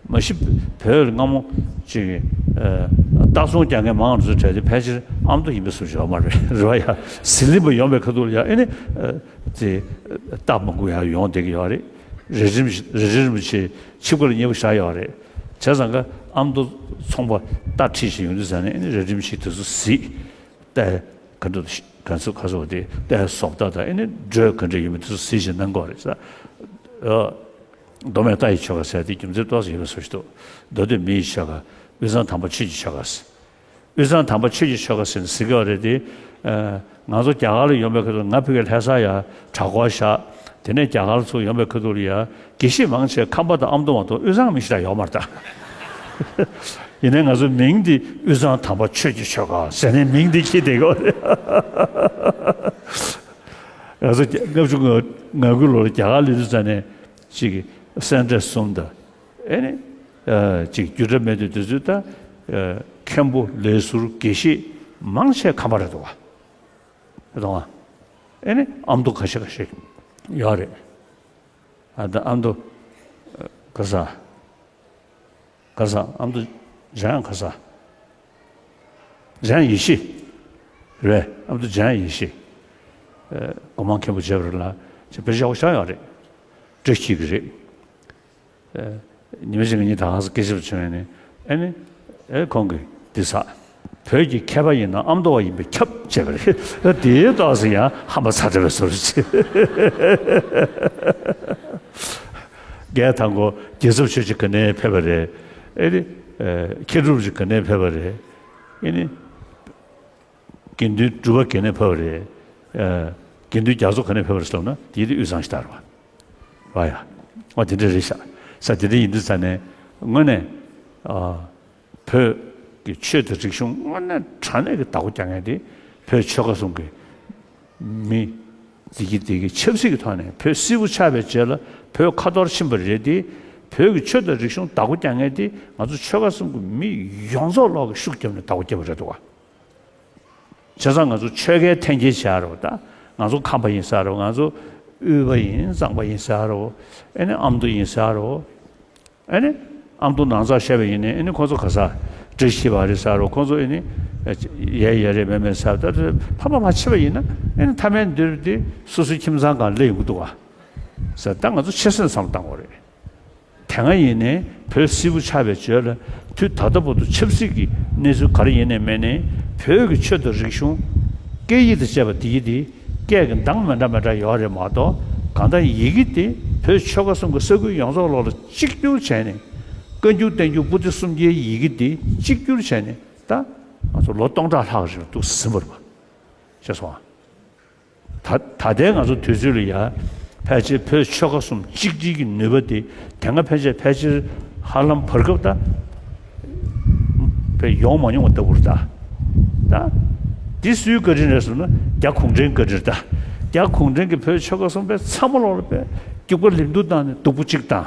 མ་གཞི་བོད་ལ་སྔ་མོ་ཅིག་གི་རྟ་ཚོང་རྒྱག་མཁན་མང་བ་ཚོ་གྲས་དེ་ཕལ་ཆེར་ཨ་མདོ་ཡིན་པའི་བཟོ་ཞིག་ཡོད་མ་རེད། རེད་བ་ཡ། ཟི་ལིང་པ་ཡོང་པའི་ཁ་ཐུག་ལ་ཡ་ཨ་ནི། ཅིག་རྟ་མང་པོ་ཡ་ཡོང་བསྡད་ཀྱི་ཡོད་རེད། རེ་རེ་རིན་པོ་ཆེ་ཆིབས་ཁ་ལ་མཉེས་པོ་བཞག་ཡོད་རེད། བྱས་ཙང་ཀ་ཨ་མདོ་ཚོང་པ་རྟ་ཁྲིད་བཞིན་ཡོང་དུས་ཙང་ནས་ཨ་ནི་རེ་རེ་རིན་པོ་ཆེ་དེ་ཚོ་གཟིགས། རྟའི་ག་འདྲ་ག་ཚོད་ག་ཚོད་དེ་རྟའི་བཟོ་ལྟ་དང་ཨ་ནི་འགྲོས་ག་འདྲ་ཡོད་མེད་དེ་ཚོ་གཟིགས་བཞིན་གནང་དགོས་རེད་ས། མདོ་སྨད་རྟ་ཡི་ཆོལ་ཁ་ཟེར་དེ་རྒྱུ་མཚན་ཏོག་ཙམ་ཡོད་པའི་བཟོ་ཞིག་འདུག་མདོ་སྟོད་མི་ཡི་ཆོལ་ཁ། དབུས་གཙང་དམ་པ་ཆོས་ཀྱི་ཆོལ་ཁ་ཟེར། དབུས་གཙང་དམ་པ་ཆོས་ཀྱི་ཆོལ་ཁ་ཟེར་ནས་ཟེར་གྱི་ཡོད་རེད་དེ། ང་ཚོ་རྒྱ་གར་ལ་ཡོང་པའི་ཁ་ཐུག་ང་ཕ་གིར་ལྷ་ས་ཡ་གྲྭ་སྐོར་བཞག་དེ་ནས་རྒྱ་གར་ལ་ཚུར་ཡོང་པའི་ཁ་ཐུག་ལ་ཡ་དགེ་བཤེས་མང་ཆེ་ཁམས་པ་དང་ཨ་མདོ་མ་གཏོགས་དབུས་གཙང་མི་ཞེ་དྲག་ཡོད་མ་རེད་ད། ཡིན་ནའི་ང་ཚོའི་མིང་འདི་དབུས་གཙང་དམ་པ་ཆོས་ཀྱི་ཆོལ་ཁ་ཟེར་ནས་མིང་འདི་འཁྱེར་བསྡད་ཡོད་རེད། ང་ཚོ་རྒྱ་ལྔ་བཅུ་ང་དགུ་ལོར་རྒྱ་གར་སླེབས་དུས་ཙ་ནས་ཅིག་སེ་འབྲས་གསུམ་དང་ཨེ་ནི་ཅིག་རྒྱུད་གྲྭ་མེད་དུས་དུས་ཚོད་ད་མཁན་པོ་ལས་ཟུར་དགེ་བཤེས་མང་ཆེ་ཁམས་པ་རེད་འདུག་བ། རེད་འདུག་བ། ཨེ་ནི་ཨ་མདོ་ཁ་ཤས་ཁ་ཤས་ཡོད་རེད། ཨ་ད་ཨ་མདོ་ག་ས། ག་ས་ཨ་མདོ་འཇམ་དབྱངས་ག་ས། འཇམ་དབྱངས་ཡེ་ཤེས་རེད། ཨ་མདོ་འཇམ་དབྱངས་ཡེ་ཤེས། སྒོ་མང་མཁན་པོ་བྱས་པ་རེད་ལ་ཅེས་དཔེ་ཆ་ཡག་པོ་ཆགས་ཡོད་རེད། བཀྲ་ཤིས་ཀྱི་རེད། ཉི་མ་ཞིག་ངེད་གཉིས་ད་ག་ས་སྐད་ཆ་བྱུང་ཡོད་ནས་ཨེ་ནི་ཨེ་ཁོང་གིས་འདི་ས། བོད་ཀྱི་མཁས་པ་ཡིན་ན་ཨ་མདོ་བ་ཡིན་པས་ཁྱབ་བྱས་པ་རེད། དེའི་ཏོག་ཙམ་ཡང་ཧམ་པ་ཚ་དྲགས་པའི་བཟོ་འདྲ་ཅིག་ངས་དང་པོ་རྒྱལ་ཚབ་ཆོས་རྗེ་ག་ནས་ཕེབས་པ་རེད། ཨེ་ནི། མཁས་གྲུབ་རྗེ་ག་ནས་ཕེབས་པ་རེད། ཨེ་ནི། དགེ་འདུན་གྲུབ་པ་ག་ནས་ཕེབས་པ་རེད། དགེ་འདུན་རྒྱ་མཚོ་ག་ནས་ཕེབས་པ་རེད་ཟེར་ན་དེ་དེ་དབུས་གཙང་ཞིག་ལྟར་བ། བ་ཡ། ཨོ་དེ་འདྲ་རེད་ཤག་ས་དེ་འདྲ་ཡིན་དུས་ཙ་ནས་དངོས་གནས། བོད་ཀྱི་ཆོས་དང་རིག་གཞུང་དངོས་གནས་དྲང་གནས་ཀྱི་བདག་པོ་རྒྱག་མཁན་དེ་བོད་ཆོལ་ཁ་གསུམ་གྱི་མི་འདི་གི་འདི་གི་ཆབ་སྲིད་ཀྱི་ཐོག་ནས་བོད་སིལ་བུ་ཆགས་པའི་རྗེས་ལ་བོད་ཁ་ཐོར་ཕྱིན་པ་རེད་དེ། བོད་ཀྱི་ཆོས་དང་རིག་གཞུང་བདག་པོ་རྒྱག་མཁན་དེ་ང་ཚོ་ཆོལ་ཁ་གསུམ་གྱི་མི་ཡོངས་རྫོགས་ལོག་གི་ཤུགས་བརྒྱབ་ནས་བདག་པོ་བརྒྱབ་པ་རེད་འདུག་བ། བྱས་ཙང་ང་ཚོ་ཆོལ་ཁའི་འཐེན་འཁྱེར་བྱས་རོགས་ད། ང་ཚོ་ཁམས་པ་ཡིན་ཟེར་རོགས། ང་ཚོ་དབུས་པ་ཡིན་གཙང་པ་ཡིན་ཟེར་རོགས། ཨེ་ནི་ཨ་མདོ་ཡིན་ཟེར་རོགས། ཨེ་ནི། ཨ་མདོ་ནང་ཚགས་བཤད་པ་ཡིན་ནའི་ཨེ་ནི་ཁོང་ཚོ་ག་ས། བཀྲ་ཤིས་པ་རེད་ཟེར་རོ། ཁོང་ཚོ་ཨེ་ནི། ཡ་ཡ་རེད་མེད་མེད་ཟེར་ད་ཕ་མ་མ་ཕྱེ་བ་ཡིན་ན་ཨེ་ནི་མཐའ་མའི་མདུན་དེ་སོ་སོའི་ཁྱིམ་ཚང་སྒང་སླེབས་ཡོང་གི་འདུག་བ། ཟེར་ད་ང་ཚོ་ཆེ་སེམས་བསམ་བློ་བཏང་དགོས་རེད། དེ་སྔ་ཡིན་ནའི་བོད་སིལ་བུ་ཆགས་པའི་རྗེས་ལ་དུས་ད་ལྟ་བར་དུ་ཆབ་སྲིད་ཀྱི་གནས་ཚུལ་ག་རེ་ཡིན་ནའི་མེད་ནའི་བོད་ཀྱི་ཆོས་དང་རིག་གཞུང་། སྐད་ཡིག་དང་བཅས་པ་དེ་ཡི་དེ། སྐད་ཀྱི་གདངས་མི་འདྲ་མི་འདྲ་ཡོད་རེད་མ་གཏོགས་གང་ལྟར་ཡི་གེ་དེ་བོད་ཆོལ་ཁ་གསུམ་གྱི་ས་ཁུལ་ཡོངས་རྫོགས་ལོག་ལ་གཅིག་གྱུར་བྱས་ནས་བཀའ་འགྱུར་བསྟན་འགྱུར་པོ་ཏི་སུམ་བརྒྱའི་ཡི་གེ་དེ་གཅིག་གྱུར་བྱས་ནས་ད་ང་ཚོ་ལོ་སྟོང་ཕྲག་ལྷག་རིང་འདུག་ཟིན་པ་རེད་པ། ཤེས་སོང་ཨ། ད་ད་ལྟའི་ང་ཚོ་དུས་ཚོད་ལ་ཡ་ཕལ་ཆེར་བོད་ཆོལ་ཁ་གསུམ་གཅིག་སྒྲིལ་གྱི་ནུས་པ་དེ་དེ་སྔ་ཕལ་ཆེར་ཕལ་ཆེར་ཧ་ལམ་བར་སྐབས་ད། བས་ཡོང་མ་མྱོང་བ་ལྟ་བུར་ད། ད། འདི་སུའི་བཀའ་དྲིན་རེད་ཟེར་ན་རྒྱ་གུང་ཁྲན་བཀའ་དྲིན་ད། རྒྱ་གུང་ཁྲན་གྱིས་བོད་ཆོལ་ཁ་གསུམ་པའི་ཚང་མ་ལོག་ལ་པའི་རྒྱུག་པ་ལིང་ཏུ་བཏང་ནས་སྡུག་པོ་གཅིག་བཏང་།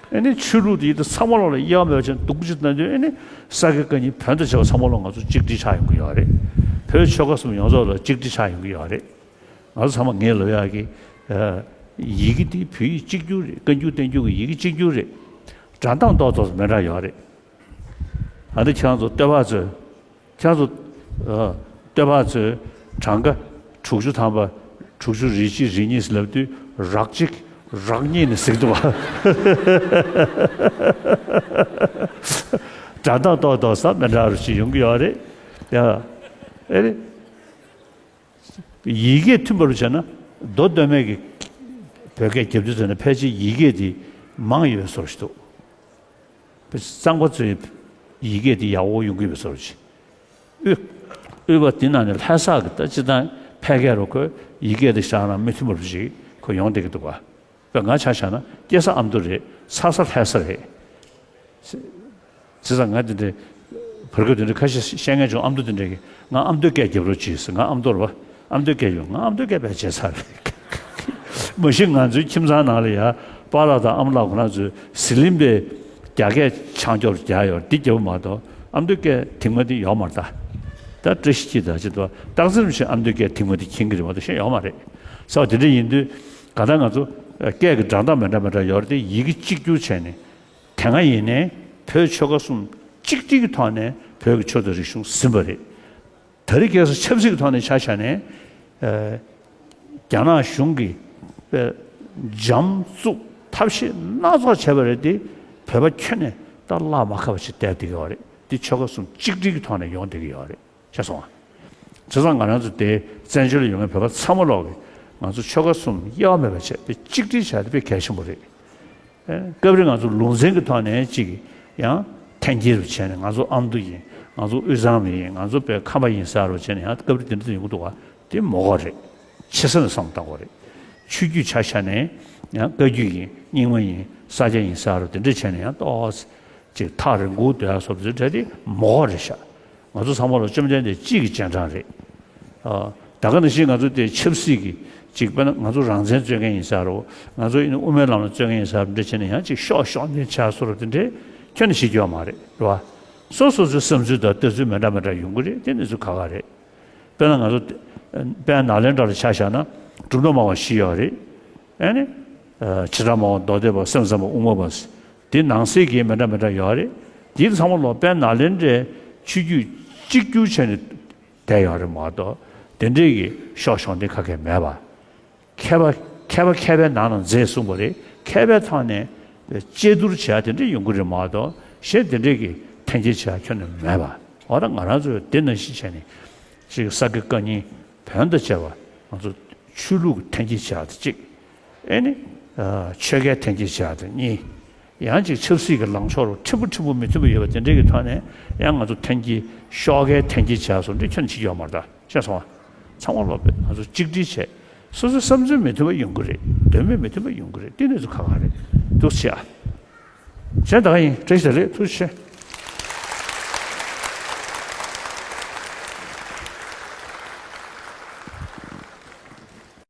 ཨེ་ནི་ཆོས་ལུགས་དེ་ཡིད་དུ་ཚང་མ་ལོག་ལ་དབྱེ་བ་མེད་པ་བྱས་ནས་སྡུག་པོ་གཅིག་བཏང་དུས་ཨེ་ནི་ས་དགེ་བཀའ་རྙིང་བོན་དང་བཅས་པ་ཚང་མ་ལོག་ང་ཚོ་གཅིག་སྒྲིལ་ཆགས་ཡོང་གི་ཡོད་རེད། བོད་ཆོལ་ཁ་གསུམ་ཡོངས་རྫོགས་ལ་གཅིག་སྒྲིལ་ཆགས་ཡོང་གི་ཡོད་རེད། ང་ཚོ་ཚང་མ་ངས་ལབ་ཡག་གི། ཡི་གེ་དེ་བོད་ཡིག་གཅིག་གྱུར་རེད། བཀའ་འགྱུར་བསྟན་འགྱུར་གྱི་ཡི་གེ་གཅིག་གྱུར་རེད། སྒྲ་གདངས་ཏོག་ཏོག་མི་འདྲ་ཡོད་རེད། ཨ་ནི་ཁྱེད་རང་ཚོ་སྟོད་པ་ཚོས། ཁྱེད་རང་ཚོ། སྟོད་པ་ཚོས་གྲངས་ཀ་དྲུག་ཅུ་ཐམ་པ། དྲུག་ཅུ་རེ་གཅིག་རེ་གཉིས་ལབ་དུས་རག་གཅིག་རག་གཉིས་ནས་ཟིག་འདུག་བ། སྒྲ་གདངས་ཏོག་ཏོག་ས་མི་འདྲ་རུ་ཞིག་ཡོང་གི་ཡོད་རེད། ཡ། ཨེ་རེད། ཡི་གེ་མཐུན་པར་བྱས་ན་མདོ་སྟོད་སྨད་ཀྱི་བོད་སྐད་རྒྱབ་དུས་ཙམ་ན་ཕལ་ཆེར་ཡི་གེ་དེ་མང་ཡོད་བཟོ་ཞིག་འདུག་གཙང་པ་ཚོའི་ཡི་གེ་དེ་ཡག་པོ་ཡོང་གི་ཡོད་བཟོ་ཞིག་དབུས་དབུས་པ་དེ་ནང་ནས་ལྷ་ས་གི་ད་སྤྱི་བཏང་ཕལ་སྐད་རུ་ཁོས་ཡི་གེ་དེ་བཞག་ན་མི་མཐུན་པར་ཞིག་ཁོ་ཡོང་བསྡད་ཀྱི་འདུག་ག་དཔེར་ང་ཆ་བཞག་ན་སྐྱེས་ས་ཨ་མདོ་རེད། འཚར་ས་ལྷ་ས་རེད། བྱས་ཙང་ང་དེ་འདྲའི་ བར་སྐབས་དེ་འདྲ་ཁ་ཤས་བཤད་མཁན་བྱུང་། ཨ་མདོ་དེ་འདྲ་གིས་ང་ཨ་མདོའི་སྐད་རྒྱབ་རོགས་གྱིས་ཟེར། ང་ཨ་མདོ་རེད་པ། ཨ་མདོའི་སྐད་རྒྱབ། ང་ཨ་མདོའི་སྐད་བས་བརྗེད་ཚར་རེད། མ་གཞི་ང་ཚོའི་ཁྱིམ་ཚང་ནང་ལ་ཡ་པཱ་ལགས་དང་ཨ་མ་ལགས་ཁོ་རང་ཚོས་ཟི་ལིང་པའི་རྒྱ་སྐད་ཆང་སྐྱོར་རྒྱག་ཡོད་འདི་རྒྱབ་མ་གཏོགས་ཨ་མདོའི་སྐད་དེང་མ་འདི་ཡོད་མ་རེད་ད། ད་བཀྲ་ཤིས་སྐྱིད་དང་ཅི་ཐུབ་རྟག་འཛིན་རིན་པོ་ཆེ་ཨ་མདོའི་སྐད་དེང་མ་འདི་མཁྱེན་གྱི་རེད་མ་གཏོགས་གཞན་ཡོད་མ་རེད། ས་བ་དེ་འདྲ་ཡིན་དུས་གང་ལྟར་ང་ཚོ་སྐད་ཀྱི་སྒྲ་གདངས་མི་འདྲ་མི་འདྲ་ཡོད་རེད་དེ། ཡི་གེ་གཅིག་གྱུར་བྱས་ནས་དེ་སྔ་ཡིན་ནའི་བོད་ཆོལ་ཁ་གསུམ་གཅིག་སྒྲིལ་གྱི་ཐོག་ནས་བོད་ཀྱི་ཆོས་དང་རིག་གཞུང་ཟིན་པ་རེད། ད་རེས་ཁ་སང་ཆབ་སྲིད་ཀྱི་ཐོག་ནས་ཆ་བཞག་ནས། ཨ། རྒྱ་ནག་གཞུང་གིས་དཔེ་འཇམ་བཙུགས་ཐབས་ཤེས་སྣ་ཚོགས་བྱས་པ་རེད་དེ། བོད་པ་ཁྱོན་ནས་ད་བརླག་མ་ཁ་བ་ཞིག་བསྡད་བསྡད་ཀྱི་ཡོད་རེད། འདི་ཆོལ་ཁ་གསུམ་གཅིག་སྒྲིལ་གྱི་ཐོག་ནས་ཡོང་བསྡད་ཀྱི་ཡོད་རེད། ཤེས་སོང་ང་། བྱས་ཙང་ང་རང་ཚོ་དེ་བཙན་བྱོལ་ལ་ཡོད་མཁན་བོད་པ་ཚང་མ་ལོག་གིས་ང་ཚོ་ཆོལ་ཁ་གསུམ་དབྱེ་བ་མེད་པ་བྱས་དེ་གཅིག་སྒྲིལ་བྱས་དེ་དཔེ་གལ་ཆེན་པོ་རེད། ཨེ། སྐབས་རེ་ང་ཚོ་ལུང་ཚན་གྱི་ཐོག་ནས་ཅིག་ཡང་འཐེན་འཁྱེར་བྱས་ནས་ང་ཚོ་ཨ་མདོ་ཡིན། ང་ཚོ་དབུས་གཙང་མི་ཡིན། ང་ཚོ་དཔེ་ཁམས་པ་ཡིན་ཟེར་བ་བྱས་ནས་ཡང་སྐབས་རེ་དེ་འདྲ་ཡོང་གི་འདུག་ག་དེ་མོ་ག་རེད། ཆེ་ས་ནས་བསམ་བཏང་དགོས་རེད། ཆོས་བརྒྱུད་ཆ་བཞག་ནས་ཡང་བཀའ་བརྒྱུད་ཡིན། རྙིང་མ་ཡིན། ས་སྐྱ་ཡིན་ཟེར་བ་དེ་འདྲ་བྱས་ནས་ཡང་ཏོག་ཙམ་ཅིག་ཐག་རིང་པོ་སྡོད་ཡ་སོགས་དེ་འདྲ་དེ་མོ་ག་རེད་ཤག་ང་ཚོ་ཚང་མ་ལ་བཅོམ་ལྡན་འདས་གཅིག་གི་རྗེས་འབྲང་རེད། ཨ། ད་ག་ནང་བཞིན་ང་ཚོ་དེ་ཆབ་སྲིད་ཀྱི་ཅིག་དཔེར་ན་ང་ཚོ་རང་བཙན་རྩོད་མཁན་ཡིན་ས་རེད། ང་ཚོ་ཡིན་ན་དབུ་མའི་ལམ་ལ་རྩོད་མཁན་ཡིན་ས་རེད། འདྲ་བྱས་ནས་ཡང་ཅིག་ཤོག་ཤོག་འདི་བྱ་སོ་ར་དེ་འདྲས་ཁྱོན་ནས་བྱེད་རྒྱུ་ཡོད་མ་རེད། རེད་བ། སོ་སོ་ཚོའི་བསམ་ཚུལ་དང་ལྟ་ཚུལ་མི་འདྲ་མི་འདྲ་ཡོང་གི་རེད། དེ་གནས་ཚུལ་ཁག་ཁག་རེད། དཔེར་ན་ང་ཚོ་དཔལ་ནཱ་ལེནྡྲ་ལ་ཆ་བཞག་ན་གྲུབ་མཐའ་སྨྲ་བ་བཞི་ཡོད་རེད། ཨ་ནི། ཨ། བྱེ་བྲག་སྨྲ་བ་མདོ་སྡེ་པ། སེམས་ཙམ་པ། དབུ་མ་པ། དེ་ནང་གསེས་ཀྱི་མི་འདྲ་མི་འདྲ་ཡོད་རེད། དེ་ཚང་མ་ལོག་དཔལ་ནཱ་ལེནྡྲའི་ཆོས་བརྒྱུད་གཅིག་གྱུར་བྱས་ནས་བསྡད་ཡོད་རེད་མ་གཏོགས། དེ་འདྲའི་གི་ཤོག་ཤོག་འདི་ཁ་སྐད་མེད་པ། མཁས་པ་མཁས་པ་མཁས་པའི་ནང་ན་མཛེས་གསུངས་པ་རེད། མཁས་པའི་ཐོག་ནས་དཔྱད་བསྡུར་བྱེད་ཡ་དེ་འདྲ་ཡོང་གི་རེད་མ་གཏོགས། གཞན་དེ་འདྲའི་གི་འཐེན་འཁྱེར་བྱེད་ཡ་ཁྱོན་ནས་མེད་པ། འོ་ད་ང་རང་ཚོས་དེ་ནང་བཞིན་བྱས་ནས་ཅིག་ས་དགེ་བཀའ་རྙིང་བོན་དང་བཅས་པ་ང་ཚོ་ཆོས་ལུགས་འཐེན་འཁྱེར་བྱེད་ཡ་དེ་གཅིག་ཨེ་ནི། ཨ། ཆོལ་ཁའི་འཐེན་འཁྱེར་བྱེད་ཡ་དེ་གཉིས། ཡང་ཅིག་ཆབ་སྲིད་ཀྱི་ལངས་ཕྱོགས་རུ་ཕྲན་བུ་ཕྲན་བུ་མི་མཐུན་པ་ཡོད་པ་དེ་འདྲའི་གི་ཐོག་ནས་ཡང་ང་ཚོ་འཐེན་འཁྱེར་ཤོག་ཁའི་འཐེན་འཁྱེར་བྱེད་ཡ་སོགས་འདི་ཁྱོན་ནས་བྱེད་ཀྱི་ཡོད་མ་རེད་ད། ཤེས་སོང་ང་། ཚང་མ་ལོག་པས་ང་ཚོ་གཅིག་སྒྲིལ་བྱས། སོ་སོའི་བསམ་ཚུལ་མི་མཐུན་པ་ཡོང་གི་རེད། འདོད་མོས་མི་མཐུན་པ་ཡོང་གི་རེད། དེ་གནས་ཚུལ་ཁག་ཁག་རེད། ཐུགས་རྗེ་ཆེ་ཨ། གཞན་ད་ག་ཡིན། བཀྲ་ཤིས་བདེ་ལེགས། ཐུགས་རྗེ་ཆེ།